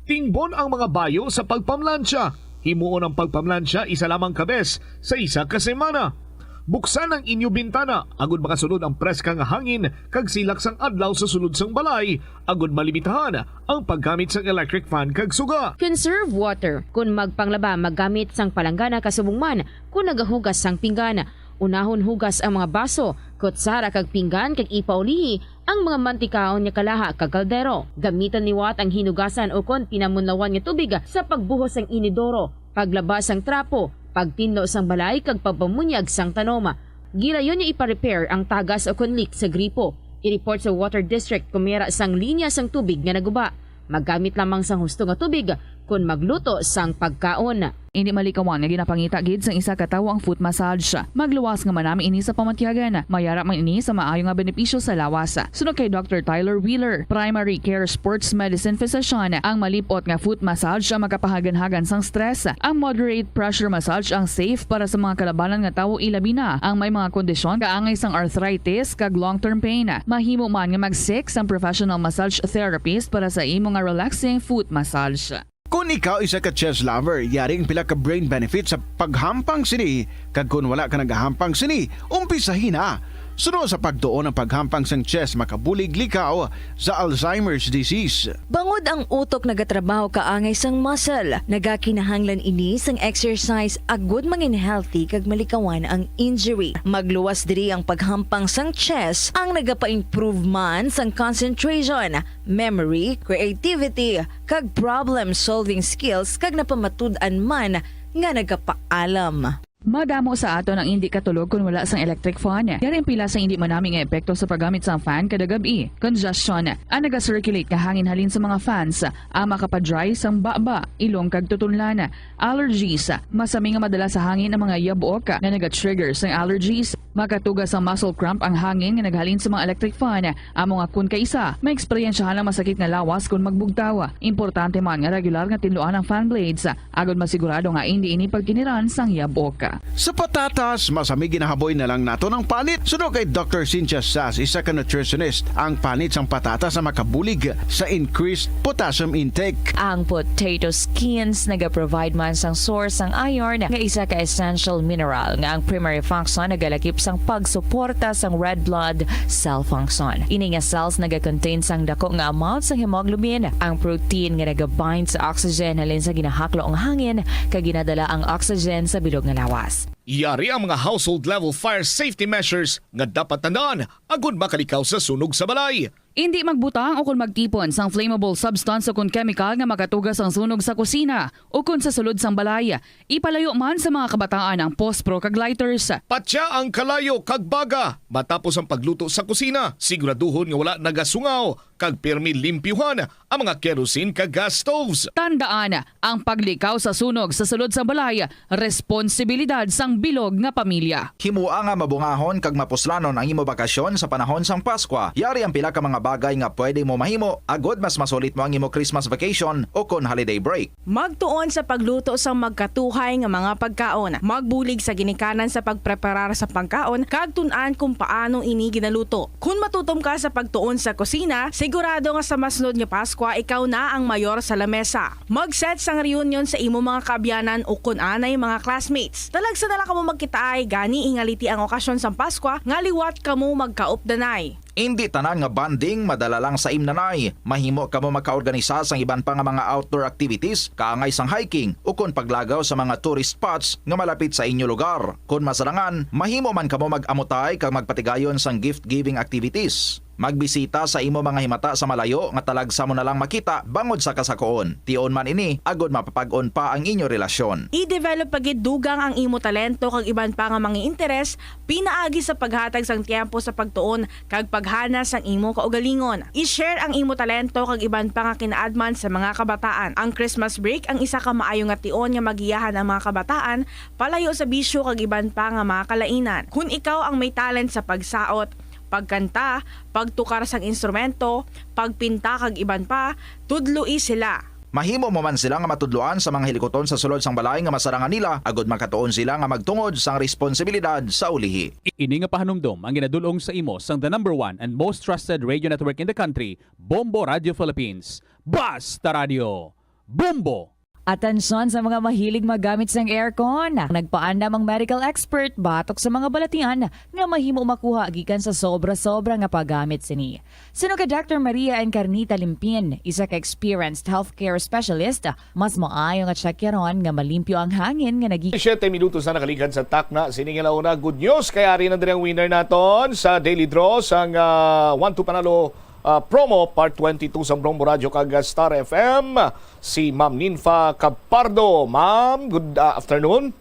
Tingbon ang mga bayo sa pagpamlansya. Himuon ang pagpamlansya isa lamang ka bes sa isa ka semana. Buksan ang inyo bintana agud makasulod ang preska nga hangin kag silak sang adlaw sa sulod sang balay agud malimitahan ang paggamit sang electric fan kag suga. Conserve water. Kon magpanglaba, maggamit sang palanggana kasubong man kon nagahugas sang pinggan. Unahon hugas ang mga baso, kutsara kag pinggan kag ipaulihi ang mga mantikaon nga kalaha kag kaldero. Gamiton liwat ang hinugasan ukon pinamunlawan nga tubig sa pagbuhos sang inidoro, paglaba sang trapo, pagtinlo sang balay kag pagpamunyag sang tanom. Gilayon nga ipa-repair ang tagas ukon leak sa gripo. I-report sa water district kon may ara sang linya sang tubig nga naguba. Maggamit lamang sang husto nga tubig kon magluto sang pagkaon. Indi malikawan nga ginapangita gid sang isa ka tawo ang foot massage. Magluwas nga manami ini sa pamatyagan. Mayara man ini sa maayo nga benepisyo sa lawas. Suno kay Doctor Tyler Wheeler, primary care sports medicine physician, ang malip-ot nga foot massage ang makapahaganhagan sang stress. Ang moderate pressure massage ang safe para sa mga kalabanan nga tawo, ilabi na ang may mga kondisyon kaangay sang arthritis kag long-term pain. Mahimo man nga mag-seek sang professional massage therapist para sa imo nga relaxing foot massage. Kon ikaw isa ka chess lover, yari ang pila ka brain benefits sa paghampang sini, kag kon wala ka nagahampang sini, umpisahi na. Suno sa pagtuon ang paghampang sang chess makabulig likaw sa Alzheimer's disease. Bangod ang utok nagatrabaho kaangay sang muscle, nagakinahanglan ini sang exercise agud mangin healthy kag malikawan ang injury. Magluwas diri ang paghampang sang chess ang nagapa-improve man sang concentration, memory, creativity, kag problem-solving skills kag napamatud-an man nga nagapaalam. Madamo sa aton ang indi katulog kon wala sang electric fan. Yari ang pila sa indi manami nga epekto sa paggamit sang fan kada gab-i. Congestion, ang naga-circulate nga hangin halin sa mga fans, ang makapa-dry sang baba, ilong kag tutunlan. Allergies, masami nga madala sa hangin ang mga yabok nga naga-trigger sang allergies. Makatuga sang muscle cramp ang hangin nga naghalin sa mga electric fan. Amo nga kon kaisa, maeksperiensyahan ang masakit nga lawas kon magbugtaw. Importante man nga regular nga tinluan ang fan blades agod masigurado nga indi ini pagkiniran sang yabok. Sa patatas, masami ginahaboy na lang naton ang panit. Suno kay Doctor Cynthia Sass, isa ka nutritionist, ang panit sang patatas ang makabulig sa increased potassium intake. Ang potato skins nagaprovide man sang source sang iron, nga isa ka essential mineral, nga ang primary function nagalakip sang pagsuporta sang red blood cell function. Ini nga cells nagakontain sang dako nga amount sang hemoglobin. Ang protein nga nagabind sa oxygen halin sa ginahaklo nga hangin kag ginadala ang oxygen sa bilog nga lawas. Yari ang mga household level fire safety measures nga dapat tandaan agud makalikaw sa sunog sa balay. Indi magbutang o kon magtipon sang flammable substance o kon kemikal nga makatuga sang sunog sa kusina o kon sa sulod sang balay. Ipalayo man sa mga kabataan ang pospro kag lighters. Patya ang kalayo kag baga matapos ang pagluto sa kusina. Siguraduhon nga wala nagasungaw kag pirmi limpyuhan ang mga kerosene kag gas stoves. Tandaan, ang paglikaw sa sunog sa sulod sang balay responsibilidad sang bilog nga pamilya. Himoa nga mabungahon kag mapuslanon ang imo bakasyon sa panahon sang Paskwa. Yari ang pila ka mga bagay nga pwede mo mahimo agod mas masulit mo ang imo Christmas vacation o kon holiday break. Magtuon sa pagluto sang magkatuhay nga mga pagkaon. Magbulig sa ginikanan sa pagpreparar sa pagkaon kag tun-an kon paano ini ginaluto. Kon matutom ka sa pagtuon sa kusina, sigurado nga sa masunod nga Paskwa ikaw na ang mayor sa lamesa. Mag-set sang reunion sa imo mga kaabyanan ukon anay mga classmates. Talagsa na lang kamo magkitaay gani ingaliti ang okasyon sang Paskwa nga liwat kamo magkaupdanay. Indi tanan nga bonding madala lang sa imnanay. Mahimo kamo makaorganisa sang iban pa nga mga outdoor activities, kaangay sang hiking ukon paglagaw sa mga tourist spots nga malapit sa inyo lugar. Kon masarangan, mahimo man kamo mag-amutay kag magpatigayon sang gift-giving activities. Magbisita sa imo mga himata sa malayo nga talagsa mo na lang makita bangod sa kasakoon. Tion man ini agod mapapag-on pa ang inyo relasyon. I-develop pa gid dugang ang imo talento kag iban pa nga mga interes pinaagi sa paghatag sang tiyempo sa pagtuon kag paghana sang imo kaugalingon. I-share ang imo talento kag iban pa nga kinaadman sa mga kabataan. Ang Christmas break ang isa ka maayo nga tion nga magiyahan ang mga kabataan palayo sa bisyo kag iban pa nga mga kalainan. Kon ikaw ang may talent sa pagsaot, pagkanta, pagtukar sang instrumento, pagpinta kag iban pa, tudloi sila. Mahimo mo man sila nga matudloan sa mga hilikuton sa sulod sang balay nga masarangan nila, agud makatuon sila nga magtungod sang responsibilidad sa ulihi. Ini nga pahanumdom ang ginadul-ong sa imo sang the number one and most trusted radio network in the country, Bombo Radio Philippines. Basta Radio, Bombo! Atensyon sa mga mahilig maggamit sang aircon. Nagpaandam ang medical expert batok sa mga balatian nga mahimo makuha gikan sa sobra-sobra nga paggamit sini. Suno kay Doctor Maria Encarnita Limpin, isa ka experienced healthcare specialist, mas maayo nga tsakyaron nga malimpyo ang hangin nga nagi- Siyete minutos na nakaligad sa takna sini nga launa. Good news kay ari na diri ang winner naton sa Daily Draw sang, ah, One to Panalo, ah, promo, part twenty-two sa Bombo Radio kag, ah, Star F M, si Ma'am Ninfa Capardo. Ma'am, good, ah, afternoon.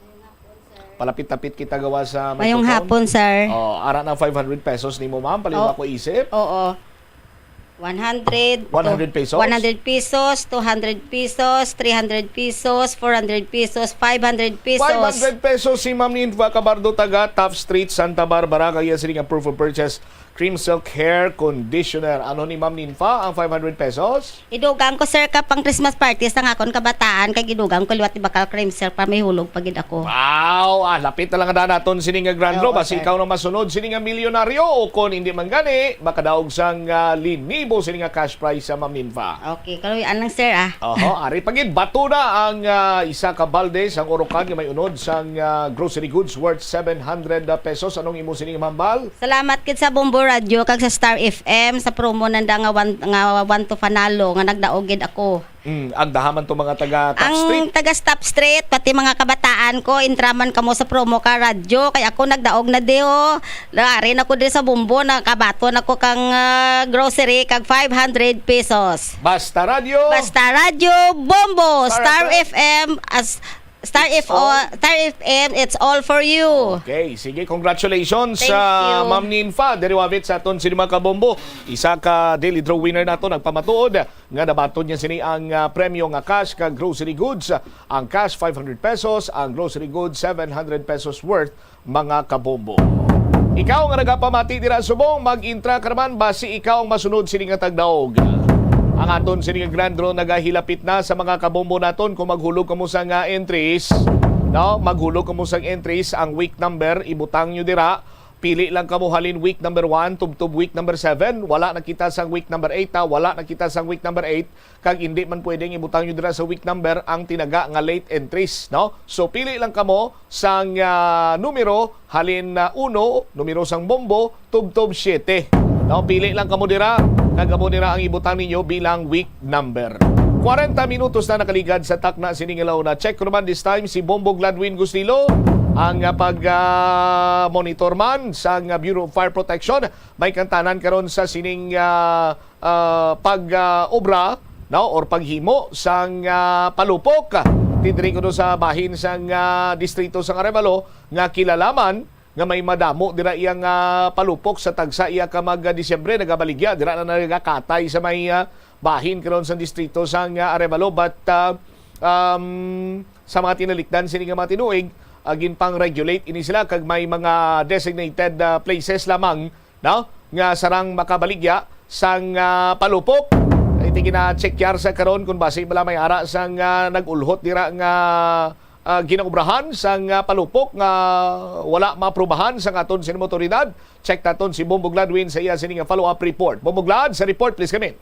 Palapit-lapit kita gawa sa may Mayong button. Hapon, sir. Oh, ara na five hundred pesos nimo, ma'am. Palihog Oh. ako isip. Oo. One hundred, One hundred pesos? One hundred pesos, two hundred pesos, three hundred pesos, four hundred pesos, five hundred pesos. Five hundred pesos si Ma'am Ninfa Cabardo, taga Taft Street, Santa Barbara. Kaya sini nga proof of purchase, Cream Silk Hair Conditioner. Ano ni Ma'am Ninfa ang five hundred pesos? Idugang ko, sir, ka pang Christmas party sa akon kabataan, kay gidugang ko liwat ni bakal Cream Silk para may hulog pa gid ako. Wow! Ah, lapit na lang ada naton sini nga grand draw. Oo, Basi sir. Ikaw na masunod sini nga milyonaryo, o kon hindi man gani, makadaog sang, ah, linibo sini nga cash prize sa Ma'am Ninfa. Okay, kaluy-an lang, sir, ah. Oho, ari pa gid, bato na ang, ah, isa ka balde sang urukan nga may unod sang, ah, grocery goods worth seven hundred pesos. Anong imo sini nga mahambal? Salamat gid sa Bombo Radio kag sa Star F M sa promo nanda nga one, nga One to Panalo nga nagdaog gid ako. Mm, ang dahaman to mga taga Top Ang Street. Taga Stop Street, pati mga kabataan ko, intraman kamo sa promo ka radyo. Kay ako nagdaog na di, oh. Ari na ko diri sa Bombo, nakabaton ako kang, ah, grocery kag five hundred pesos. Basta Radyo. Basta Radyo, Bombo, Star Star F M. F M, as Star It's F O, all Star F M, it's all for you. Okay, sige, congratulations Thank sa you. Ma'am Ninfa. Diri wavit sa aton sini mga kabombo. Isa ka Daily Draw winner nato nagpamatuod nga nabaton niya sini ang, ah, premyo nga cash ka grocery goods. Ang cash, five hundred pesos, ang grocery goods, seven hundred pesos worth, mga kabombo. Ikaw nga nagapamati dira subong, mag-intra ka naman, basi ikaw ang masunod sini nga tagdaog. Ang aton sini nga grand draw nagahilapit na sa mga kabombo naton. Kung maghulog kamo sa nga entries, no? Maghulog kamo sa entries, ang week number, ibutang nyo dira. Pili lang kamo halin week number one, tubtob week number seven. Wala na kita sang week number eight, ha? Wala na kita sang week number eight. Kag hindi man pwedeng ibutang nyo dira sa week number ang tinaga nga late entries, no? So, pili lang kamo sang, ah, numero halin na uno, numero sang bombo, tubtob siyete. No, pili lang kamo dira, kag amo dira ang ibutang ninyo bilang week number. Kwarenta minutos na nakaligad sa takna sini nga launa. Check ko naman this time si Bombo Gladwin Gustilo, ang, ah, pag, ah, monitor man sa, ah, Bureau of Fire Protection. May kantanan karon sa sining, ah, ah, pag, ah, obra, no, or paghimo sang, ah, palupok. Ti diri kuno sa bahin sang, ah, distrito sang Arevalo nga kilala man nga may madamo dira iyang, ah, palupok sa tagsa iya ka mag, ah, Disyembre nagabaligya dira na nagakatay sa may, ah, bahin karon sa distrito sang, ah, Arevalo. But, ah, um, sa mga tinalikdan sini nga mga tinuig, ah, ginpang-regulate ini sila kag may mga designated, ah, places lamang, no, nga sarang makabaligya sang, ah, palupok. Iti gina-check yar sa karon kung basi bala may ara sang, ah, nag-ulhot dira nga, ah, ginaobrahan sang, ah, palupok nga wala maaprubahan sang aton sini mga otoridad. Check naton si Bombo Gladwin sa iya sini nga follow-up report. Bombo Glad, sa report, please come in.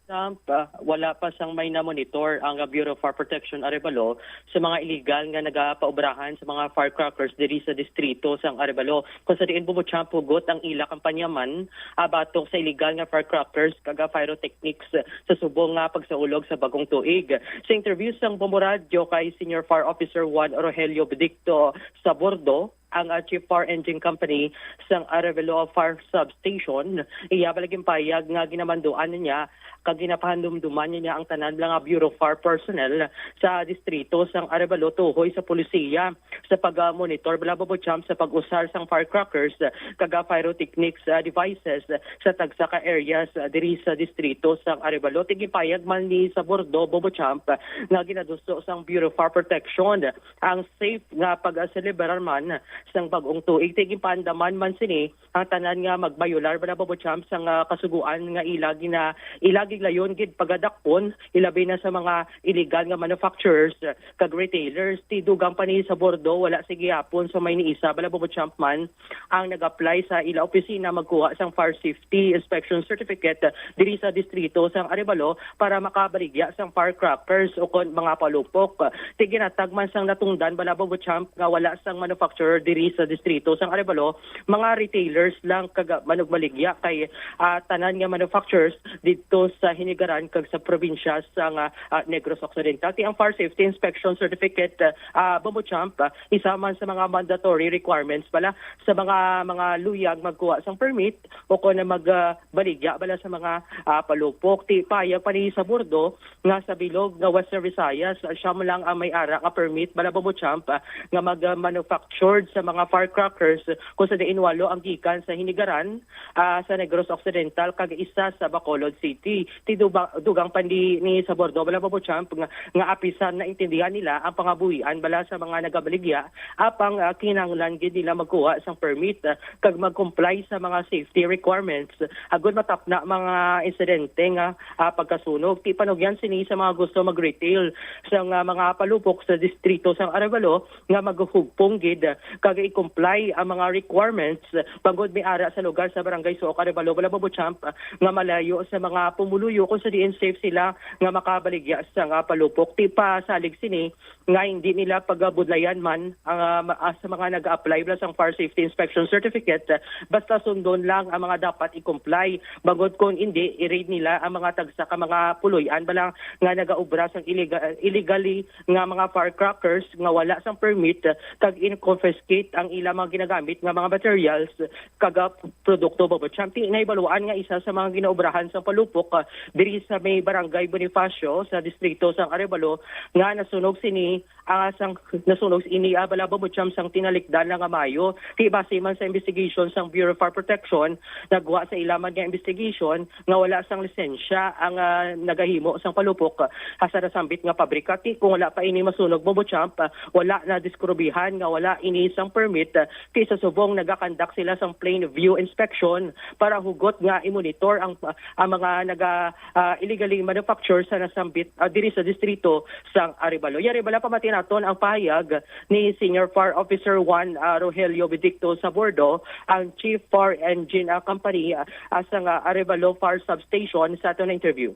Sam, ah, wala pa sang may na-monitor ang, ah, Bureau of Fire Protection Arevalo sa mga illegal nga nagapaobrahan sa mga firecrackers diri sa distrito sang Arevalo, kung sa diin bumutsyamp hugot ang ila kampanya man, ah, batok sa illegal nga firecrackers kag, ah, pyrotechnics sa subong nga pagsaulog sa bagong tuig. Sa interview sang Bombo Radyo kay Senior Fire Officer Juan Rogelio Bedicto Sabordo, ang, ah, Chief Fire Engine Company sang Arevalo Fire Substation. Iya bala ginpahayag nga ginamanduan niya kag ginapahandumduman niya ang tanan nga Bureau of Fire personnel sa distrito sang Arevalo tuhoy sa polisiya sa pag-monitor bala, Bobo Champ, sa pag-usar sang firecrackers kag, ah, pyrotechnics, ah, devices sa tagsa ka areas, ah, diri sa distrito sang Arevalo. Ti ginpahayag man ni Sabordo, Bobo Champ, nga ginaduso sang Bureau of Fire Protection ang safe nga pag-selebrar man sang bag-ong tuig. Ti ginpaandaman man sini ang tanan nga magbayular bala, Bobo Champ, sang, ah, kasugoan nga ila gina-, ila gilayon gid pagadakpon, ilabi na sa mga illegal nga manufacturers, ah, kag retailers. Ti dugang pa ni Sabordo, wala sa gihapon sa may niisa bala, Bobo Champ, man ang nag-apply sa ila opisina magkuha sang fire safety inspection certificate, ah, diri sa distrito sang Arevalo para makabaligya sang firecrackers o kon mga palupok. Ti ginatag man sang natungdan bala, Bobo Champ, nga wala sang manufacturer diri sa distrito sang Arevalo, mga retailers lang kag manugbaligya kay, ah, tanan nga manufacturers didto sa Hinigaran kag sa probinsya sang, ah, ah, Negros Occidental. Ti ang fire safety inspection certificate, ah, Bobo Champ, ah, isa man sa mga mandatory requirements bala sa mga, mga luyag magkuha sang permit o kon mag, ah, baligya bala sa mga, ah, palupok. Ti pahayag pa ni Sabordo nga sa bilog nga Western Visayas, ah, siya mo lang ang may ara nga permit bala, Bobo Champ, ah, nga mag-manufactured sa mga firecrackers, kung sa diin walo ang gikan sa Hinigaran, ah, sa Negros Occidental kag isa sa Bacolod City. Ti duba-, dugang pa ni, ni Sabordo bala, Bobo Champ, nga, nga apisan naintindihan nila ang pangabuhian bala sa mga nagabaligya, apang, ah, kinahanglan gid nila magkuha sang permit, ah, kag mag-comply sa mga safety requirements agud matapna mga insidente nga, ah, pagkasunog. Ti panugyan sini sa mga gusto mag-retail sang, ah, mga palupok sa distrito sang Arevalo nga maghugpong gid, ah, kag i-comply ang mga requirements, ah, bangod may ara sa lugar sa Barangay Suok, Arevalo, Balababo Champ, ah, nga malayo sa mga pumuluyo kung sa diin safe sila nga makabaligya sang, ah, palupok. Ti pasalig sini nga hindi nila pagabudlayan man ang, ah, ma-, ah, sa mga nag-a-apply bala sang Fire Safety Inspection Certificate, ah, basta sundon lang ang mga dapat i-comply. Bangod kon hindi, i-raid nila ang mga tagsa ka mga puloy-an bala nga nagaobra sang iliga-, illegally nga mga firecrackers nga wala sang permit, ah, kag in-confiscate ang ila mga ginagamit nga mga materials kag, ah, produkto. Bobo Champ, ti nahibaluan nga isa sa mga ginaobrahan sang palupok, ah, diri sa may Barangay Bonifacio sa distrito sang Arevalo nga nasunog sini, ah, sang, nasunog ini, ah, bala, Bobo Champ, sang tinalikdan na nga Mayo. Ti base man sa investigation sang Bureau of Fire Protection, nagwa sa ila man nga investigation nga wala sang lisensya ang, ah, nagahimo sang palupok, ah, sa nasambit nga pabrika. Ti kung wala pa ini masunog, Bobo Champ, ah, wala na diskurubihan nga wala ini sang permit, ah, ti sa subong nagakandak sila sang plain view inspection para hugot nga i-monitor ang, ah, ang mga naga, ah, illegally manufacture sa nasambit, ah, diri sa distrito sang Arevalo. Yari bala pamati naton ang pahayag ni Senior Fire Officer one, ah, Rogelio Bedicto Sabordo, ang Chief Fire Engine, ah, Company, ah, sa nga Arevalo Fire Substation sa aton interview.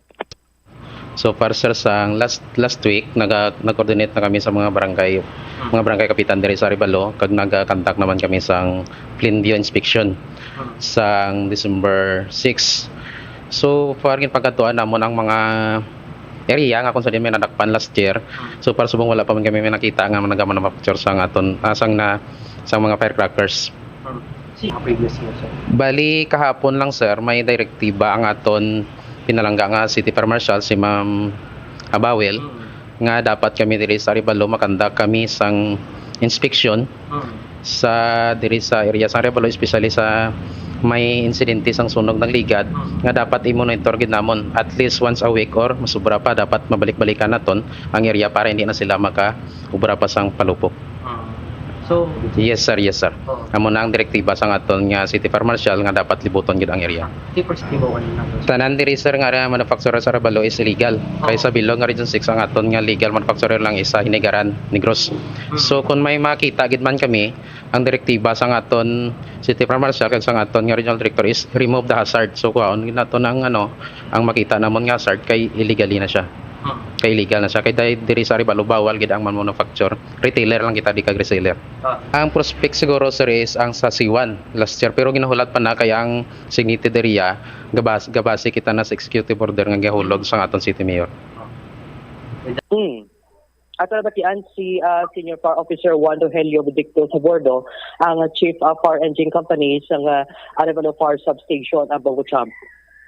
So far, sir, sa last, last week, naga-, nag-coordinate na kami sa mga barangay, mga barangay kapitan diri sa Arevalo, kag naga-conduct naman kami sang plain view inspection sang December six. So far, ginpagkadtuan namon ang mga area nga kung sa diin may nadakpan last year. So far, subong wala pa man kami may nakita nga nagamanufacture sang aton, ah, sang na, sang mga firecrackers. Hmm. Si mga previous year, sir? Bali, kahapon lang, sir, may direktiba ang aton pinalangga nga City Fire Marshal, si Ma'am Abawel, Mm. nga dapat kami diri sa Arevalo, makanda kami sang inspection Mm. sa, diri sa area sa Arevalo, especially sa may insidente sang sunog ng Ligad, Mm. nga dapat i-monitor gid namon at least once a week or masubra pa, dapat mabalik-balikan naton ang area para hindi na sila maka-ubra pa sang palupok. Ah. So, Yes, sir. Yes, sir. Oo. Amo na ang direktiba sang aton nga City Fire Marshal nga dapat libuton gid ang area. Di perspektibo ko nila. Tanan diri, sir, nga area manufacturer sa Arevalo is illegal. Oo. Kay sa bilog nga Region six ang aton nga legal manufacturer lang is sa Hinigaran, Negros. Mm. So, kung may makita gid man kami, ang direktiba sang aton City Fire Marshal kag sang aton nga Regional Director is remove the hazard. So, kuhaon gid naton ang, ano, ang makita namon nga hazard kay illegally na siya. Mm. Kay illegal na siya. Kay dahil diri sa Arevalo, bawal gid ang manufacture. Retailer lang kita, di kag reseller. Ah. Ang prospect siguro, sir, is ang sa Siwan last year, pero ginahulat pa na kay ang Signated Area, gabas-, gabase kita na sa executive order nga gahulog sa aton city mayor. Hmm. At nabatian si ah, Senior Fire Officer Juan Rogelio Benedicto Sabordo, ang Chief ah, Fire Engine Company sang ah, Arevalo Fire Substation, ang Bongo Champ.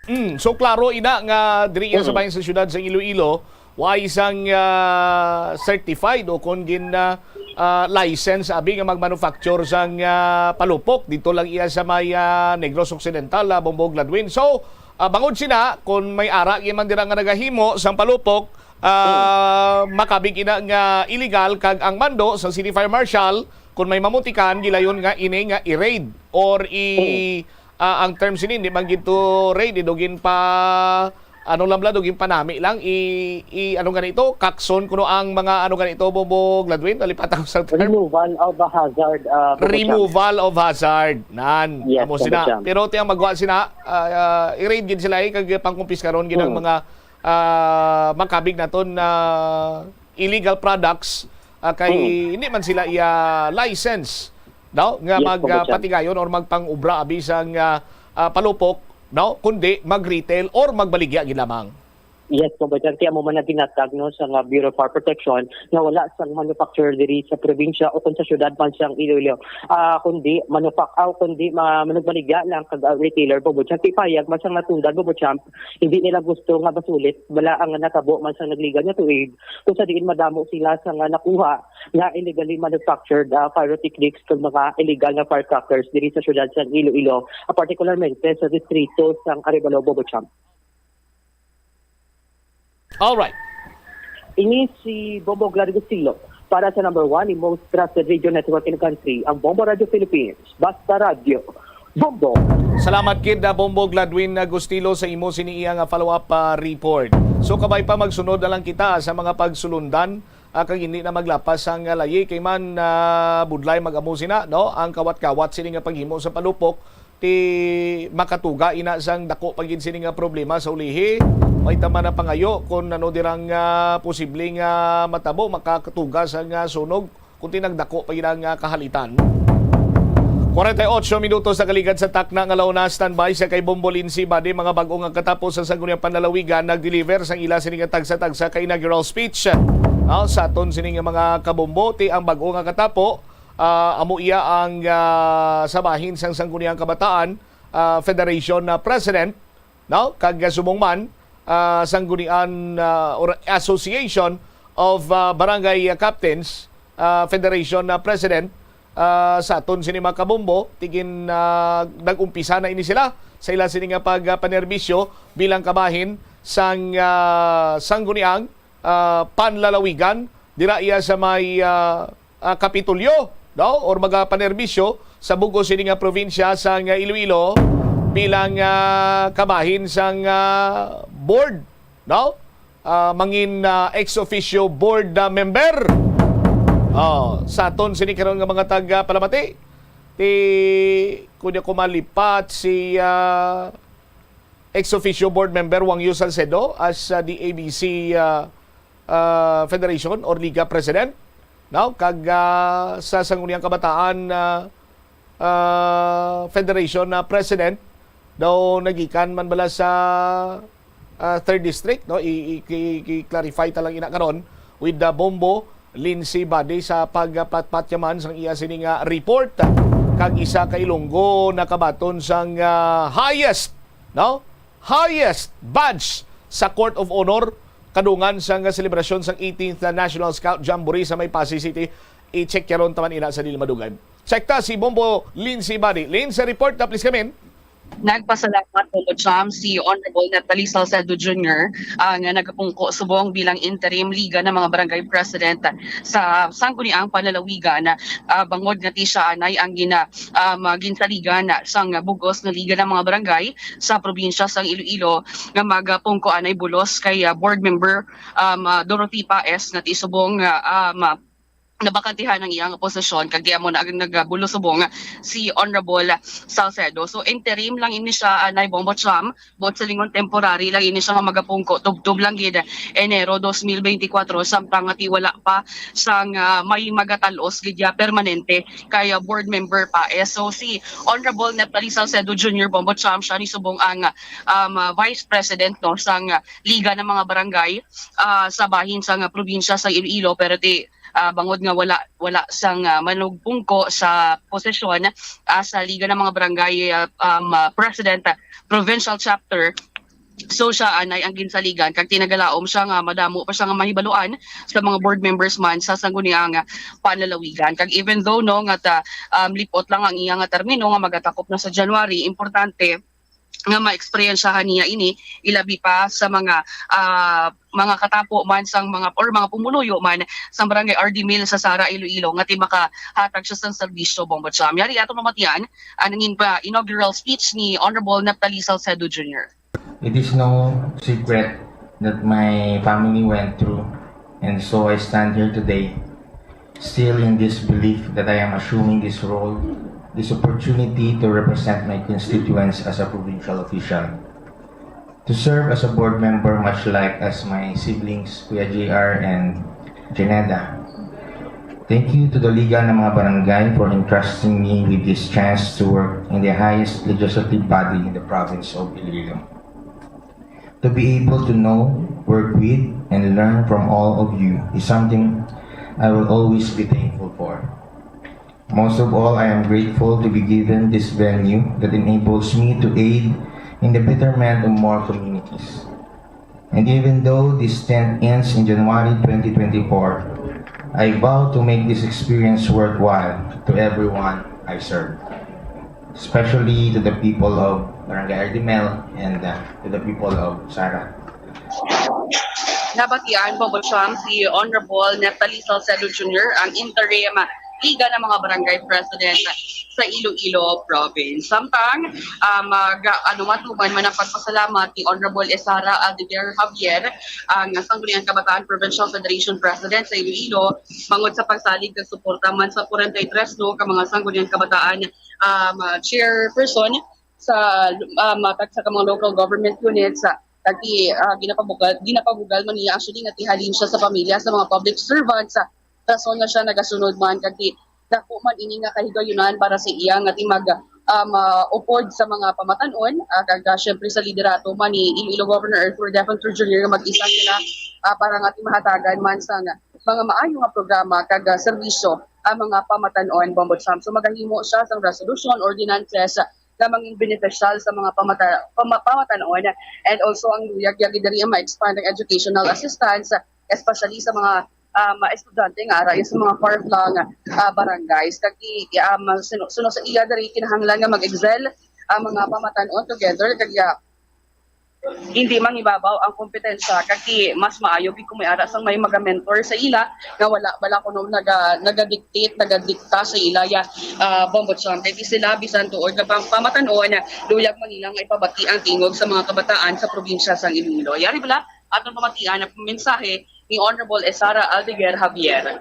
Mm, so klaro ina nga diri iya sa Mm. bahin sa siyudad sa Iloilo, way sang ah, certified o kon gin ah, ah, license abi nga mag-manufacture sang ah, palupok dito lang iya sa may ah, Negros Occidental, ah, Bombo Gladwin. So ah, bangod sina, kung may ara gyud man dira nga nagahimo sang palupok, ah, makabig ina nga illegal, kag ang mando sa City Fire Marshal, kung may mamutikan, gilayon nga ini nga i-raid or i ah, ang term sini, di man gid to raid, ido gin pa ano lang bala, do gin panami lang, i, i ano gani ito, kakson kuno ang mga ano gani ito, Bobo Gladwin, nalipatan ko sa term. Removal of a hazard. Uh, Bobo Champ. Removal of hazard. Nan, Yes, amo Bobo sina. Champ. Pero ti ang magwa sina, ah, ah, i-raid gid sila eh, kag pangkumpiskaron gid ang Hmm. mga ah, makabig naton na illegal products, ah, kay Hmm. hindi man sila iya license, no, nga Yes, mag Bobo ah, Champ. patigayon or magpang-ubra abi sang ah, ah, palupok, no, kundi mag-retail or magbaligya gid lamang. Yes, Bobo Champ. Kaya mo man naginatag, no, sa nga Bureau of Fire Protection nga wala sang manufacturer diri sa probinsya o kung sa syudad man sang Iloilo. Ah, kundi manupak aw kundi ma managbaligya lang kag ah, retailer, Bobo Champ. Ipayag man sang natundan, Bobo Champ, hindi nila gusto nga masulit bala ang natabo man sang nagligan nga tuig kung sa diin madamo sila sa nga nakuha nga illegally manufactured ah, pyrotechnics kag mga illegal nga firecrackers diri sa syudad sang Iloilo, ah, particularmente sa distrito sang Arevalo, Bobo Champ. Alright. Ini si Bombo Gladwin Gustilo para sa number one, the most trusted radio network in the country, ang Bombo Radio Philippines. Basta Radyo, Bombo! Salamat gid na Bombo Gladwin Agustilo sa imo sini iya nga follow-up ah, report. So kabay pa, magsunod na lang kita sa mga pagsulundan, ah, kag hindi na maglapas ang ah, layi kay man ah, budlay mag-amo sina, no, ang kawat-kawat sini nga paghimo sa palupok ti makatuga ina sang dako pa gid sini nga problema sa ulihi. May tama na pangayo kung ano dirang ah, posible nga matabo, makakatuga sang ah, sunog kung tinagdako pa gid ang ah, kahalitan. Forty-eight minutos sa kaligad sa takna nga launa. Standby sa kay Bombo Lindsay Badi, mga bag-o nga katapo sa Sangguniang Panlalawigan nag-deliver sang ila sini nga tagsa-tagsa ka inaugural speech. Ah, sa aton sini nga mga kabombo, ti ang bag-o nga katapo, ah, amo iya ang ah, sa bahin sang Sangguniang Kabataan ah, Federation na President, no? Kag ah, subong man ah, Sanggunian ah, or Association of ah, Barangay Captains ah, Federation na President ah, sa aton sini mga kabombo, tigin ah, nag-umpisa na ini sila sa ila sini nga pagpanerbisyo bilang kabahin sang ah, Sangguniang ah, Panlalawigan dira iya sa may ah, ah, Kapitolyo, no, or magapanerbisyo sa bug-os sini nga probinsya sang Iloilo bilang ah, kabahin sang ah, board, no? Ah, mangin ah, ex officio board ah, member. Oh, sa aton sini karon nga mga taga Palamati, ti kunya ko malipat si ah, ex officio board member Wang Yu Salcedo as ah, D A B C ah, ah, Federation or Liga President, no? Kag ah, sa Sangguniang Kabataan ah, ah, Federation na President daw nagikan man bala sa ah, Third District, no? I, i, i, i-clarify ta lang ina karon with the Bombo Lindsay Badi sa pagpatpatyaman sang iya sini nga report, kag isa ka Ilonggo nakabaton sang ah, highest, no? Highest badge sa Court of Honor kadungan sang selebrasyon sang eighteenth National Scout Jamboree sa may Passi City. I-check karon taman ina sa dili madugay. Check ta si Bombo Lindsay Badi. Lin, sa report na, please, kamin. Nagpasalamat, Bombo Cham, si Honorable Natalie Salcedo Junior, ah, nga nagapungko subong bilang interim Liga ng mga Barangay President sa Sangguniang Panlalawigan, ah, bangod nga ti siya anay ang gina, um, ginsaligan sang bugos nga Liga ng mga Barangay sa probinsya sang Iloilo nga magapungko anay bulos kay ah, board member, um, ah, Dorothy Paes nga ti subong, ah, um, nabakantihan ang iyang posisyon, kag di amo na ang nagabulo subong si Honorable Salcedo. So, interim lang ini siya, anay, Bombo Cham, buot silingon temporary lang ini siya nga magapungko, tubtob lang gid Enero dos mil beintikwatro, samtang nga ti wala pa sang, ah, may magatal-os gid ya permanente kay, ah, board member pa. Eh, so, si Honorable Neptali Salcedo Junior, Bombo Cham, siya ni subong ang, um, ah, Vice President, no, sang, ah, Liga ng mga Barangay, ah, sa bahin sang, ah, probinsya sa Iloilo, pero ti ah, bangod nga wala, wala sang, ah, manugpungko sa posisyon, ah, sa Liga ng mga Barangay, ah, um, ah, President, ah, Provincial Chapter. So, siya, anay, ang ginsaligan, kag ti nagalaom siya nga madamo pa siya nga mahibaluan sa mga board members man sa sangguniang, ah, panlalawigan. Kag even though, no, nga ta, um, lipot lang ang iya nga termino nga magatakop na sa January, importante nga maeksperiensyahan niya ini, ilabi pa sa mga, ah, mga katapo man sang mga, or mga pumuluyo man sang Barangay R D Mill sa Sara, Iloilo, nga ti makahatag siya sang serbisyo, Bombo Cham. Yari aton mamatian ang nangin pa inaugural speech ni Honorable Neptali Salcedo Junior. It is no secret that my family went through, and so I stand here today, still in this belief that I am assuming this role, this opportunity to represent my constituents as a provincial official, to serve as a board member, much like as my siblings, Kuya J R and Janeda. Thank you to the Liga ng mga Barangay for entrusting me with this chance to work in the highest legislative body in the province of Iloilo. To be able to know, work with, and learn from all of you is something I will always be thankful for. Most of all, I am grateful to be given this venue that enables me to aid in the betterment of more communities. And even though this stint ends in January twenty twenty-four, I vow to make this experience worthwhile to everyone I serve, especially to the people of Barangay R D Mill and, uh, to the people of Sara. Nabatian, Bombo Cham, si Honorable Neptali Salcedo Junior, ang interim Liga ng mga Barangay President sa Iloilo Province. Samtang, ah, mag, ano, matuman man ang pagpasalamat ni Honorable Esara Aldeguer Javier, ang Sangguniang Kabataan Provincial Federation President sa Iloilo, bangod sa pagsalig kag suporta man sa forty-three, no, ka mga Sangguniang Kabataan, um, chairperson sa, um, tagsa ka mga local government units, sa kag ti, ah, ginapabugal, ginapabugal man niya actually nga ti halin siya sa pamilya sa mga public servants, ah, rason nga siya nagasunod man kag ti dako man ini nga kahigayunan para sa iya nga ti mag, um, ah, upod sa mga pamatan-on, ah, kag, ah, syempre sa liderato man ni Iloilo Governor Arthur Defensor Junior nga mag-isa sila, ah, para nga ti mahatagan man sa nga mga maayo nga programa kag, ah, serbisyo ang mga pamatan-on, Bombo Cham. So, magahimo siya sang resolution, ordinances, nga mangin beneficial sa mga pamata-, pama-, pamatan-on, and also ang luyag yagi diri ang ma-expand ang educational assistance, especially sa mga, um, estudyante nga ara sa mga far-flung, ah, barangays. Kag i-, i-, um, suno, suno sa iya diri, kinahanglan nga mag-excel ang mga pamatan-on together, kag iya, hindi mangibabaw ang kompetensya, kag ti mas maayo gid kung may ara sang may maga-mentor sa ila nga wala bala kuno naga-, naga-dictate, nagadikta sa ila ya, ah, Bombo Cham. Kay ti sila bisan tuod nga pang-, pamatan-on, luyag man nila nga ipabati ang tingog sa mga kabataan sa probinsya sang Iloilo. Yari bala aton pamatian ang mensahe ni Honorable Esara Aldeguer Javier.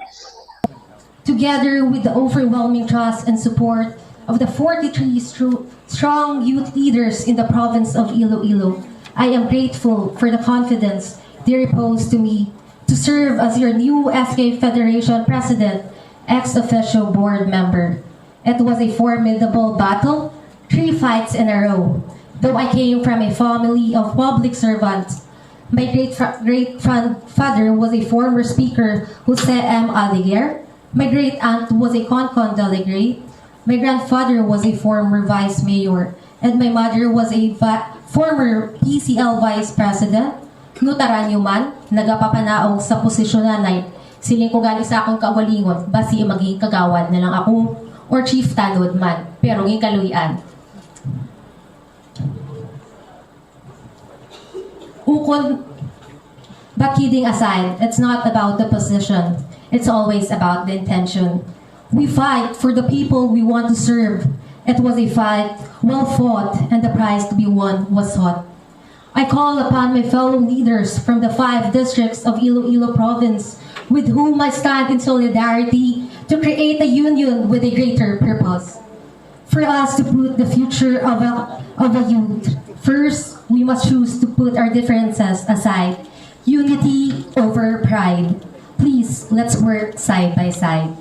Together with the overwhelming trust and support of the forty-three stru-, strong youth leaders in the province of Iloilo, I am grateful for the confidence they reposed to me to serve as your new S K Federation President, ex officio board member. It was a formidable battle, three fights in a row, though I came from a family of public servants. My great fa-, great grandfather was a former speaker, Jose M. Aldeguer. My great aunt was a ConCon delegate. My grandfather was a former vice mayor. And my mother was a va-, former P C L vice president. Notaryo man, nagapapanaog sa posisyon nanay. Siling ko gani sa akong kaugalingon, basi maging kagawad na lang ako or chief tanod man, pero ginkaluy-an. Ukon, but kidding aside, it's not about the position. It's always about the intention. We fight for the people we want to serve. It was a fight well fought, and the prize to be won was sought. I call upon my fellow leaders from the five districts of Iloilo Province with whom I stand in solidarity to create a union with a greater purpose. For us to put the future of a, of a youth first, we must choose to put our differences aside. Unity over pride. Please, let's work side by side.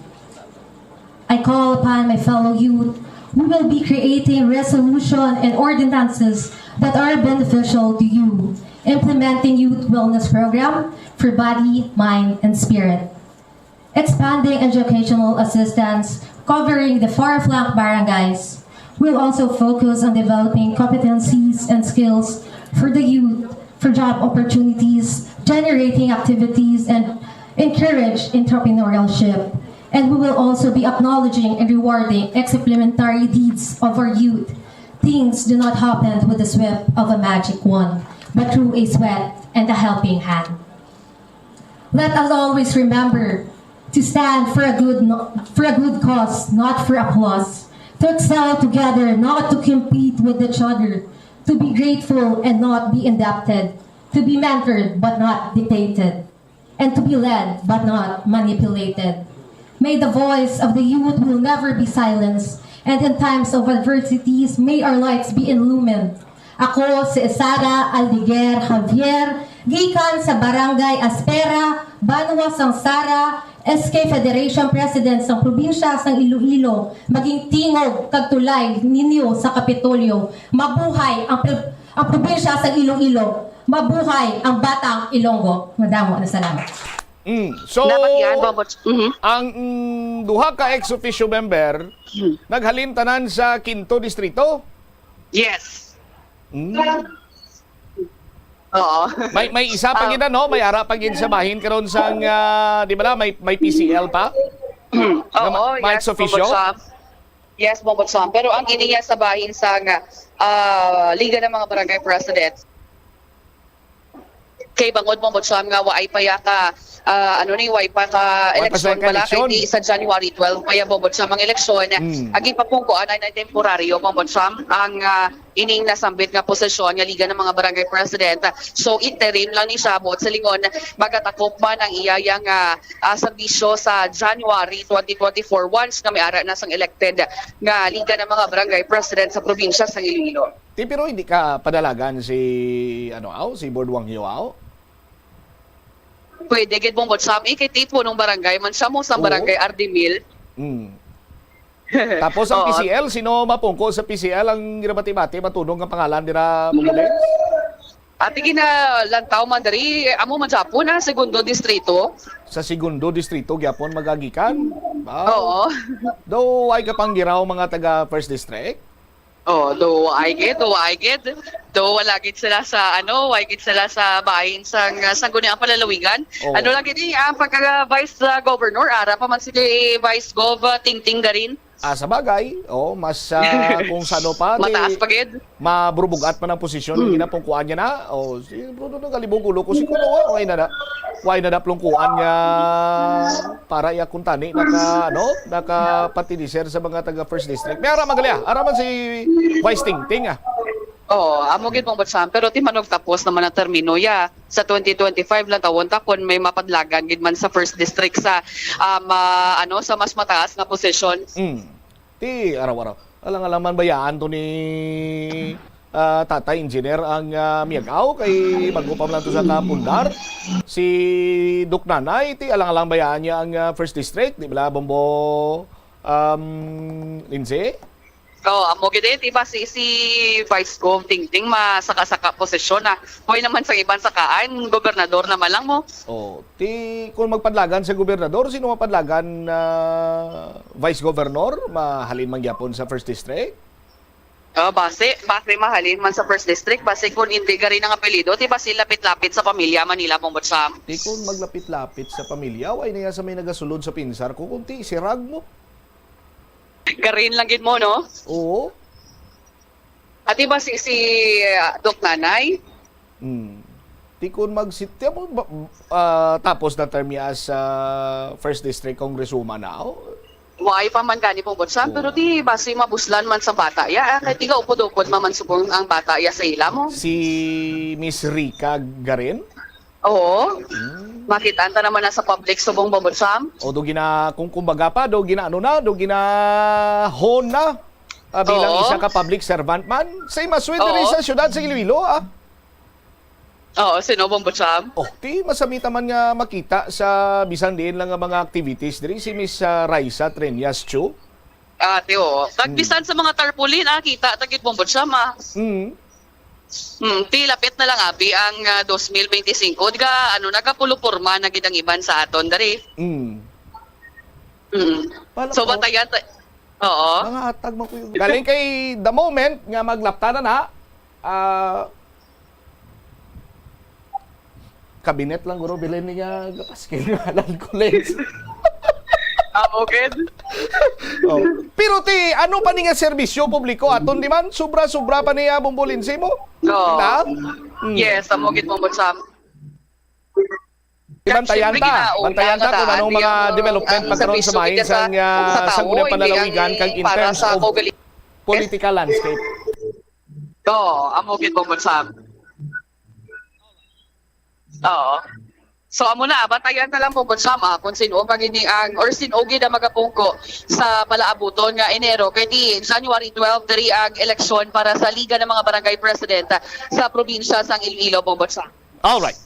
I call upon my fellow youth who will be creating resolution and ordinances that are beneficial to you, implementing youth wellness program for body, mind, and spirit. Expanding educational assistance covering the far-flung barangays. We'll also focus on developing competencies and skills for the youth, for job opportunities, generating activities, and encourage entrepreneurship. And we will also be acknowledging and rewarding exemplary deeds of our youth. Things do not happen with the sweep of a magic wand, but through a sweat and a helping hand. Let us always remember to stand for a good no- for a good cause, not for applause. To excel together, not to compete with each other. To be grateful and not be indebted. To be mentored but not dictated. And to be led but not manipulated. May the voice of the youth will never be silenced. And in times of adversities, may our lights be illumined. Ako si Sara Aldeguer Javier, gikan sa Barangay Aspera, Banwa sang Sara, S K Federation President sang Probinsya sang Iloilo, maging tingog kag tulay ninyo sa Kapitolyo. Mabuhay ang, pre- ang Probinsya sang Iloilo! Mabuhay ang Batang Ilonggo! Madamo na salamat. Mm. So, Dapat yan, Bombot. Mhm. ang mm, duha ka ex officio member naghalin tanan sa Quinto Distrito. Yes. Mm. Oo. May may isa pa Ah. gid, ano, may ara pa gid sa bahin karon sang ah, di ba la, may may P C L pa? Oo, Nga ma- yes, ex officio? Bombot Sam. Yes, Bombot Sam. Pero ang ini niya sa bahin sang ah, Liga ng mga Barangay President. Kay bangod, Bombot Sam, nga waay pa ya ka ah, ano ni, waay pa ka Waay pa sa eleksyon pala, kay eleksyon. Di sa January twelve pa ya, Bombot Sam, ang eleksyon. Mm. Agi pa pong kuan na temporaryo, Bombot Sam, ang ah, ining nasambit nga posisyon nga Liga ng mga Barangay President. So, interim lang ni siya, buot silingon, magatakop man ang iya yang ah, ah, serbisyo sa January twenty twenty-four, once nga may ara na sang elected nga Liga ng mga Barangay President sa probinsya sa Iloilo. Ti, pero hindi ka padalagan si, ano, aw, si Board Wang Yo, aw? Pwede gid, Bombot Sam, eh, kay tipo nung barangay man siya mo sa Oo. Barangay Ardimil. Mm. Tapos ang Oo. P C L, sino mapungko sa P C L ang ginabati-bati, matunog nga pangalan dira, Mong Lens? Ati ginalantaw man diri, amo man gyapon ang segundo distrito. Sa segundo distrito gyapon magagikan? Wow. Oo. Do ay ka panggiraw mga taga First District? Oh, do I get, do I get. Do wala gid sila sa ano, wala gid sila sa bahin sang sangguniang palalawigan. Oo. Ano lang gid eh, ang pagka Vice uh, Governor, ara pa man si Vice Gov uh, Tingting Garin. Ah, sa bagay, oh, mas ah, kung sano pa, di, Mataas pa gid. Maburubugat man ang posisyon nga ginapungkuan niya na. Oh, si Bruno, nagalibog ulo ko si Kuno, ah, why na na? Why na naplungkuan nga para iya kuntani naka ano, naka-partidiser sa mga taga First District. May ara man gali, ah. Ara man si Vice Tingting, ah. Oo, amo gid, Bombot Sam, pero ti manugtapos naman ang termino ya sa twenty twenty-five lang tawon ta kung may mapadlagan gid man sa first district sa um, ah, ano, sa mas mataas nga position. Mm. Ti araw-araw. Alang-alang man bayaan to ni ah, Tatay Engineer ang ah, miyag-aw kay bago pa man to sa kapundar. Si Doc Nanay, ti alang-alang bayaan niya ang ah, First District, di ba, Bombo, um, Lindsay? Oh, amo gid eh, di ba si, si Vice Gov Tingting masaka-saka posisyon na. Hoy naman sa iban sakaan, gobernador naman lang mo. Oh, ti kung magpadlagan sa gobernador, sino mapadlagan na Vice Governor? Mahalin man gyapon sa First District? Oh, base, base mahalin man sa first district, base kung hindi gari ng apelido, di ba si lapit-lapit sa pamilya Manila, Bombot Sam? Ti kung maglapit-lapit sa pamilya, way na yan sa may nagasulod sa pinsar ko, kunti sirag mo. Garin lang gid mo, no? Oo. Ati ba si, si uh, Doc Nanay? Hmm. Ti kun mag-sit, ti mo ba, ah, tapos na term niya as ah, first district congresswoman now? Why pa man gani pong butsan, Oo. pero di basi mabuslan man sa bata ya. Ah, kay tiga upod-upod man, man subong ang bata ya sa ila mo. Si Miss Rica Garin? Oo. Hmm. Makita ta naman na sa public subong, Bombo Sam. O do gina, kung kumbaga pa, do ginaano na, do ginahon na, ah, bilang Oo. isa ka public servant man. Say maswerte Oo. rin sa syudad sa Iloilo, ah. Oo, sino, Bombo Sam? Oh, ti masami ta man nga makita sa bisan diin lang nga mga activities diri si Miss, ah, Raisa Treñas Chu. Ate, oo. Kag Hmm. bisan sa mga tarpaulin, ah, kita ta gid, Bombo Sam, ah. Hmm. Hmm, ti lapit na lang abi ang, ah, dos mil bente singko. Diga, ano, nagapulo porma na gid ang iban sa aton diri. Hmm. Mm. Pala So, po. batayan ta-, oo. Mga atag man ko yung galing kay the moment nga maglapta na na, ah, kabinet lang guro bilin ni nga gapaskil nga halal college. Amo gid. Oh. Pero ti, ano pa ni nga serbisyo publiko aton di man? Sobra-sobra pa niya, Bombo Lindsay mo? Oo. Diba? Mm. Yes, amo gid, Bombo Sam. Ibantayan Siyempre, ta. ginauna Bantayan nga ta kung daan anong mga ang, development ang pagkaroon sa serbisyo bahin kita sa, sang, ah, sa sa tawo, Sangguniang hindi Panlalawigan lang kag in para terms sa of kaugalingon. political landscape. Oo, amo gid, Bombo Sam. Oo. So, amo na, bantayan na lang, Bombo Sam, ah, kung sino pa gini ang, or sino gid ang magapungko sa palaabuton nga Enero. Kay di January twelve, diri ang eleksyon para sa Liga ng mga Barangay President, ah, sa probinsya sang Iloilo, Bombo Sam. Alright.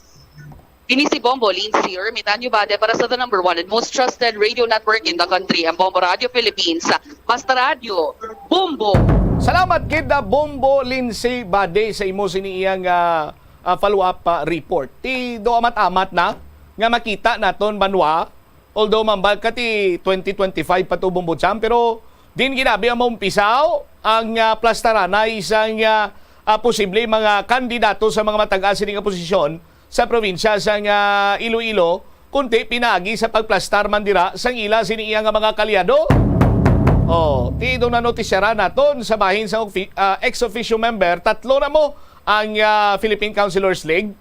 Ini si Bombo Lindsay Ermitanio Bade para sa the number one and most trusted radio network in the country, ang Bombo Radio Philippines. Basta Radio, Bombo! Salamat gid na Bombo Lindsay Bade sa imo sini iyang, ah, ah, follow-up, ah, report. Ti do amat-amat na nga makita naton banwa, although mambal ka ti twenty twenty-five pa to, Bombo Cham, pero din ginabi ang maumpisaw ang, ah, plastaranay sang, ah, ah, posible mga kandidato sa mga matag-as sini nga posisyon sa probinsya sang, ah, Iloilo, kundi pinaagi sa pagplastar man dira sang ila sini iya nga mga kaalyado. Oh, ti do nanotisyaran naton sa bahin sa ofi-, ah, ex officio member, tatlo na mo ang, ah, Philippine Councilors League,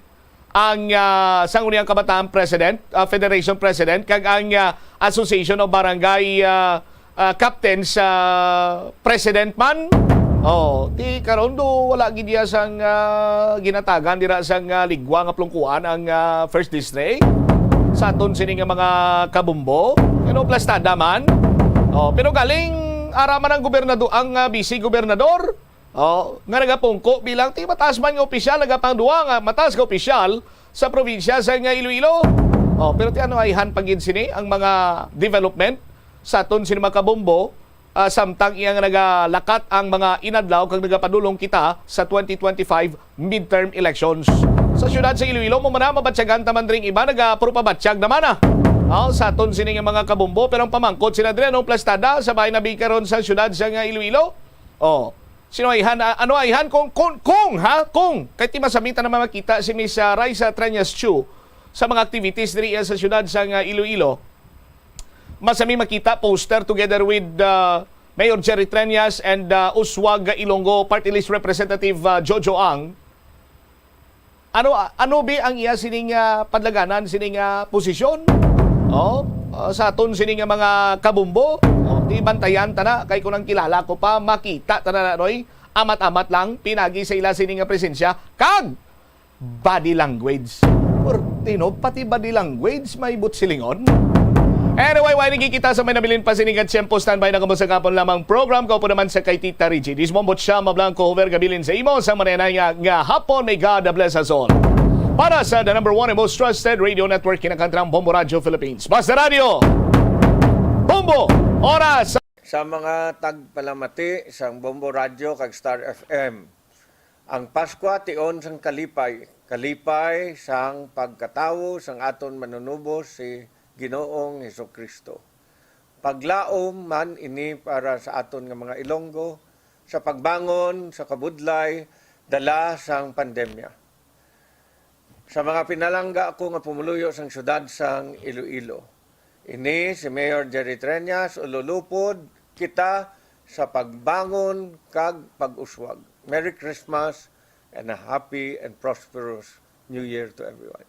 ang, ah, Sangguniang Kabataan President, ah, Federation President, kag ang, ah, Association of Barangay, ah, ah, Captains, ah, President man. Oh, ti karon do wala gid iya sang, ah, ginatagan dira sang, ah, ligwa nga plungkuan ang, ah, First District. Sa aton sini nga mga kabumbo, you know, plastada man. Oh, pero galing ara man ang gobernador, ang, ah, vice gobernador. Oh, nga nagapungko bilang ti mataas man nga opisyal, nagapangduwa nga mataas nga opisyal sa probinsya sa nga Iloilo. Oh, pero ti ano ayhan pa gid sini ang mga development sa aton sini mga kabumbo, ah, samtang iya nga nagalakat ang mga inadlaw kag nagapadulong kita sa twenty twenty-five midterm elections. Sa siyudad sa Iloilo, mo man na mabatyagan ta man dring iba, nagapuro pabatyag naman, ah. Oh, sa aton sini nga mga kabumbo, pero ang pamangkot sila diri, anong plastada sa bahay na bikaron sa siyudad sa nga Iloilo? Oh, sino ayhan, ah, ano ayhan kung, kung, kung, ha? Kung, kay ti masami ta naman makita si Miss, ah, Raisa Treñas Chu sa mga activities diri sa siyudad sa nga Iloilo. Masami makita poster together with, ah, Mayor Jerry Treñas and, ah, Uswag Ilonggo Party List Representative, ah, Jojo Ang. Ano, ano bi ang iya sining, ah, padlaganan, sining, ah, posisyon? Oh, ah, sa aton sining, ah, mga kabumbo, oh, di bantayan ta na, kay kung ang kilala ko pa, makita ta na, Roy, amat-amat lang, pinagi sa ila sining, ah, presensya, kag body language. Purtino, pati body language, may butsilingon. Anyway, wala nagkikita sa may nabilin pa sining nga tiyempo. Standby na kamo sa kapon lamang program. Kaupo naman sa kay Tita Reggie. Dismo Botsia Mablanco, Hover Gabilin sa imo sa manenay nga, nga hapon. May God bless us all. Para sa the number one and most trusted radio network, kinakantrang Bombo Radio Philippines. Basta Radio! Bombo! Oras! Sa mga tagpalamati sang Bombo Radio kag Star F M, ang Paskwa tion sang kalipay, kalipay sang pagkatawo sang aton Manunubos si Ginoong Jesu-Cristo. Paglaom man ini para sa aton nga mga Ilonggo sa pagbangon sa kabudlay dala sang pandemya. Sa mga pinalangga ko nga pumuluyo sang siyudad sang Iloilo, ini si Mayor Jerry Treñas, ululupod kita sa pagbangon kag pag-uswag. Merry Christmas and a happy and prosperous New Year to everyone.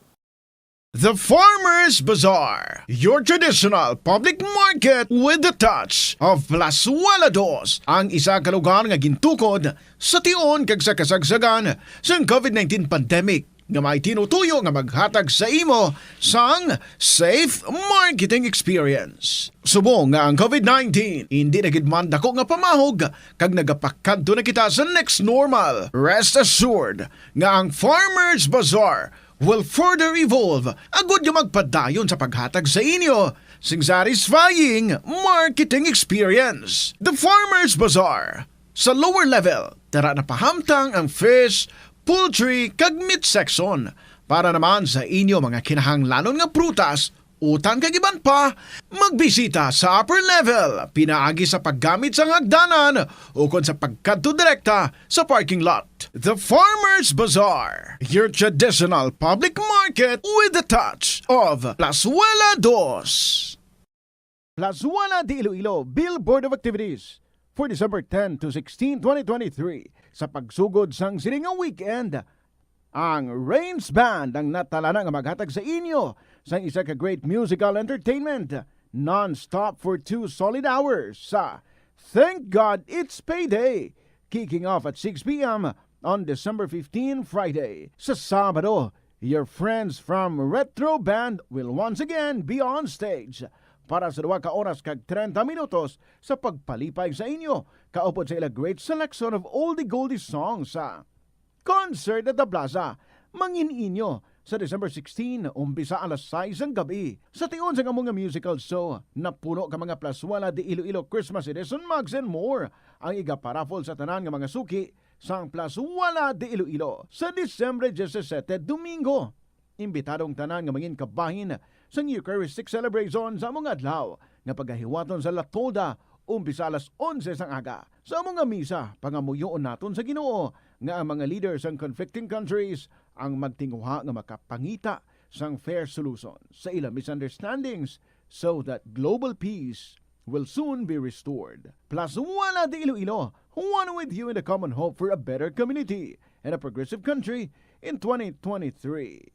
The Farmers Bazaar, your traditional public market with the touch of Plazuela Dos, ang isa ka lugar nga gintukod sa tion kag sa kasagsagan sang COVID nineteen pandemic. nga may tinutuyo nga maghatag sa imo sang safe marketing experience. Subong nga ang COVID nineteen indi na gid man dako nga pamahog kag nagapakadto na kita sa next normal, rest assured nga ang Farmers Bazaar will further evolve agud nga magpadayon sa paghatag sa inyo sing satisfying marketing experience. The Farmers Bazaar. Sa lower level, tara na pahamtang ang fish, poultry, kag meat section. Para naman sa inyo mga kinahanglanon nga prutas, utan kag iban pa, magbisita sa upper level pinaagi sa paggamit sang hagdanan ukon sa pagkadto direkta sa parking lot. The Farmers Bazaar, your traditional public market with a touch of Plazuela Dos. Plazuela de Iloilo, Bill Board of Activities for December ten to sixteen, twenty twenty-three. Sa pagsugod sang sini nga weekend, ang Rains Band ang natalana nga maghatag sa inyo sang isa ka great musical entertainment non-stop for two solid hours sa Thank God It's Payday, kicking off at six p m on December fifteen, Friday. Sa Sabado, your friends from Retro Band will once again be on stage para sa duha ka oras kag treinta minutos sa pagpalipay sa inyo, kaupod sa ila great selection of oldie goldie songs sa Concert at the Plaza. Mangin-inyo sa December sixteen, umpisa alas sais sang gab-i. Sa tion sang amo nga musical show, napuno ka mga Plazuela de Iloilo Christmas Edition mugs and more ang igaparaffle sa tanan nga mga suki sang Plazuela de Iloilo sa Disyembre disisete, Domingo. Imbitado ang tanan nga mangin kabahin sang Eucharistic celebration sa amo nga adlaw nga pagahiwaton sa La Tolda, umpisa alas onse sang aga. Sa amo nga misa, pangamuyoon naton sa Ginoo nga ang mga leaders sang conflicting countries ang magtinguha nga makapangita sang fair solution sa ila misunderstandings so that global peace will soon be restored. Plazuela de Iloilo, one with you in the common hope for a better community and a progressive country in twenty twenty-three.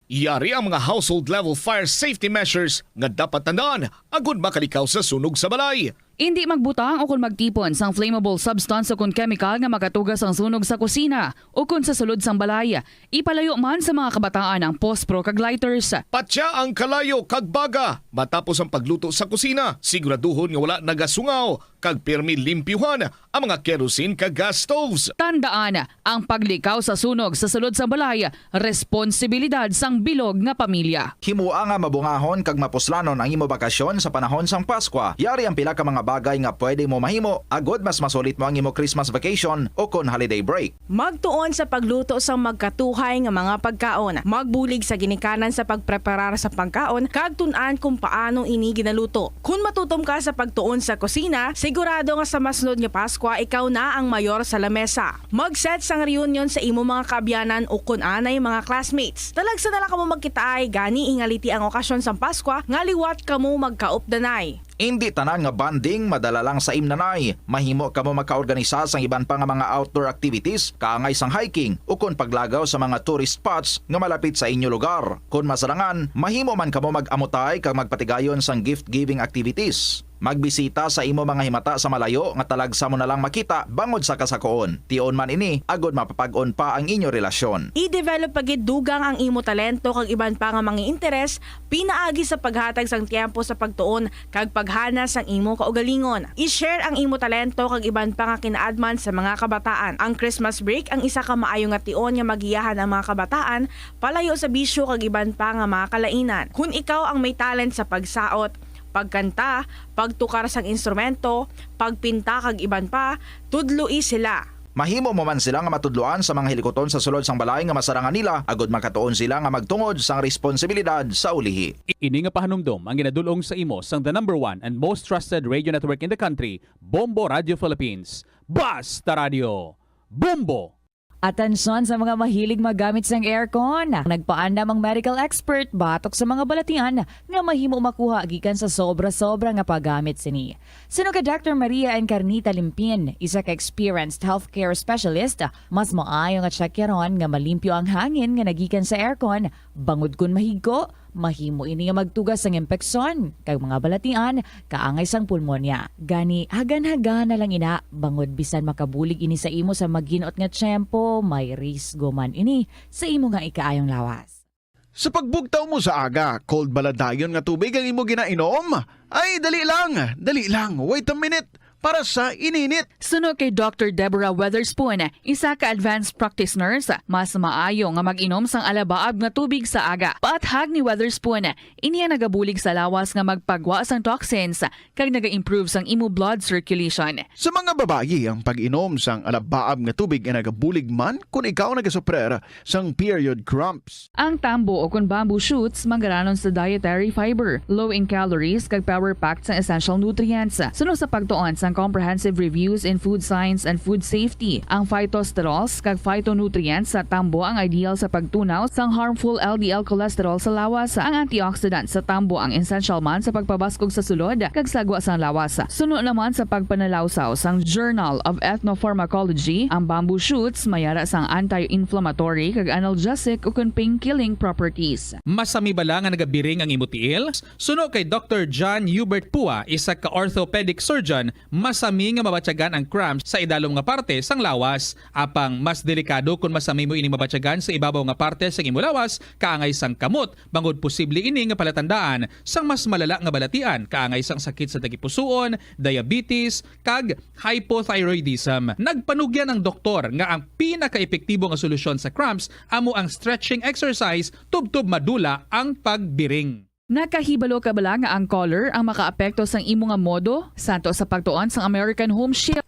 Yari ang mga household level fire safety measures nga dapat tandaan agud makalikaw sa sunog sa balay. Indi magbutang o kon magtipon sang flammable substance o kon kemikal nga makatuga sang sunog sa kusina o kon sa sulod sang balay. Ipalayo man sa mga kabataan ang pospro kag lighters. Patya ang kalayo kag baga matapos ang pagluto sa kusina. Siguraduhon nga wala nagasungaw kag pirmi limpyuhan ang mga kerosene kag gas stoves. Tandaan, ang paglikaw sa sunog sa sulod sang balay, responsibilidad sang bilog nga pamilya. Himoa nga mabungahon kag mapuslanon ang imo bakasyon sa panahon sang Paskwa. Yari ang pila ka mga bagay nga pwede mo mahimo agud mas masulit mo ang imo Christmas vacation o kon holiday break. Magtuon sa pagluto sang magkatuhay nga mga pagkaon. Magbulig sa ginikanan sa pagpreparar sa pagkaon kag tun-an kon paano ini ginaluto. Kon matutom ka sa pagtuon sa kusina, sigurado nga sa masunod nga Paskwa ikaw na ang mayor sa lamesa. Mag-set sang reunion sa imo mga kaabyanan o kon anay mga classmates. Talagsa na lang kamo magkitaay, gani ingaliti ang okasyon sang Paskwa nga liwat kamo magkaupdanay. Indi tanan nga bonding madala lang sa imnanay. Mahimo kamo makaorganisa sang iban pa nga mga outdoor activities, kaangay sang hiking, ukon paglagaw sa mga tourist spots nga malapit sa inyo lugar. Kon masarangan, mahimo man kamo mag-amutay kag magpatigayon sang gift-giving activities. Magbisita sa imo mga himata sa malayo nga talagsa mo na lang makita bangod sa kasakoon. Tion man ini, agod mapapag-on pa ang inyo relasyon. I-develop pa gid dugang ang imo talento kag iban pa nga mga interes pinaagi sa paghatag sang tiyempo sa pagtuon kag paghana sang imo kaugalingon. I-share ang imo talento kag iban pa nga kinaadman sa mga kabataan. Ang Christmas break ang isa ka maayo nga tion nga magiyahan ang mga kabataan palayo sa bisyo kag iban pa nga mga kalainan. Kon ikaw ang may talent sa pagsaot, pagkanta, pagtukar sang instrumento, pagpinta kag iban pa, tudloi sila. Mahimo mo man sila nga matudloan sa mga hilikuton sa sulod sang balay nga masarangan nila, agod makatuon sila nga magtungod sang responsibilidad sa ulihi. Ini nga pahanumdom ang ginadul-ong sa imo sang the number one and most trusted radio network in the country, Bombo Radio Philippines. Basta Radio, Bombo! Atensyon sa mga mahilig maggamit sang aircon! Nagpaandam ang medical expert batok sa mga balatian nga mahimo makuha gikan sa sobra-sobra nga paggamit sini. Suno kay Doctor Maria Encarnita Limpin, isa ka experienced healthcare specialist, mas maayo nga tsakyaron nga malimpyo ang hangin nga nagikan sa aircon Bangod kon mahigko, mahimo ini nga magtuga sang impeksyon kag mga balatian kaangay sang pulmonya. Gani, hagan-hagan na lang ina, bangod bisan makabulig ini sa imo sa maghinot nga tiyempo, may risgo man ini sa imo nga ikaayong lawas. Sa pagbugtaw mo sa aga, cold bala dayon nga tubig ang imo ginainom? Ay, dali lang, dali lang, wait a minute, para sa ininit. Suno kay Doctor Deborah Weatherspoon, isa ka advanced practice nurse, mas maayo nga mag-inom sang alabaab nga tubig sa aga. Paathag ni Weatherspoon, ini ang nagabulig sa lawas nga magpagwa sang toxins kag naga-improve sang imo blood circulation. Sa mga babayi, ang pag-inom sang alabaab nga tubig ay nagabulig man kon ikaw nagasuprer sang period cramps. Ang tambo o kon bamboo shoots manggaranon sa dietary fiber, low in calories, kag power-packed sang essential nutrients. Suno sa pagtuon sang Comprehensive Reviews in Food Science and Food Safety, ang phytosterols kag phytonutrients sa tambo ang ideal sa pagtunaw sang harmful L D L cholesterol sa lawas. Ang antioxidant sa tambo ang essential man sa pagpabaskog sa sulod kag sagwa sang lawas. Suno naman sa pagpanalawsaw sang Journal of Ethnopharmacology, ang bamboo shoots may ara sang anti-inflammatory kag analgesic ukon pain-killing properties. Masami bala nga nagabiring ang imo tiil? Suno kay Doctor John Hubert Pua, isa ka orthopedic surgeon, masami nga mabatyagan ang cramps sa idalom nga parte sang lawas. Apang mas delikado kon masami mo ining mabatyagan sa ibabaw nga parte sang imo lawas, kaangay sang kamot, bangod posible ini nga palatandaan sang mas malala nga balatian, kaangay sang sakit sa tagipusoon, diabetes, kag hypothyroidism. Nagpanugyan ang doktor nga ang pinakaepektibo nga solusyon sa cramps amo ang stretching exercise tubtob madula ang pagbiring. Nakahibalo ka bala nga ang color ang makaapekto sang imo nga modo? Santo sa pagtuon sang American Home Shield.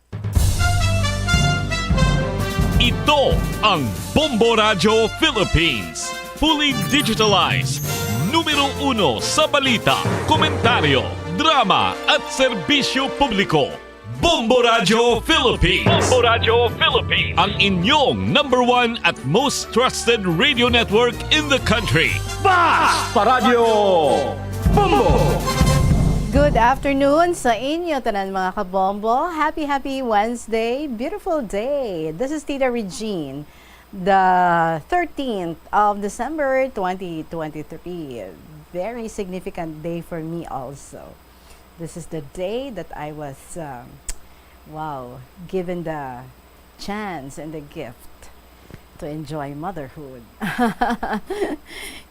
Ito ang Bombo Radyo Philippines. Fully digitalized. Numero uno sa balita, komentaryo, drama at serbisyo publiko. Bombo Radyo Philippines. Bombo Radyo Philippines. Ang inyong number one at most trusted radio network in the country. Basta Radyo Bombo! Good afternoon sa inyo tanan, mga kabombo. Happy, happy Wednesday. Beautiful day. This is Tita Regine. The thirteenth of December, twenty twenty-three. Very significant day for me also. This is the day that I was, um, wow, given the chance and the gift to enjoy motherhood.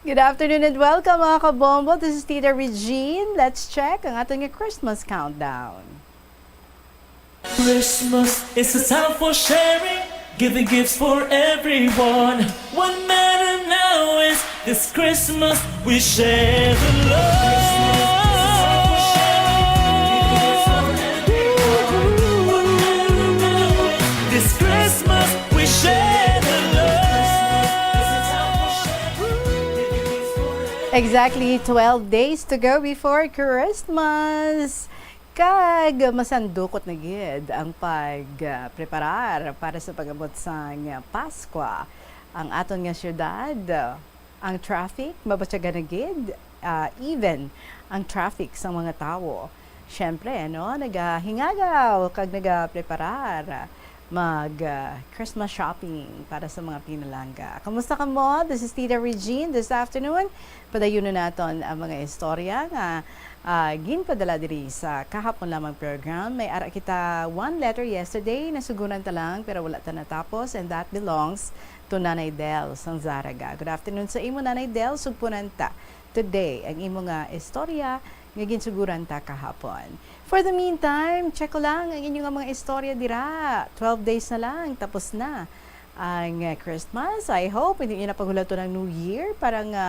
Good afternoon and welcome, mga kabombo. This is Tita Regine. Let's check ang aton nga Christmas countdown. Christmas is a time for sharing, giving gifts for everyone. What matter now is this Christmas we share the love. This Christmas we share the love. Exactly twelve days to go before Christmas. Kag masandukot na gid ang pag, ah, preparar para sa pag-abot sang Paskwa. Ang aton nga siyudad, ah, ang traffic, mabatyagan na gid, ah, even ang traffic sang mga tawo. Siyempre, no, nagahingagaw kag nagapreparar mag, ah, Christmas shopping para sa mga pinalangga. Kamusta kamo? This is Tita Regine. This afternoon, padayunon naton ang mga istorya nga, ah, ginpadala diri sa kahapon lamang program. May ara kita one letter yesterday, nasuguran ta lang, pero wala ta natapos, and that belongs to Nanay Del sang Zarraga. Good afternoon sa imo, Nanay Del. Sugpunan ta today ang imo nga istorya nga ginsuguran ta kahapon. For the meantime, check ko lang ang inyo nga mga istorya dira. Twelve days na lang, tapos na ang, uh, Christmas. I hope hindi nyo na paghulaton ang New Year para nga,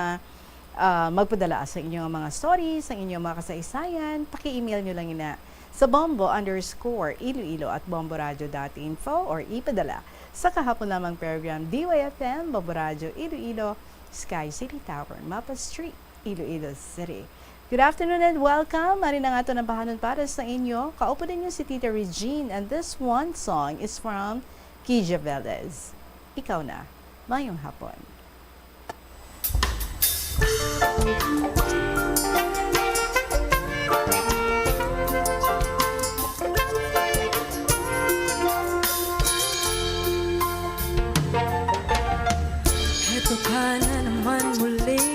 uh, magpadala sa inyo nga mga stories, sa inyo mga kasaysayan. Paki-email nyo lang ina sa bombo underscore iloilo at bomboradio dot info or ipadala sa kahapon lamang program, D Y F M, Bombo Radio Iloilo, Sky City Tower, Mapa Street, Iloilo City. Good afternoon and welcome. Ari na nga to ang bahanon para sa inyo. Kaupo ninyo si Tita Regine, and this one song is from Kija Velez. Ikaw na. Mayong hapon. Heto ka na naman muli.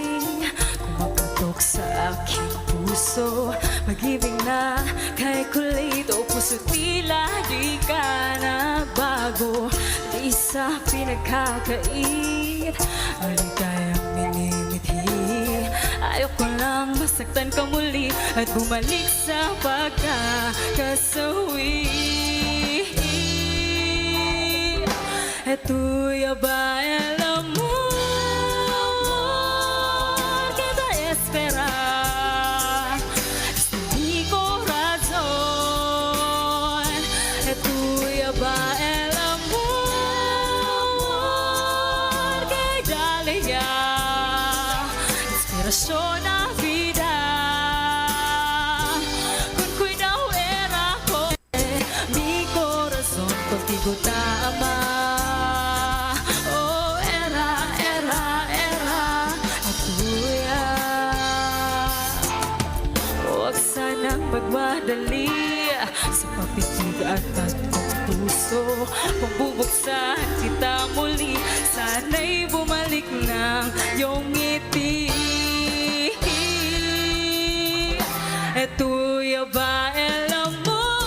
So, pag-ibig na kay kulit o puso, tila di ka na bago. Di sa pinagkakait, maligayang minimithi. Ayoko lang masaktan ka muli at bumalik sa pagkakasawi. Es tuyo ba el amor que te espera? Este mi corazón. Es tuyo ba el amor que dale ya inspiración a vida? Con cuidado era con mi corazón contigo tama. Oh, era, era, era, es tuya. Huwag sanang magmadali sa papitig at tatlong puso. Kung bubuksan kita muli, sana'y bumalik ng iyong ngiti. Es tuyo ba el amor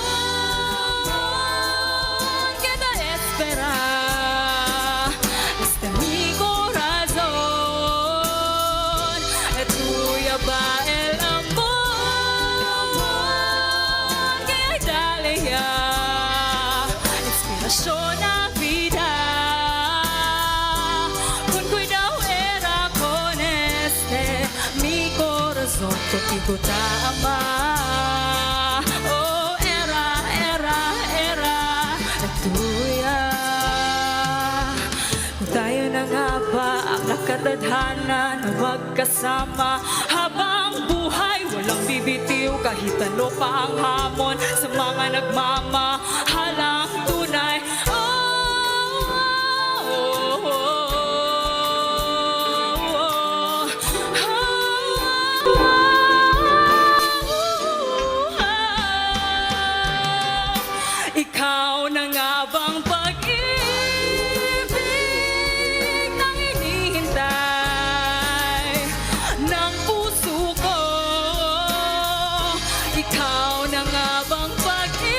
que te espera? Este mi corazón. Es tuyo ba el amor que dale ya inspiración a vida? Con cuidado era con este mi corazón contigo tama. Oh, era, era, era, es tuya. Kung tayo na nga ba ang nakatadhana na magkasama habang buhay? Walang bibitiw kahit ano pa ang hamon sa mga nagmamahalang tunay. Oh, oh, oh, oh, oh. Ikaw na nga bang pag-ibig na hinihintay ng puso ko? Ikaw na nga bang pag-ibig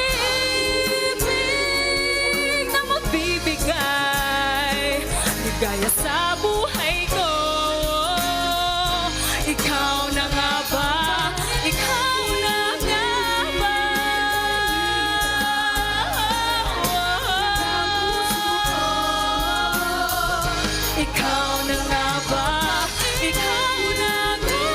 na magbibigay ligaya sa buhay ko? Ikaw na nga ba? Ikaw na nga ba? Ikaw na nga ba? Ikaw na nga ba?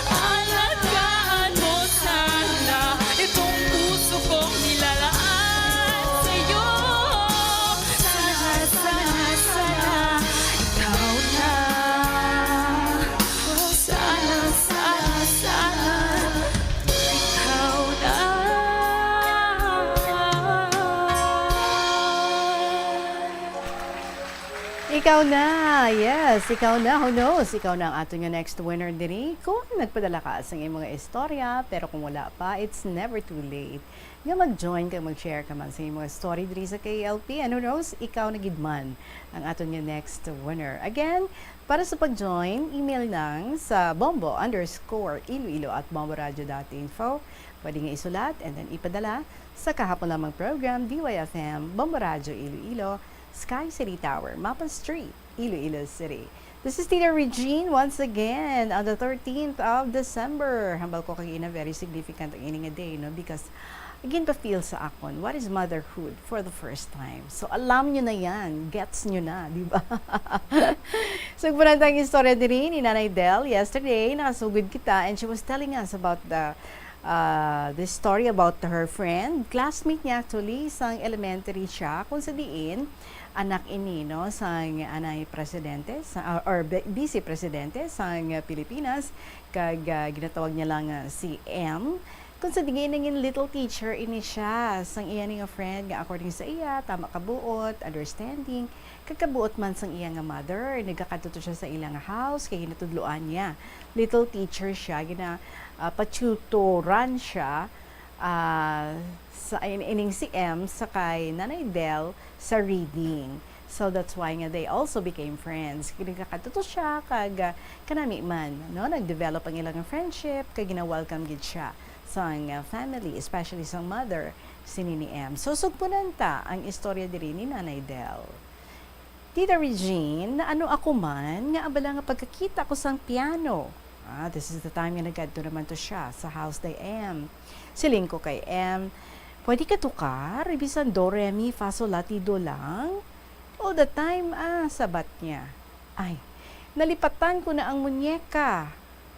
Alagaan mo sana itong puso kong nilalaan sa'yo. Sana, sana, sana, ikaw na. Sana, sana, sana, ikaw na. Ikaw na, yes, ikaw na, who knows? Ikaw na ang aton nga next winner diri kung nagpadala ka sa imong mga istorya, pero kung wala pa, it's never too late nga mag-join kag mag-share ka man sa imong mga story diri sa K L P, and who knows, ikaw na gid man ang aton nga next winner. Again, para sa pag-join, email lang sa bombo underscore iloilo at bomboradio dot info. Pwede nga isulat and then ipadala sa kahapon lamang program, D Y F M, Bombo Radyo Iloilo, Sky City Tower, Mapa Street, Iloilo City. This is Tita Regine once again on the thirteenth of December. Hambal ko kay ina, very significant ang ini nga day, no? Because again, pa-feel sa akon, what is motherhood for the first time? So, alam nyo na yan. Gets nyo na, di ba? So, kung ang istorya diri ni Nanay Del yesterday, nakasugod kita, and she was telling us about the, uh, the story about her friend. Classmate niya actually, sang elementary siya, kung sa diin, anak ini, no, sang anay presidente, sa, or, or be-, vice presidente sang Pilipinas, kag, ah, ginatawag niya lang, ah, si M. Kung sa diin, nangin little teacher ini siya sang iya ni nga friend nga, according sa iya, tama kabuot, understanding, kag kabuot man sang iya nga mother. Nagakadto to siya sa ila nga house, kay ginatudloan niya. Little teacher siya, gina-, ah, patutoran siya, ah, sa, in-, ining si M sa kay Nanay Del sa reading. So that's why nga they also became friends. Nagkakadto siya kag, ah, kanami man, no? Nag-develop ang ilang friendship kag gina-welcome gid siya sang, ah, family, especially sang mother sini ni M. So sugpunan ta ang istorya diri ni Nanay Del. Tita Regine, naano ako man nga abala nga pagkakita ko sang piano. Ah, this is the time nga nagadto naman to siya sa house day M. Siling ko kay M, "Pwede ka tukar, bisan do, re, mi, fa, sol, la, ti, do lang?" "All the time, ah," sabat niya. Ay, nalipatan ko na ang muñeca.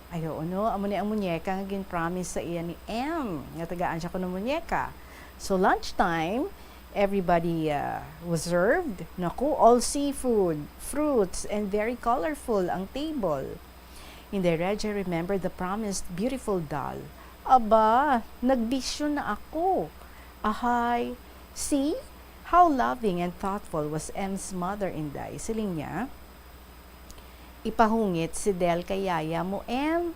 Ay, oo, no? Amo ni ang muñeca nga gin-promise sa iya ni M, nga tagaan siya kuno muñeca. So, lunchtime, everybody, uh, was served. Naku, all seafood, fruits, and very colorful ang table. Inday Reg, I remember the promised beautiful doll. Aba, nagbisyo na ako. Ahay, see how loving and thoughtful was M's mother, Inday. Siling niya, "Ipahungit si Del kay yaya mo, M."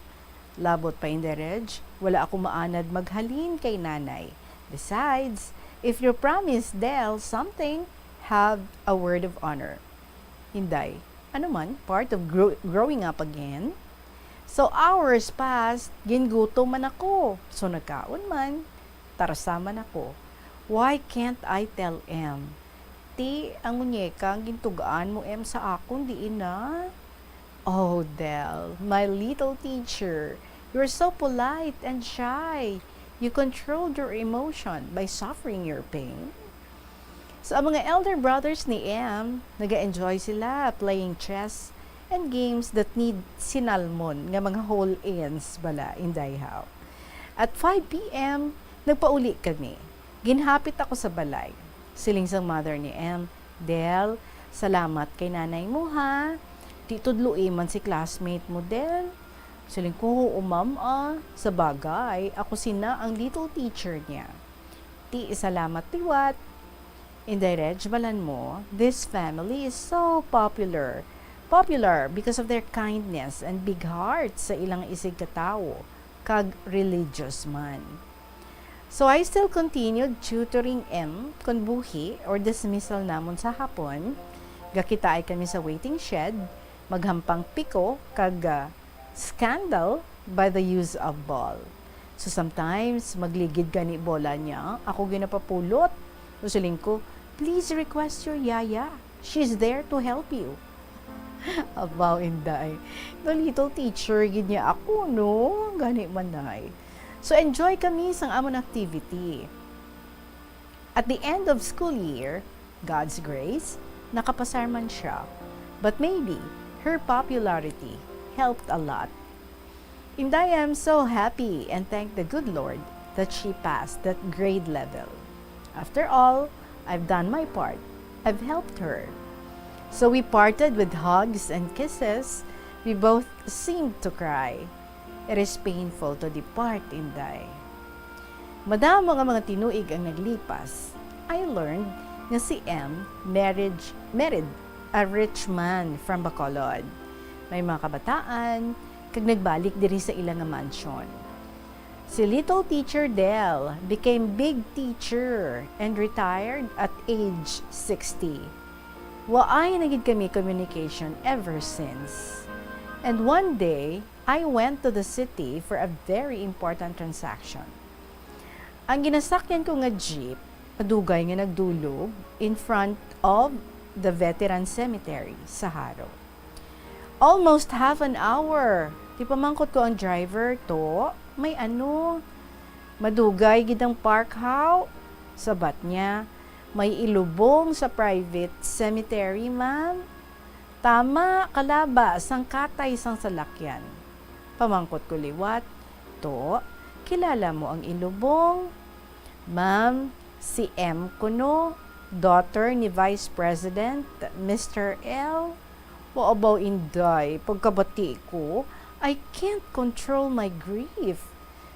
Labot pa, Inday Reg, "Wala ako maanad maghalin kay nanay. Besides, if you promise Del something, have a word of honor." Inday, ano man, part of grow- growing up again. So hours passed, gingutom man ako. So nagkaon man, tarsa man ako. Why can't I tell M? Ti, ang muñeca ang gintugaan mo, M, sa akon, diin na? Oh, Del, my little teacher, you're so polite and shy. You controlled your emotion by suffering your pain. So, ang mga elder brothers ni M, nag-enjoy sila playing chess and games that need sinalmon nga mga whole ends bala, Inday, haw. At five p.m., nagpauli kami. Ginhapit ako sa balay. Siling sang mother ni M, "Del, salamat kay nanay mo, ha. Di tudloi man si classmate mo, Del." Siling ko, "Oo, ma'am, ah. Sa bagay, ako sina ang little teacher niya." Ti, salamat liwat. Inday Reg, balan mo, this family is so popular. Popular because of their kindness and big heart sa ilang isigkatawo, kag religious man. So I still continued tutoring M kon buhi or dismissal namon sa hapon. Gakitaay kami sa waiting shed, maghampang piko kag, ah, scandal by the use of ball. So sometimes, magligid gani bola niya, ako ginapapulot. So siling ko, "Please request your yaya. She's there to help you." Abaw, Inday. The little teacher gid niya ako, no? Gani man, Nay. So enjoy kami sang amon activity. At the end of school year, God's grace, nakapasar man siya. But maybe, her popularity helped a lot. And I am so happy and thank the good Lord that she passed that grade level. After all, I've done my part. I've helped her. So we parted with hugs and kisses. We both seemed to cry. It is painful to depart, Inday. Madamo nga mga tinuig ang naglipas, I learned nga si M marriage, married a rich man from Bacolod. May mga kabataan, kag nagbalik diri sa ila nga mansion. Si Little Teacher Del became Big Teacher and retired at age sixty. Waay na gid kami communication ever since. And one day, I went to the city for a very important transaction. Ang ginasakyan ko nga jeep, madugay nga nagdulog in front of the Veteran Cemetery sa Jaro. Almost half an hour. Tipamangkot ko ang driver, "To, may ano? Madugay gid ang park, haw?" Sabat niya, "May ilubong sa private cemetery, ma'am." Tama, kalaba sang katay sang salakyan. Pamangkot ko liwat, "To, kilala mo ang ilubong?" "Ma'am, si M kuno, daughter ni Vice President Mister L." Wa, abaw, Inday, pagkabati ko, I can't control my grief.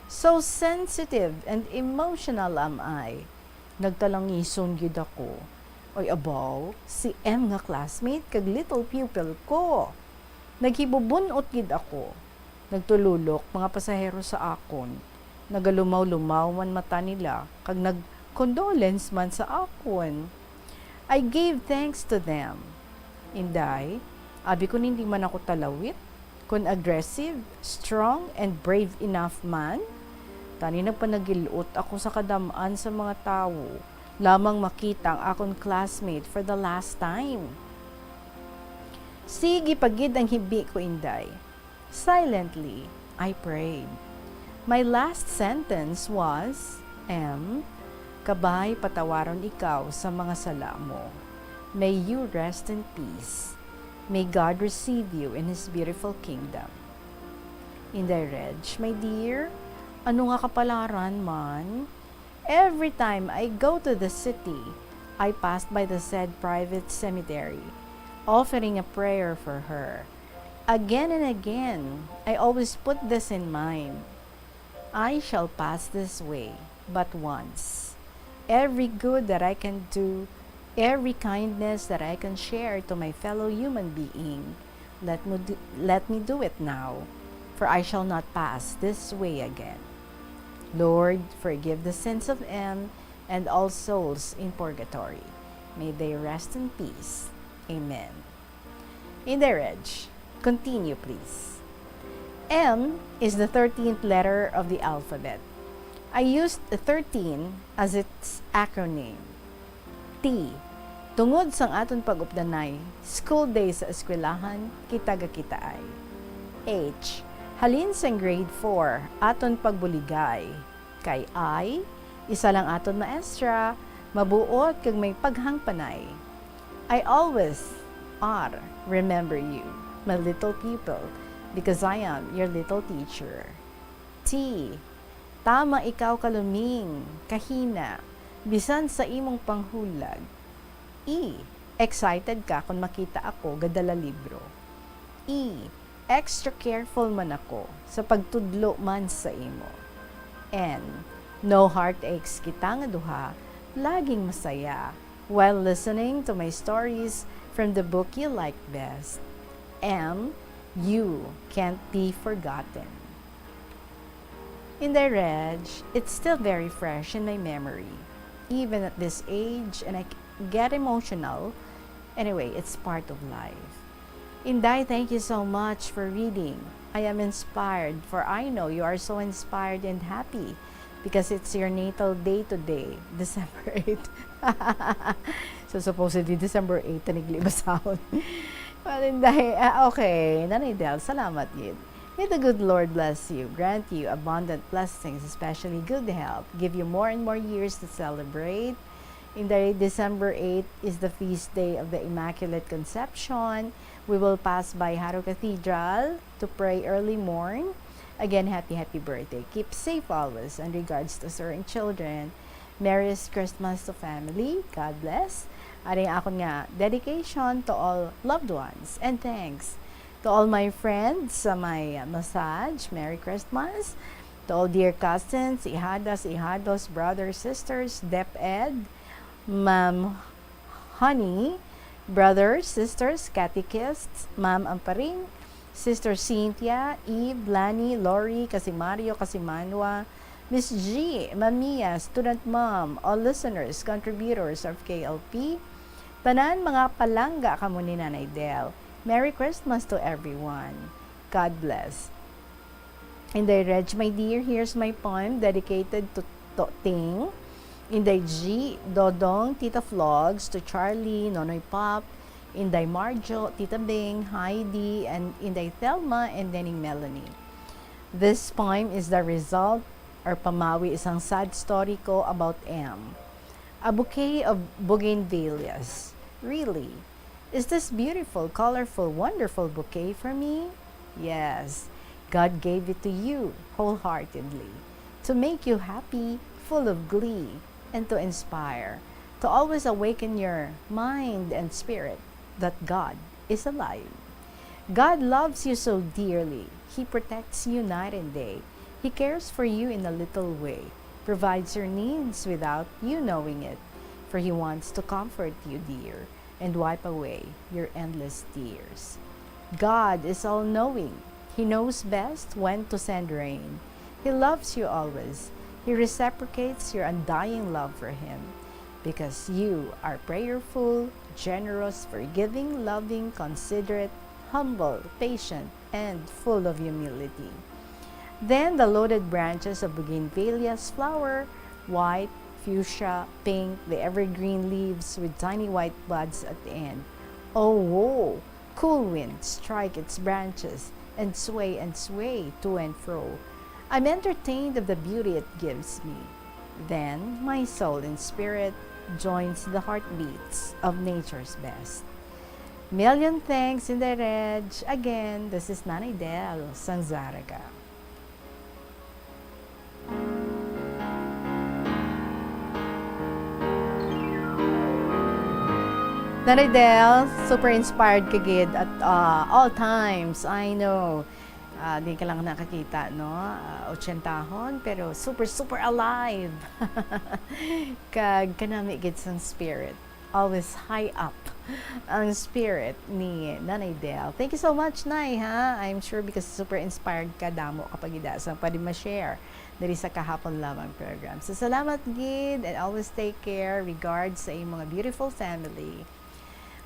So sensitive and emotional am I. Nagtalangison gid ako. Oy, abaw, si M nga classmate kag little pupil ko. Naghibubun-ot gid ako. Nagtululok mga pasahero sa akon. Nagalumaw-lumaw man mata nila kag nag-condolence man sa akon. I gave thanks to them. Inday, abi kon hindi man ako talawit, kon aggressive, strong, and brave enough man, tani nagpanagil-ot ako sa kadam-an sa mga tawo, lamang makita ang akon classmate for the last time. Sige pa gid ang hibi ko, Inday. Silently, I prayed. My last sentence was, M, kabay patawaron ikaw sa mga sala mo. May you rest in peace. May God receive you in His beautiful kingdom. Inday Reg, my dear, ano nga kapalaran man? Every time I go to the city, I passed by the said private cemetery, offering a prayer for her. Again and again, I always put this in mind. I shall pass this way but once. Every good that I can do, every kindness that I can share to my fellow human being, let me do, let me do it now, for I shall not pass this way again. Lord, forgive the sins of M and all souls in purgatory. May they rest in peace. Amen. Inday Reg, continue, please. M is the thirteenth letter of the alphabet. I used thirteen as its acronym. T, tungod sang aton pag-updanay, school days sa eskwelahan, kita gakitaay. H, halin sang grade four, aton pagbuligay. Kay I, isa lang aton maestra, mabuot kag may paghangpanay. I always, R, remember you, my little people, because I am your little teacher. T, tama ikaw kaluming, kahina, bisan sa imong panghulag. E, excited ka kon makita ako gadala libro. E, extra careful man ako sa pagtudlo man sa imo. N, no heartaches kita nga duha, laging masaya while listening to my stories from the book you like best. M, you can't be forgotten. Inday Reg, it's still very fresh in my memory, even at this age, and I c-, get emotional. Anyway, it's part of life. Inday, thank you so much for reading. I am inspired, for I know you are so inspired and happy because it's your natal day today, December eighth. So, supposedly, December eight, tanigli ba sound? Well, Inday, ah, okay. Nanay Del, salamat gid. May the good Lord bless you, grant you abundant blessings, especially good health, give you more and more years to celebrate. Inday, December eighth is the feast day of the Immaculate Conception. We will pass by Jaro Cathedral to pray early morn. Again, happy, happy birthday. Keep safe always, and regards to Sir and children. Merry Christmas to family. God bless. Ari ang akon nga dedication to all loved ones. And thanks to all my friends sa may massage. Merry Christmas. To all dear cousins, ihadas, ihados, brothers, sisters, DepEd, Ma'am Honey, brothers, sisters, catechists, Ma'am Amparing, Sister Cynthia, Eve, Lani, Lori, Kasimario, Kasimanwa, Miss G, Ma'am Mia, student mom, all listeners, contributors of K L P, tanan mga palangga kamo ni Nanay Del. Merry Christmas to everyone. God bless. Inday Reg, my dear, here's my poem dedicated to Toting. Inday G, Dodong, Tita Flogs, to Charlie, Nonoy Pop, Inday Marjo, Tita Bing, Heidi, and Inday Thelma, and Neneng Melanie. This poem is the result or pamawi sang sad story ko about M. A bouquet of bougainvilleas. Really? Is this beautiful, colorful, wonderful bouquet for me? Yes, God gave it to you wholeheartedly to make you happy, full of glee, and to inspire, to always awaken your mind and spirit that God is alive. God loves you so dearly. He protects you night and day. He cares for you in a little way, provides your needs without you knowing it, for He wants to comfort you, dear, and wipe away your endless tears. God is all-knowing. He knows best when to send rain. He loves you always. He reciprocates your undying love for Him. because you are prayerful, generous, forgiving, loving, considerate, humble, patient, and full of humility. Then the loaded branches of bougainvillea's flower, white, fuchsia, pink, the evergreen leaves with tiny white buds at the end. Oh, whoa! Cool winds strike its branches and sway and sway to and fro. I'm entertained of the beauty it gives me. Then my soul and spirit joins the heartbeats of nature's best. Million thanks, Inday Reg. Again, this is Nanay Del sang Zarraga. Nanay Del, super inspired ka gid at, ah, all times. I know. Ah, di ka lang nakakita, no? Ah, otsentahon, pero super, super alive. Kag kanami gid sang spirit. Always high up ang spirit ni Nanay Del. Thank you so much, Nay, ha? I'm sure because super inspired ka, damo ka pa gid sang pwede ma-share diri sa Kahapon Lamang program. So, salamat gid, and always take care. Regards sa iyong mga beautiful family.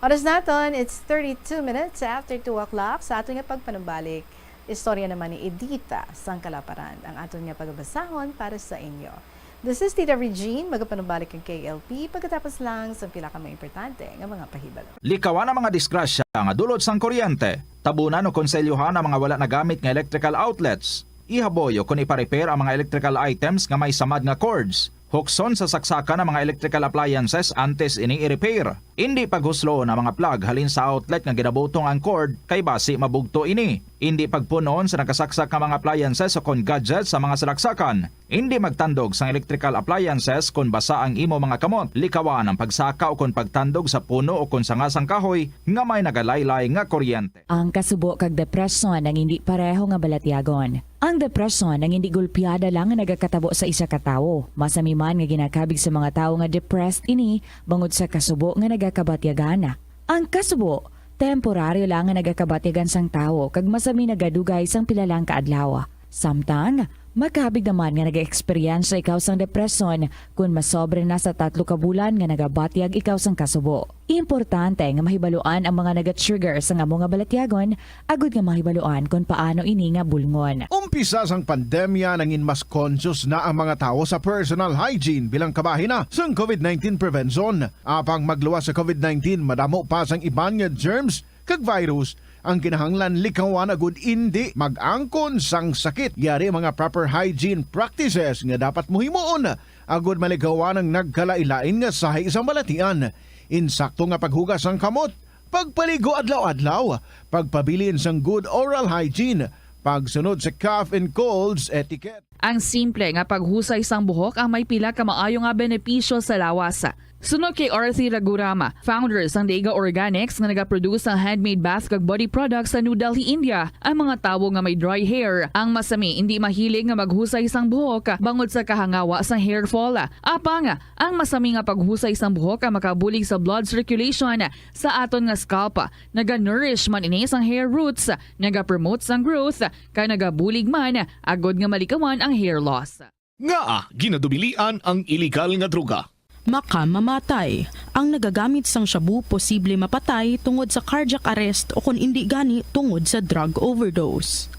Oras naton, it's thirty-two minutes after two o'clock. Sa aton nga pagpanumbalik, istorya naman ni Edita sang Kalaparan ang aton nga pagabasahon para sa inyo. This is Tita Regine, magapanumbalik ang K L P pagkatapos lang sa pila ka mga importante nga mga pahibalo. Likawan ang mga disgrasya nga dulot sang kuryente. Tabunan o konselyohan ang mga wala nagamit nga electrical outlets. Ihaboy o kon ipa-repair ang mga electrical items nga may samad nga cords. Hukson sa saksakan ang mga electrical appliances antes ini i-repair. Indi paghusloon ang mga plug halin sa outlet nga ginabutong ang cord, kay basi mabugto ini. Indi pagpun-on sa nakasaksak nga mga appliances o kon gadgets sa mga salaksakan. Indi magtandog sang electrical appliances kon basa ang imo mga kamot. Likawan ang pagsaka o kon pagtandog sa puno o kon sanga sang kahoy nga may nagalaylay nga kuryente. Ang kasubo kag depresyon ang indi pareho nga balatyagon. Ang depresyon ang indi gulpiada lang nga nagakatabo sa isa ka tawo. Masami man nga ginakabig sa mga tawo nga depressed ini bangod sa kasubo nga nagakabatyagan. Ang kasubo, temporaryo lang nga nagakabatyagan sang tawo kag masami nagadugay sang pila lang ka adlaw. Samtang, makabig naman nga nag-eksperyensya ikaw sang depresyon kon masobra na sa tatlo ka bulan nga nagabatyag ikaw sang kasubo. Importante nga mahibaluan ang mga naga-trigger sang amo nga balatyagon agud nga mahibaluan kon paano ini nga bulngon. Umpisa sang pandemya, nangin mas conscious na ang mga tawo sa personal hygiene bilang kabahin na sang covid nineteen prevention. Apang magluwas sa covid nineteen, madamo pa sang iban nga germs kag virus ang kinahanglan likawan agud indi mag-angkon sang sakit. Yari ang mga proper hygiene practices nga dapat mo himuon agud malikawan ang nagkalain-lain nga sahi sang balatian. Insakto nga paghugas sang kamot, pagpaligo adlaw-adlaw, pagpabilin sang good oral hygiene, pagsunod sa cough and colds etiquette. Ang simple nga paghusay sang buhok ang may pila ka maayo nga benepisyo sa lawas. Suno kay Arthi Ragurama, founder sang Daiga Organics nga nagaproduce sang handmade bath kag body products sa New Delhi, India, ang mga tawo nga may dry hair ang masami indi mahilig nga maghusay sang buhok bangod sa kahangawa sang hair fall. Apang, ang masami nga paghusay sang buhok ang makabulig sa blood circulation sa aton nga scalp. Naga-nourish man ini sang hair roots, naga-promote sang growth, kag nagabulig man agud nga malikawan ang hair loss. Ngaa ginadubilian ang iligal nga droga? Makamamatay. Ang nagagamit sang shabu posible mapatay tungod sa cardiac arrest o kon indi gani tungod sa drug overdose.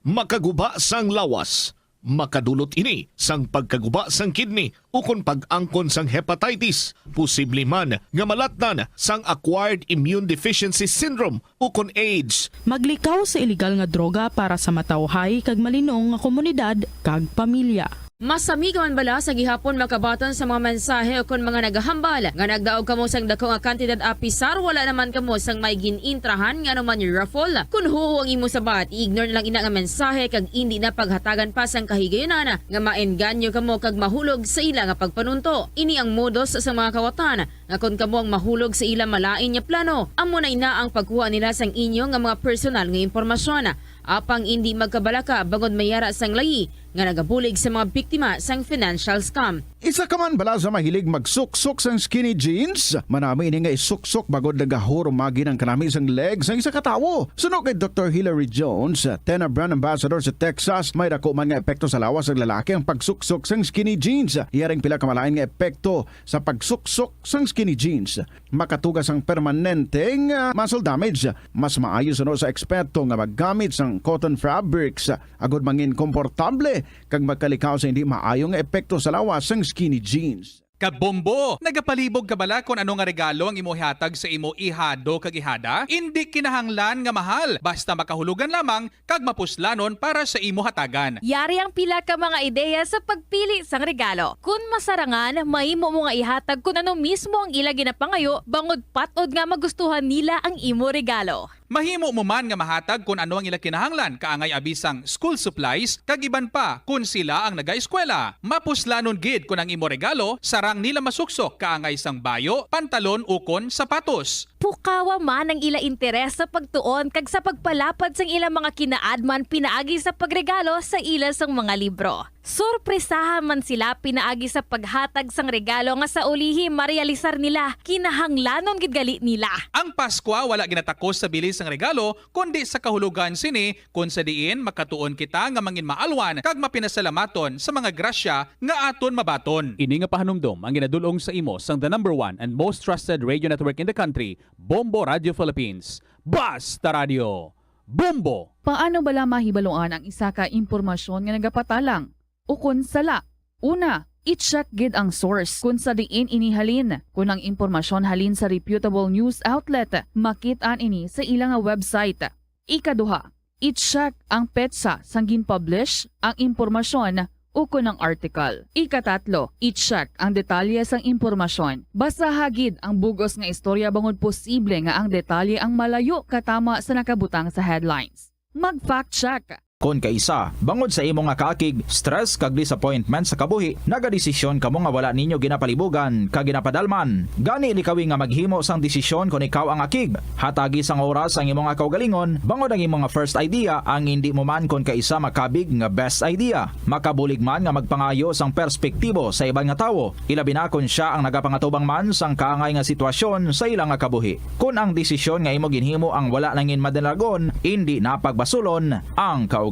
Makaguba sang lawas. Makadulot ini sang pagkaguba sang kidney ukon pag-angkon sang hepatitis. Posible man nga malatnan sang acquired immune deficiency syndrome ukon AIDS. Maglikaw sa iligal nga droga para sa matawhay kag malinong nga komunidad kag pamilya. Masami ka man bala sa gihapon makabaton sa mga mensahe ukon mga nagahambal nga nagdaog kamo sang dako nga kantidad apisar wala naman kamo sang may gin-intrahan nga anuman raffle? Kon huo ang imo sabat, i-ignore na lang ina nga mensahe kag indi na paghatagan pa sang kahigayunan nga maengganyo kamo kag mahulog sa ila nga pagpanunto. Ini ang modus sa mga kawatan nga kon kamo ang mahulog sa ila malain nga plano, amo na ina ang pagkuha nila sang inyo nga mga personal nga impormasyon. Apang indi magkabalaka bangod may yara sang layi nga nagabulig sa mga biktima sang financial scam. Isa ka man bala sa mahilig magsuksok sang skinny jeans? Manami ini nga isuksok bangod nagahurumagi ang kanami sang leg sang isa ka tawo. Suno kay Doktor Hilary Jones, Tena brand ambassador sa Texas, may dako man nga epekto sa lawas sang lalaki ang pagsuksok sang skinny jeans. Iya ring pila ka malain nga epekto sa pagsuksok sang skinny jeans. Makatuga sang permanenteng, ah, muscle damage. Mas maayo suno sa eksperto nga maggamit sang cotton fabrics agod mangin komportable kag makalikaw sa hindi maayo nga epekto sa lawas sang skinny jeans. Kabombo! Nagapalibog ka bala kon ano nga regalo ang imo ihatag sa imo ihado kag ihada? Indi kinahanglan nga mahal, basta makahulugan lamang kag mapuslanon para sa imo hatagan. Yari ang pila ka mga ideya sa pagpili sang regalo. Kon masarangan, mahimo mo nga ihatag kon ano mismo ang ila ginapangayo, bangod pat-od nga magustuhan nila ang imo regalo. Mahimo mo man nga mahatag kon ano ang ila kinahanglan, kaangay abi sang school supplies kag iban pa kon sila ang nagaeskwela. Mapuslanon gid kon ang imo regalo sarang nila masuksok, kaangay sang bayo, pantalon ukon sapatos. Pukawa man ang ila interes sa pagtuon kag sa pagpalapad sang ila mga kinaadman pinaagi sa pagregalo sa ila sang mga libro. Sorpresaha man sila pinaagi sa paghatag sang regalo nga sa ulihi marealisar nila kinahanglanon gid gali nila. Ang Paskwa wala ginatakos sa bili sang regalo, kundi sa kahulogan sini, kon sa diin makatuon kita nga manginmaalwan kag mapinasalamaton sa mga grasya nga aton mabaton. Ini nga pahanumdom ang ginadul-ong sa imo sang the number one and most trusted radio network in the country, Bombo Radio Philippines. Basta Radio, Bombo! Paano bala mahibaluan ang isa ka impormasyon nga nagapatalang ukon sala? Una, i-check gid ang source kon sa diin ini halin. Kon ang impormasyon halin sa reputable news outlet, makit-an ini sa ila nga website. Ikaduha, i-check ang petsa sang gin-publish ang impormasyon ukon ang article. Ikatatlo, i-check ang detalye sang impormasyon. Basaha gid ang bug-os nga istorya bangod posible nga ang detalye ang malayo katama sa nakabutang sa headlines. Mag-fact check. Kon kaisa, bangod sa imo nga kaakig, stress kag disappointment sa kabuhi, nagadesisyon kamo nga wala ninyo ginapalibugan kag ginapadalman. Gani, likawi nga maghimo sang desisyon kon ikaw ang akig. Hatagi sang oras ang imo nga kaugalingon, bangod ang imo nga first idea ang indi mo man kon kaisa makabig nga best idea. Makabulig man nga magpangayo sang perspektibo sa iban nga tawo, ilabi na kon sia ang nagapangatubang man sang kaangay nga sitwasyon sa ila nga kabuhi. Kon ang desisyon nga imo ginhimo ang wala nangin madalagon, indi na pagbasulon ang kaugalingon.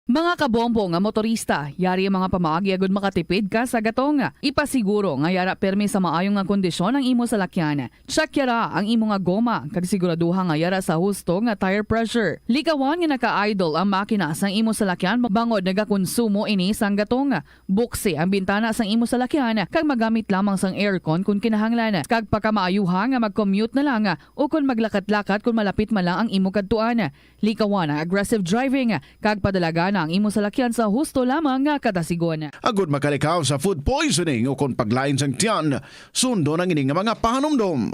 Mga kabombo nga motorista, yari ang mga pamaagi agud makatipid ka sa gatong. Ipasiguro nga yara pirmi sa maayo nga kondisyon ang imo salakyan. Check yara ang imo nga goma, kag siguraduha nga yara sa husto nga tire pressure. Likawan nga naka-idle ang makina sang imo salakyan bangod nagakonsumo ini sang gatong. Buksi ang bintana sang imo salakyan kag magamit lamang sang aircon kon kinahanglan. Kag pakamaayuha nga mag-commute na lang o kon maglakat-lakat kon malapit man lang ang imo kadtuan. Likawan ang aggressive driving kag padalagan ang imo salakyan sa husto lamang nga kadasigon. Agud makalikaw sa food poisoning o kon paglain sang tiyan, sundon ang ini nga mga pahanumdom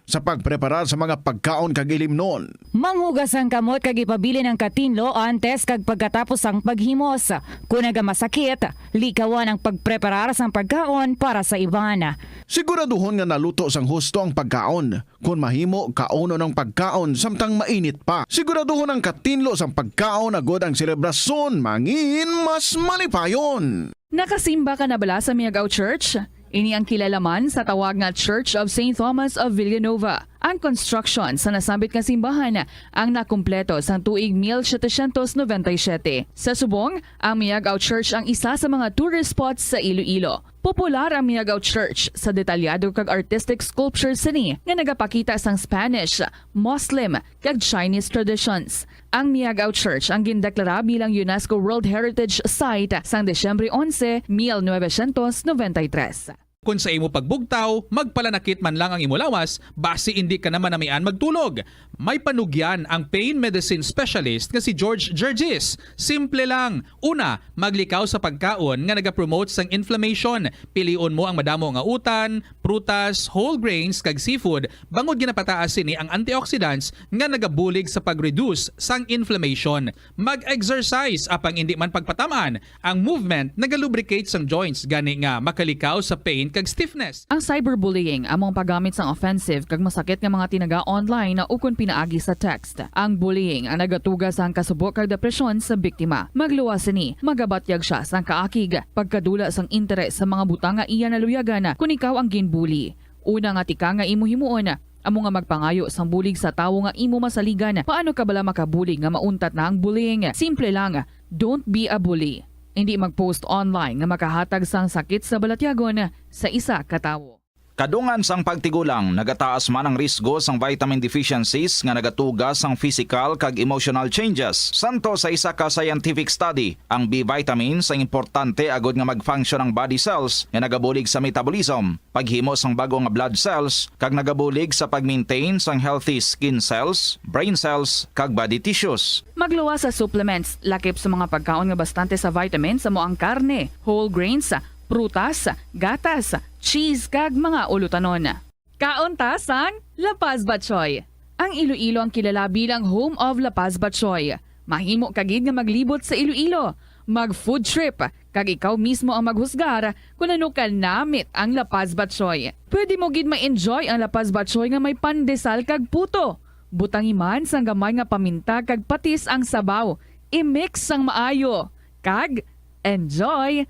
sa pagpreparar sa mga pagkaon kag ilimnon. Manghugas ang kamot kag ipabilin ang katinlo antes kag pagkatapos sang paghimos. Kon nagamasakit, likawan ang pagpreparar sang pagkaon para sa iban. Siguraduhon nga naluto sang husto ang pagkaon. Kon mahimo, kaunon ang pagkaon samtang mainit pa. Siguraduhon ang katinlo sang pagkaon agud ang selebrasyon mangin mas malipayon. Nakasimba ka na bala sa Miagao Church? Ini ang kilala man sa tawag nga Church of Saint Thomas of Villanova. Ang construction sa nasambit nga simbahan ang nakumpleto sang tuig mil setecientos noventa y siete. Sa subong, ang Miagao Church ang isa sa mga tourist spots sa Iloilo. Popular ang Miagao Church sa detalyado kag artistic sculpture sini nga nagapakita sang Spanish, Muslim, kag Chinese traditions. Ang Miagao Church ang gindeklara bilang UNESCO World Heritage Site sang Disyembre onse, mil novecientos noventa y tres. Kon sa imo pagbugtaw, magpalanakit man lang ang imo lawas, basi indi ka na manamian magtulog. May panugyan ang pain medicine specialist nga si George Gergis. Simple lang. Una, maglikaw sa pagkaon nga nagapromote sang inflammation. Pilion mo ang madamo nga utan, prutas, whole grains, kag seafood, bangod ginapataas sini ang antioxidants nga nagabulig sa pag-reduce sang inflammation. Mag-exercise, apang indi man pagpatam-an. Ang movement nagalubricate sang joints, gani nga makalikaw sa pain kag stiffness. Ang cyberbullying amo ang paggamit sang offensive kag masakit nga mga tinaga online ukon pinaagi sa text. Ang bullying ang nagatuga sang kasubo kag depresyon sa biktima. Magluwas sini, magabatyag sia sang kaakig, pagkadula sang interes sa mga butang nga iya naluyagan kon ikaw ang ginbully. Una nga tika nga imo himuon, amo nga magpangayo sang bulig sa tawo nga imo masaligan. Paano ka bala makabulig nga mauntat na ang bullying? Simple lang, don't be a bully. Hindi mag-post online nga makahatag sang sakit sa balatyagon sa isa ka tawo. Kadungan sang pagtigulang, nagataas man ang risgo sang vitamin deficiencies nga nagatuga sang physical kag emotional changes. Santo sa isa ka scientific study, ang B vitamins ang importante agod nga mag-function ang body cells nga nagabulig sa metabolism, paghimo sang bag-o nga blood cells, kag nagabulig sa pag-maintain sang healthy skin cells, brain cells, kag body tissues. Magluwas sa supplements, lakip sa mga pagkaon nga bastante sa vitamins, amo ang karne, whole grains, prutas, gatas, cheese, kag mga ulutanon. Kaon ta sang La Paz Batchoy. Ang Iloilo ang kilala bilang home of La Paz Batchoy. Mahimo ka gid nga maglibot sa Iloilo, mag-food trip, kag ikaw mismo ang maghusgar kon ano ka namit ang La Paz Batchoy. Pwede mo gid ma-enjoy ang La Paz Batchoy nga may pandesal kag puto. Butangi man sang gamay nga paminta kag patis ang sabaw. I-mix sang maayo. Kag enjoy!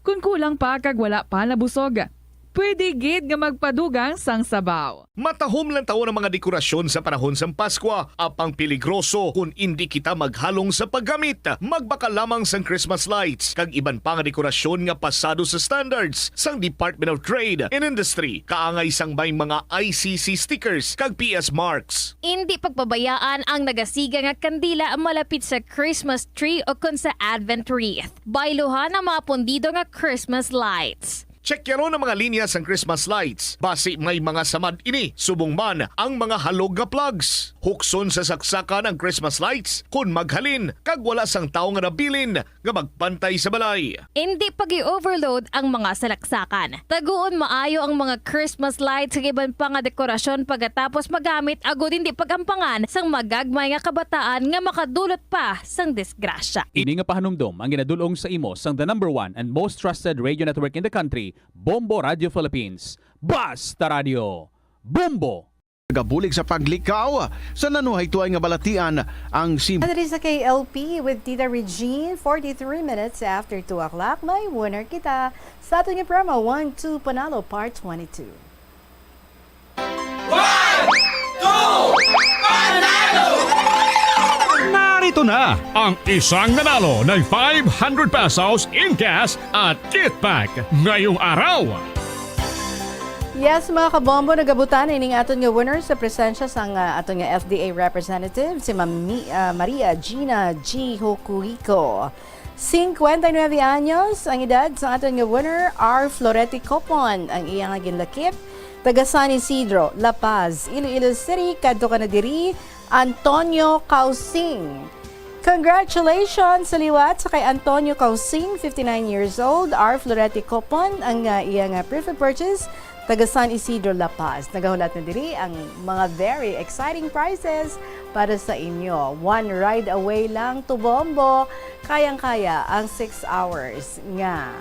Kon kulang pa kag wala pa nabusog, pwede gid nga magpadugang sang sabaw. Matahom lang tawon ang mga dekorasyon sa panahon sang Paskwa, apang peligroso kon indi kita maghalong sa paggamit. Magbakal lamang sang Christmas lights kag iban pa nga dekorasyon nga pasado sa standards sang Department of Trade and Industry, kaangay sang may mga I C C stickers kag P S marks. Indi pagpabayaan ang nagasiga nga kandila malapit sa Christmas tree o kon sa Advent wreath. Bayluhan ang mga pundido nga Christmas lights. Tsyekyaro ang mga linya sang Christmas lights, basi may mga samad ini, subong man ang mga halog nga plugs. Hukson sa saksakan ang Christmas lights kon maghalin kag wala sang tawo nga nabilin nga magbantay sa balay. Indi pag-i-overload ang mga salaksakan. Taguon maayo ang mga Christmas lights kag iban pa nga dekorasyon pagkatapos magamit, agud indi pag-ampangan sang magagmay nga kabataan nga makadulot pa sang disgrasya. Ini nga pahanumdom ang ginadul-ong sa imo sang the number one and most trusted radio network in the country, Bombo Radio Philippines. Basta Radio, Bombo! Nagabulig sa paglikaw sa nanuhaytoy nga balatian ang si Diri sa K L P with Tita Regine, forty-three minutes after two o'clock. May winner kita sa aton nga programa, One Two Panalo Part twenty-two. One, two, panalo! Narito na ang isang nanalo ng five hundred pesos in cash at kit bag ngayong araw. Yes, mga kabombo, nagabutan na ining aton nga winner sa presensya sang, ah, aton nga F D A representative, si Ma'am Mi-, ah, Maria Gina G. Hocuico. Cincuenta y nueve anyos ang edad sa aton nga winner, R. Florete Copon ang iya nga ginlakip. Taga San Isidro, La Paz, Iloilo City, kadto ka na diri, Antonio Causing. Congratulations sa liwat sa kay Antonio Causing, fifty-nine years old, R. Florete Copon ang, ah, iya nga proof of purchase, taga San Isidro, La Paz. Nagahulat na diri ang mga very exciting prizes para sa inyo. One ride away lang to Bombo. Kayang-kaya ang six hours nga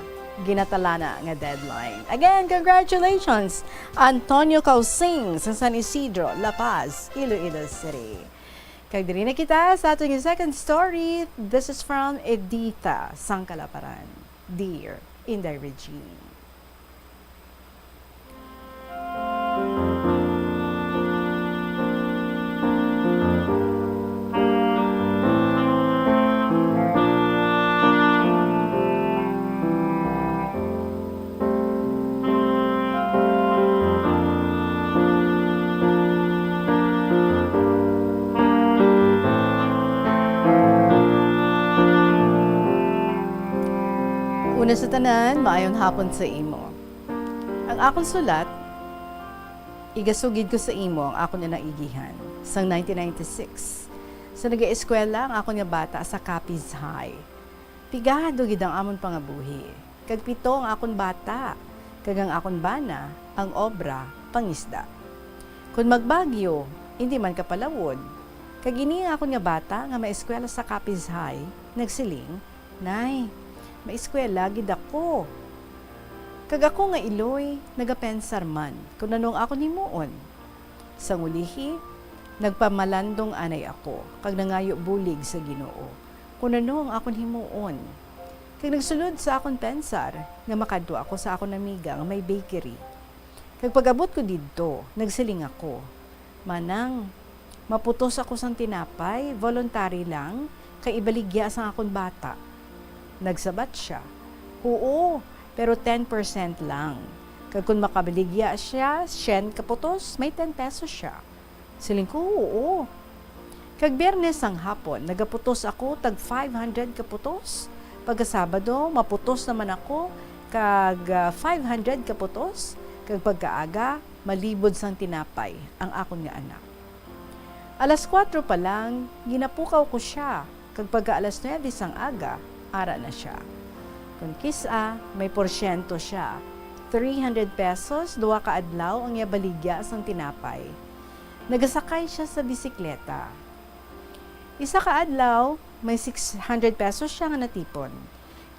ginatalana nga deadline. Again, congratulations, Antonio Causing sa San Isidro, La Paz, Iloilo City. Kag diri na kita sa aton nga second story. This is from Edita Sangkalaparan. Dear Inday Regine. Una sa tanan, maayong hapon sa imo. Ang akon sulat, igasugid ko sa imo ang akon nga naigihan sang nineteen ninety-six, sa nagaeskwela ang akon nga bata sa Capiz High. Pigado gid ang amon pangabuhi, kag pito ang akon bata, kag ang akon bana ang obra pangisda. Kon magbagyo, indi man kapalawod, kag ini ang akon nga bata nga maeskwela sa Capiz High nagsiling, "Nay, maeskwela gid ako." Kag ako nga iloy nagapensar man kon ano ang akon himuon. Sang ulihi, nagpamalandong anay ako kag nangayo bulig sa Ginoo kon ano ang akon himuon. Kag nagsulod sa akon pensar nga makadto ako sa akon amiga nga may bakery. Kag pag-abot ko didto, nagsiling ako, "Manang, maputos ako sang tinapay, voluntary lang, kay ibaligya sang akon bata." Nagsabat sia, "Huo, pero ten percent lang. Kag kon makabaligya sia syen ka putos, may ten pesos sia." Siling ko, "Huo." Kag Biyernes sang hapon, nagaputos ako tag five hundred ka putos. Pagka Sabado, maputos naman ako kag, ah, five hundred ka putos. Kag pagkaaga, malibod sang tinapay ang akon nga anak. Alas kuwatro pa lang, ginapukaw ko sia, kag pagka alas nuebe sang aga, ara na sia. Kon kis-a, may porsyento sia, three hundred pesos, duha ka adlaw ang iya baligya sang tinapay. Nagasakay sia sa bisikleta. Isa ka adlaw, may six hundred pesos sia nga natipon.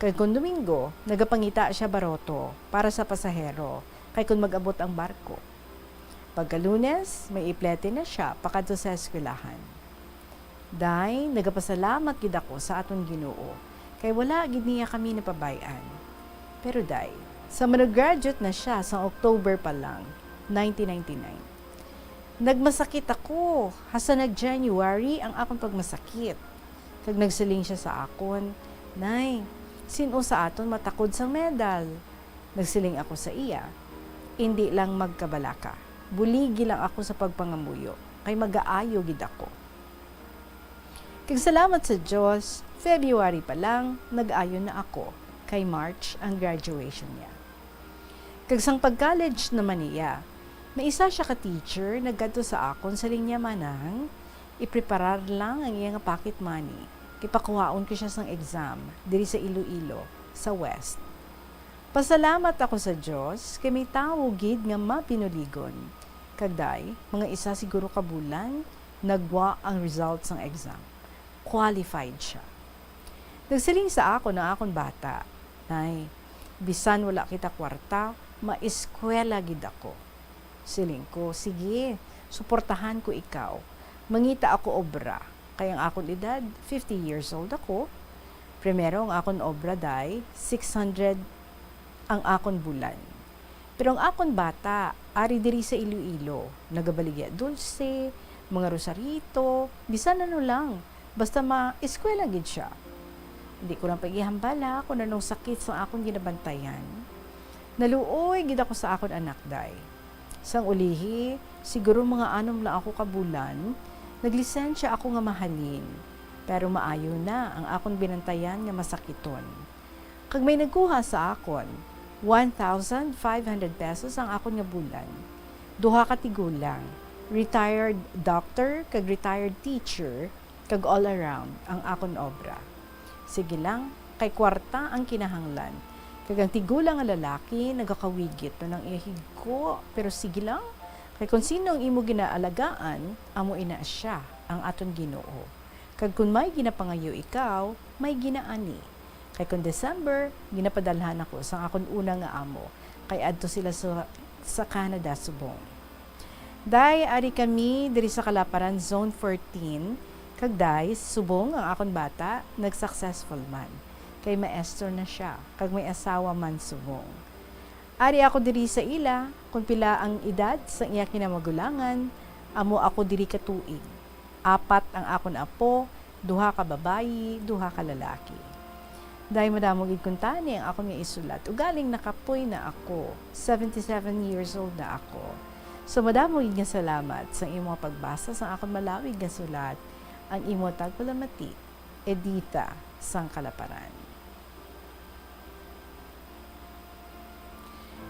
Kag kon Domingo, nagapangita sia baroto para sa pasahero, kay kon mag-abot ang barko. Pagka Lunes, may iplete na sia pakadto sa eskwelahan. Day, nagapasalamat gid ako sa aton Ginoo, kay wala gid niya kami napabay-an. Pero, Day, sa mano-graduate na sia sang October pa lang, nineteen ninety-nine, nagmasakit ako. Hasta nag-January ang akon pagmasakit. Kag nagsiling sia sa akon, "Nay, sin-o sa aton matakod sang medal?" Nagsiling ako sa iya, "Indi lang magkabalaka. Buligi lang ako sa pagpangamuyo, kay magaayo gid ako." Kag salamat sa Dios, February pa lang, nag-ayo na ako, kay March ang graduation niya. Kag sang pag-college naman niya, may isa sia ka teacher nagkadto sa akon, siling niya, "Manang, ipreparar lang ang iya nga pocket money, kay pakuhaon ko sia sang exam diri sa Iloilo, sa West." Pasalamat ako sa Dios kay may tawo gid nga mapinuligon. Kag, Day, mga isa siguro ka bulan, nagwa ang result sang exam. Qualified sia. Nagsiling sa akon ang akon bata, "Nay, bisan wala kita kwarta, maeskwela gid ako." Siling ko, "Sige, suportahan ko ikaw. Mangita ako obra, kay ang akon edad, fifty years old ako." Primero, ang akon obra, Day, six hundred ang akon bulan. Pero ang akon bata, ari diri sa Iloilo, nagabaligya dulce, mga rosarito, bisan ano lang, basta ma-eskwela gid sia. Hindi ko lang pag-ihambala kung anong sakit sa akon ginabantayan. Naluoy gid ako sa akon anak, Day. Sang ulihi, siguro mga anom lang ako ka bulan, naglisensya ako nga mahalin. Pero maayo na ang akon binantayan nga masakiton. Kag may nagkuha sa akon, one thousand five hundred pesos ang akon nga bulan. Duha ka tigulang, retired doctor kag retired teacher, kag all around ang akon obra. Sige lang, kay kwarta ang kinahanglan. Kag ang tigulang nga lalaki nagakawigit na ng iya higko, pero sige lang, kay kon sino ang imo ginaalagaan, amo ina sia, ang aton Ginoo. Kag kon may ginapangayo ikaw, may ginaani. Kay kon December, ginapadalhan ako sang akon una nga amo, kay adto sila sa, sa Canada subong. Day, ari kami diri sa Kalaparan, Zone fourteen, kag, Day, subong ang akon bata nag-successful man, kay maestro na sia, kag may asawa man subong. Ari ako diri sa ila, kon pila ang edad sang iya kinamagulangan, amo ako diri ka tuig. Apat ang akon apo, duha ka babayi, duha ka lalaki. Day, madamo gid kuntani ang akon nga isulat, ugaling nakapoy na ako, seventy-seven years old na ako. So, madamo gid nga salamat sa imo nga pagbasa sang akon malawig nga sulat, ang imo tagpalamati, Edita sang Kalaparan.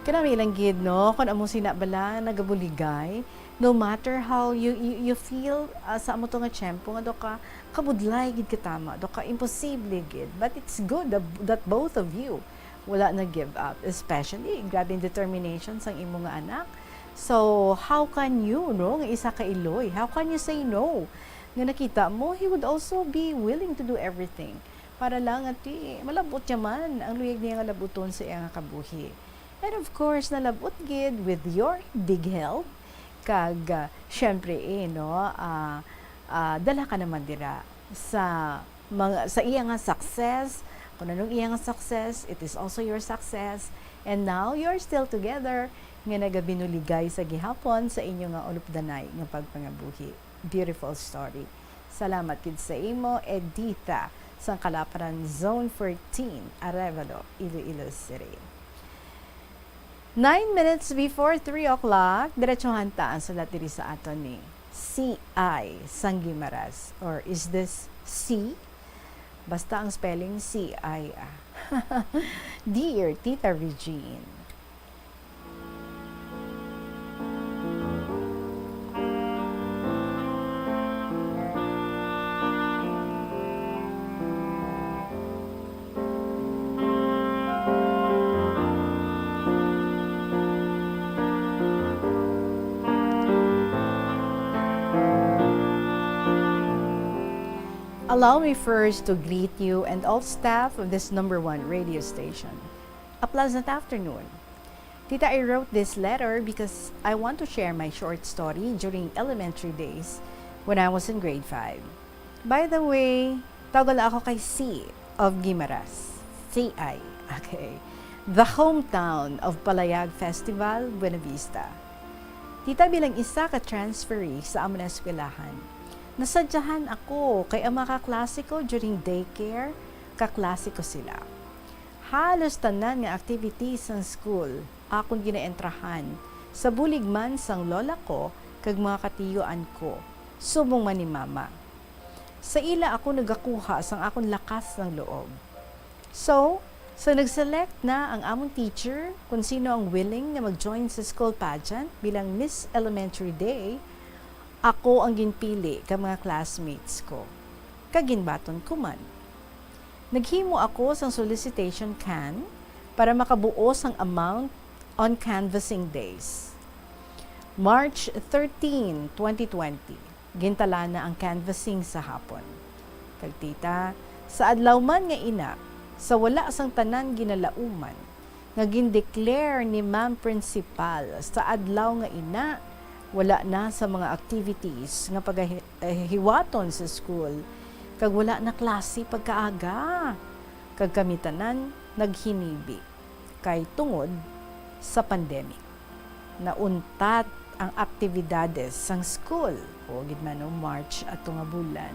Kanami lang gid, no? Kung amo sina bala nagabuligay, no matter how you, you, you feel, ah, sa amo to nga tiyempo, nga do ka kabudlay gid katama, do ka imposible gid. But it's good that, that both of you wala na give up, especially grabe ang determination sang imo nga anak. So, how can you, no, nga isa ka iloy, how can you say no? Nga nakita mo, he would also be willing to do everything para lang nga ti malab-ot niya man ang luyag niya nga lab-uton sa iya nga kabuhi. And of course, nalabot gid with your big help. Kag, ah, syempre, eh, no, ah, ah, dala ka naman dira sa mga, sa iya nga success. Kung anong iya nga success, it is also your success. And now, you're still together, nga nagabinuligay sa gihapon sa inyo nga ulupdanay nga pagpangabuhi. Beautiful story. Salamat gid sa imo, Edita, sang Kalaparan Zone fourteen, Arevalo, Iloilo City. Nine minutes before three o'clock, diretsuhan ta ang sulat diri sa aton ni C I sang Guimaras. Or is this C? Basta ang spelling C I, ah. Dear Tita Regine, allow me first to greet you and all staff of this number one radio station. A pleasant afternoon. Tita, I wrote this letter because I want to share my short story during elementary days when I was in grade five. By the way, tawag lang ako kay C of Guimaras. C I. Okay. The hometown of Palayag Festival, Buenavista. Tita, bilang isa ka transferee sa amo na eskwelahan, nasadyahan ako kay ang mga kaklase ko during daycare, kaklase ko sila. Halos tanan nga activities sang school akon ginaentrahan, sa bulig man sang lola ko kag mga katiyuan ko, subong man ni Mama. Sa ila ako nagakuha sang akon lakas sang loob. So, sa nag-select na ang amon teacher kung sino ang willing nga mag-join sa school pageant bilang Miss Elementary Day, ako ang ginpili ka mga classmates ko, kag ginbaton ko man. Naghimo ako sang solicitation can para makabuo sang amount on canvassing days. March thirteen, twenty twenty, gintala na ang canvassing sa hapon. Kag tita, sa adlaw man nga ina, sa wala sang tanan ginalauman, nga gindeclare ni Ma'am Principal sa adlaw nga ina, wala na sa mga activities nga pagahi-, eh, hiwaton sa school, kag wala na klase pagkaaga. Kag kami tanan naghinibi, kay tungod sa pandemic, nauntat ang aktibidades sang school. O, gid man, no, March ato nga bulan.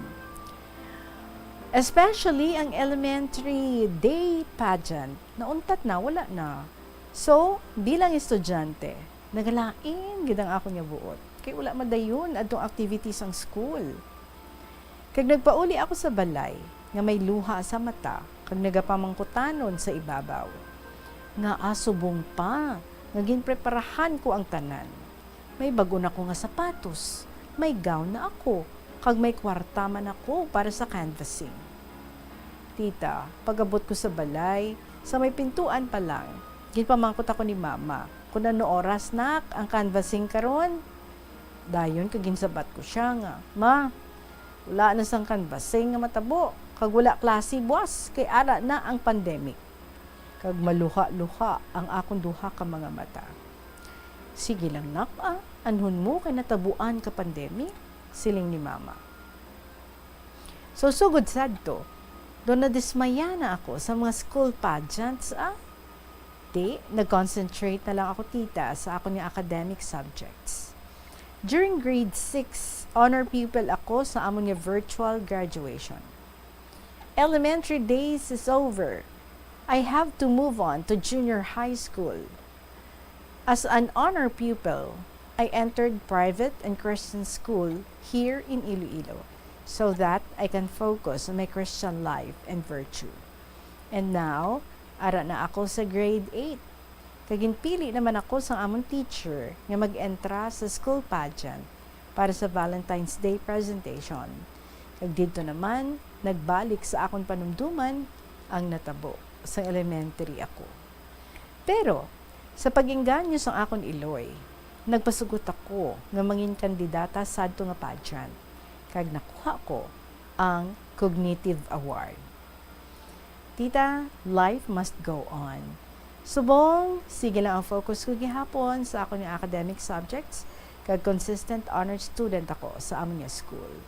Especially ang elementary day pageant, nauntat na, wala na. So, bilang estudyante, nagalain gid ang akon nga buot, kay wala madayon adtong activity sang school. Kag nagpauli ako sa balay nga may luha sa mata kag nagapamangkutanon sa ibabaw. Ngaa subong pa nga ginpreparahan ko ang tanan. May bag-o na ko nga sapatos, may gown na ako, kag may kwarta man ako para sa canvassing. Tita, pag-abot ko sa balay, sa may pintuan pa lang, ginpamangkot ako ni Mama kung ano oras, nak, ang canvassing karon. Dayon kag ginsabat ko sia nga, "Ma, wala na sang canvassing nga matabo, kag wala klase buas kay ara na ang pandemic." Kag maluha-luha ang akon duha ka mga mata. "Sige lang, nak, ah, anhon mo kay natabuan ka pandemic," siling ni Mama. So, sugod sadto, daw nadismaya na ako sa mga school pageants, ah. Di, nag-concentrate na lang ako, tita, sa akon nga academic subjects. During grade six, honor pupil ako sa amon nga virtual graduation. Elementary days is over. I have to move on to junior high school. As an honor pupil, I entered private and Christian school here in Iloilo so that I can focus on my Christian life and virtue. And now, ara na ako sa grade eight. Kag ginpili naman ako sang amon teacher nga mag-entra sa school pageant para sa Valentine's Day presentation. Kag didto naman, nagbalik sa akon panumduman ang natabo sa elementary ako. Pero, sa pag-inganyo sang akon iloy, nagpasugot ako nga mangin kandidata sadto nga pageant, kag nakuha ko ang Cognitive Award. Tita, life must go on. Subong, sige lang ang focus ko gihapon sa akon nga academic subjects, kag consistent honor student ako sa amon nga school.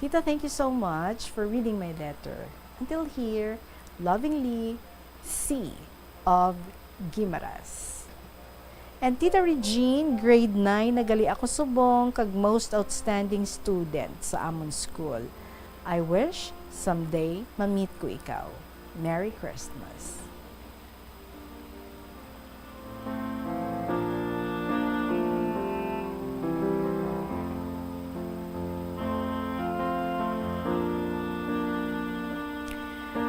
Tita, thank you so much for reading my letter. Until here, lovingly, C of Guimaras. And Tita Regine, grade nine na gali ako subong kag most outstanding student sa amon school. I wish someday ma-meet ko ikaw. Merry Christmas.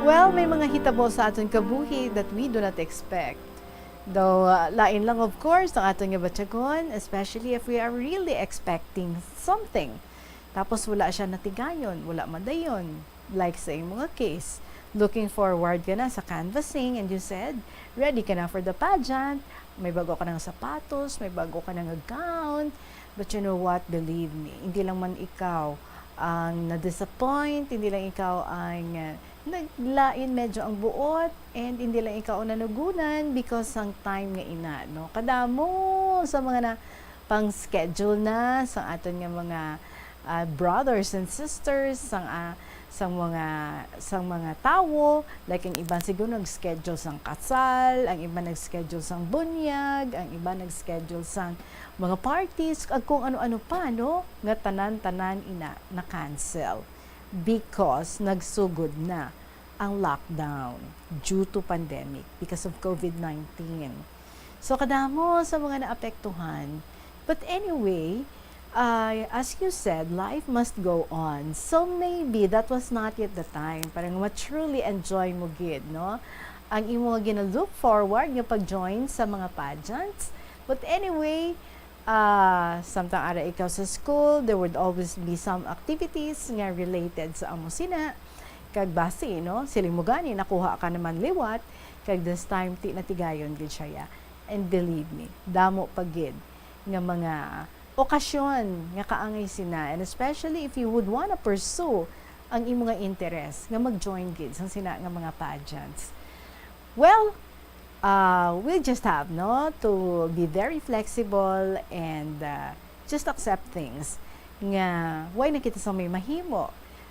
Well, may mga hitabo sa aton kabuhi that we do not expect. Though, uh, lain lang, of course, ang aton nga batyagon, especially if we are really expecting something. Tapos wala siya natigayon, wala madayon. Like sa imong nga case, looking forward ka na sa canvassing and you said, ready ka na for the pageant, may bago ka ng sapatos, may bago ka ng gown. But you know what? Believe me, hindi lang man ikaw ang na-disappoint, hindi lang ikaw ang, uh, naglain medyo ang buot, and hindi lang ikaw ang nanugunan because sang time nga ina, no? Kadamo sa mga na pang-schedule na sa aton nga mga, uh, brothers and sisters, sang, uh, sang mga, sang mga tawo, like ang iban siguro nag-schedule sang kasal, ang iban nag-schedule sang bunyag, ang iban nag-schedule sang mga parties, ag kung ano-ano pa, no? Nga tanan-tanan ina na-cancel because nagsugod na ang lockdown due to pandemic because of COVID nineteen. So, kadamo sa mga naapektuhan. But anyway, uh, as you said, life must go on. So, maybe that was not yet the time para nga ma-truly enjoy mo gid, no? Ang imo nga gina-look forward nga pag-join sa mga pageants. But anyway, uh, samtang ara ikaw sa school, there would always be some activities nga related sa amo sina. Kag basi, no? Siling mo gani, nakuha ka naman liwat, kag this time, ti natigayon gid siya, ya. And believe me, damo pa gid nga mga okasyon nga kaangay sina, and especially if you would wanna pursue ang imo nga interest nga mag-join gid sa sina nga mga pageants. Well, uh, we just have, no, to be very flexible and, uh, just accept things nga way na kita sa may mahimo.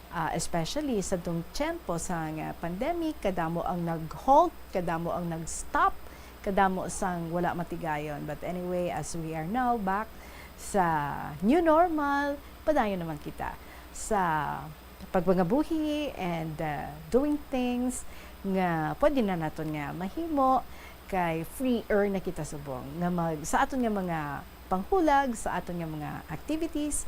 Uh, especially sa tong tiyempo sang, uh, pandemic, kadamo ang nag-halt, kadamo ang nag-stop, kadamo sang wala matigayon. But anyway, as we are now back sa new normal, padayon naman kita sa pagpangabuhi and, uh, doing things nga pwede na naton nga mahimo kay freer na kita subong nga mag, sa aton nga mga panghulag, sa aton nga mga activities.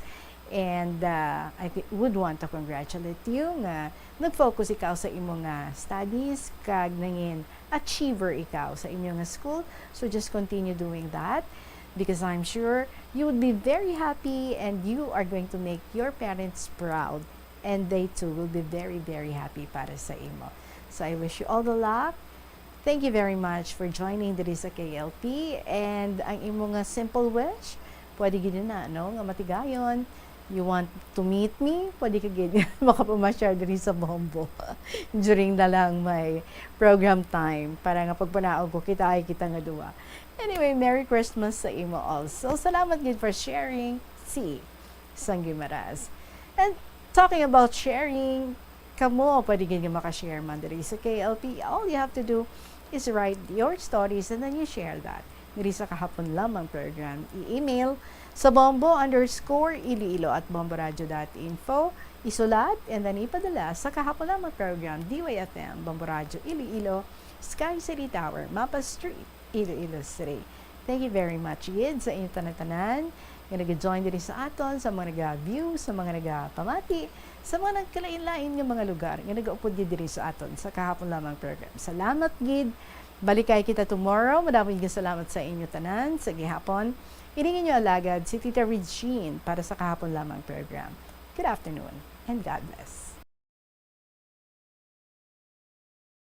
And, uh, I thi-, would want to congratulate you nga nag-focus ikaw sa imo nga studies kag nangin achiever ikaw sa inyo nga school. So just continue doing that because I'm sure you would be very happy and you are going to make your parents proud and they too will be very, very happy para sa imo. So I wish you all the luck. Thank you very much for joining diri sa K L P. And ang imo nga simple wish, pwede gid na, no, nga matigayon. You want to meet me? Pwede ka gid makapamasyar diri sa Bombo during na lang may program time para nga pagpanaog ko, kita ay kita nga duwa. Anyway, Merry Christmas sa imo also. Salamat gid for sharing. Si sang Guimaras. And talking about sharing, kamo pwede gid nga maka-share man diri sa K L P. All you have to do is write your stories and then you share that diri sa Kahapon Lamang program. I-email sa bombo underscore iloilo at bomboradio dot info. Isulat and then ipadala sa Kahapon Lamang program, D Y F M, Bombo Radio Iloilo, Sky City Tower, Mapa Street, Iloilo City. Thank you very much gid sa inyo tanan-tanan nga nag-join diri sa aton, sa mga naga-view, sa mga nagapamati, sa mga nagkalain-lain nga mga lugar nga nagaupod gid diri sa aton sa Kahapon Lamang program. Salamat gid. Balikay kita tomorrow. Madamo gid nga salamat sa inyo tanan. Sa gihapon, ining inyo alagad, si Tita Regine para sa Kahapon Lamang program. Good afternoon and God bless.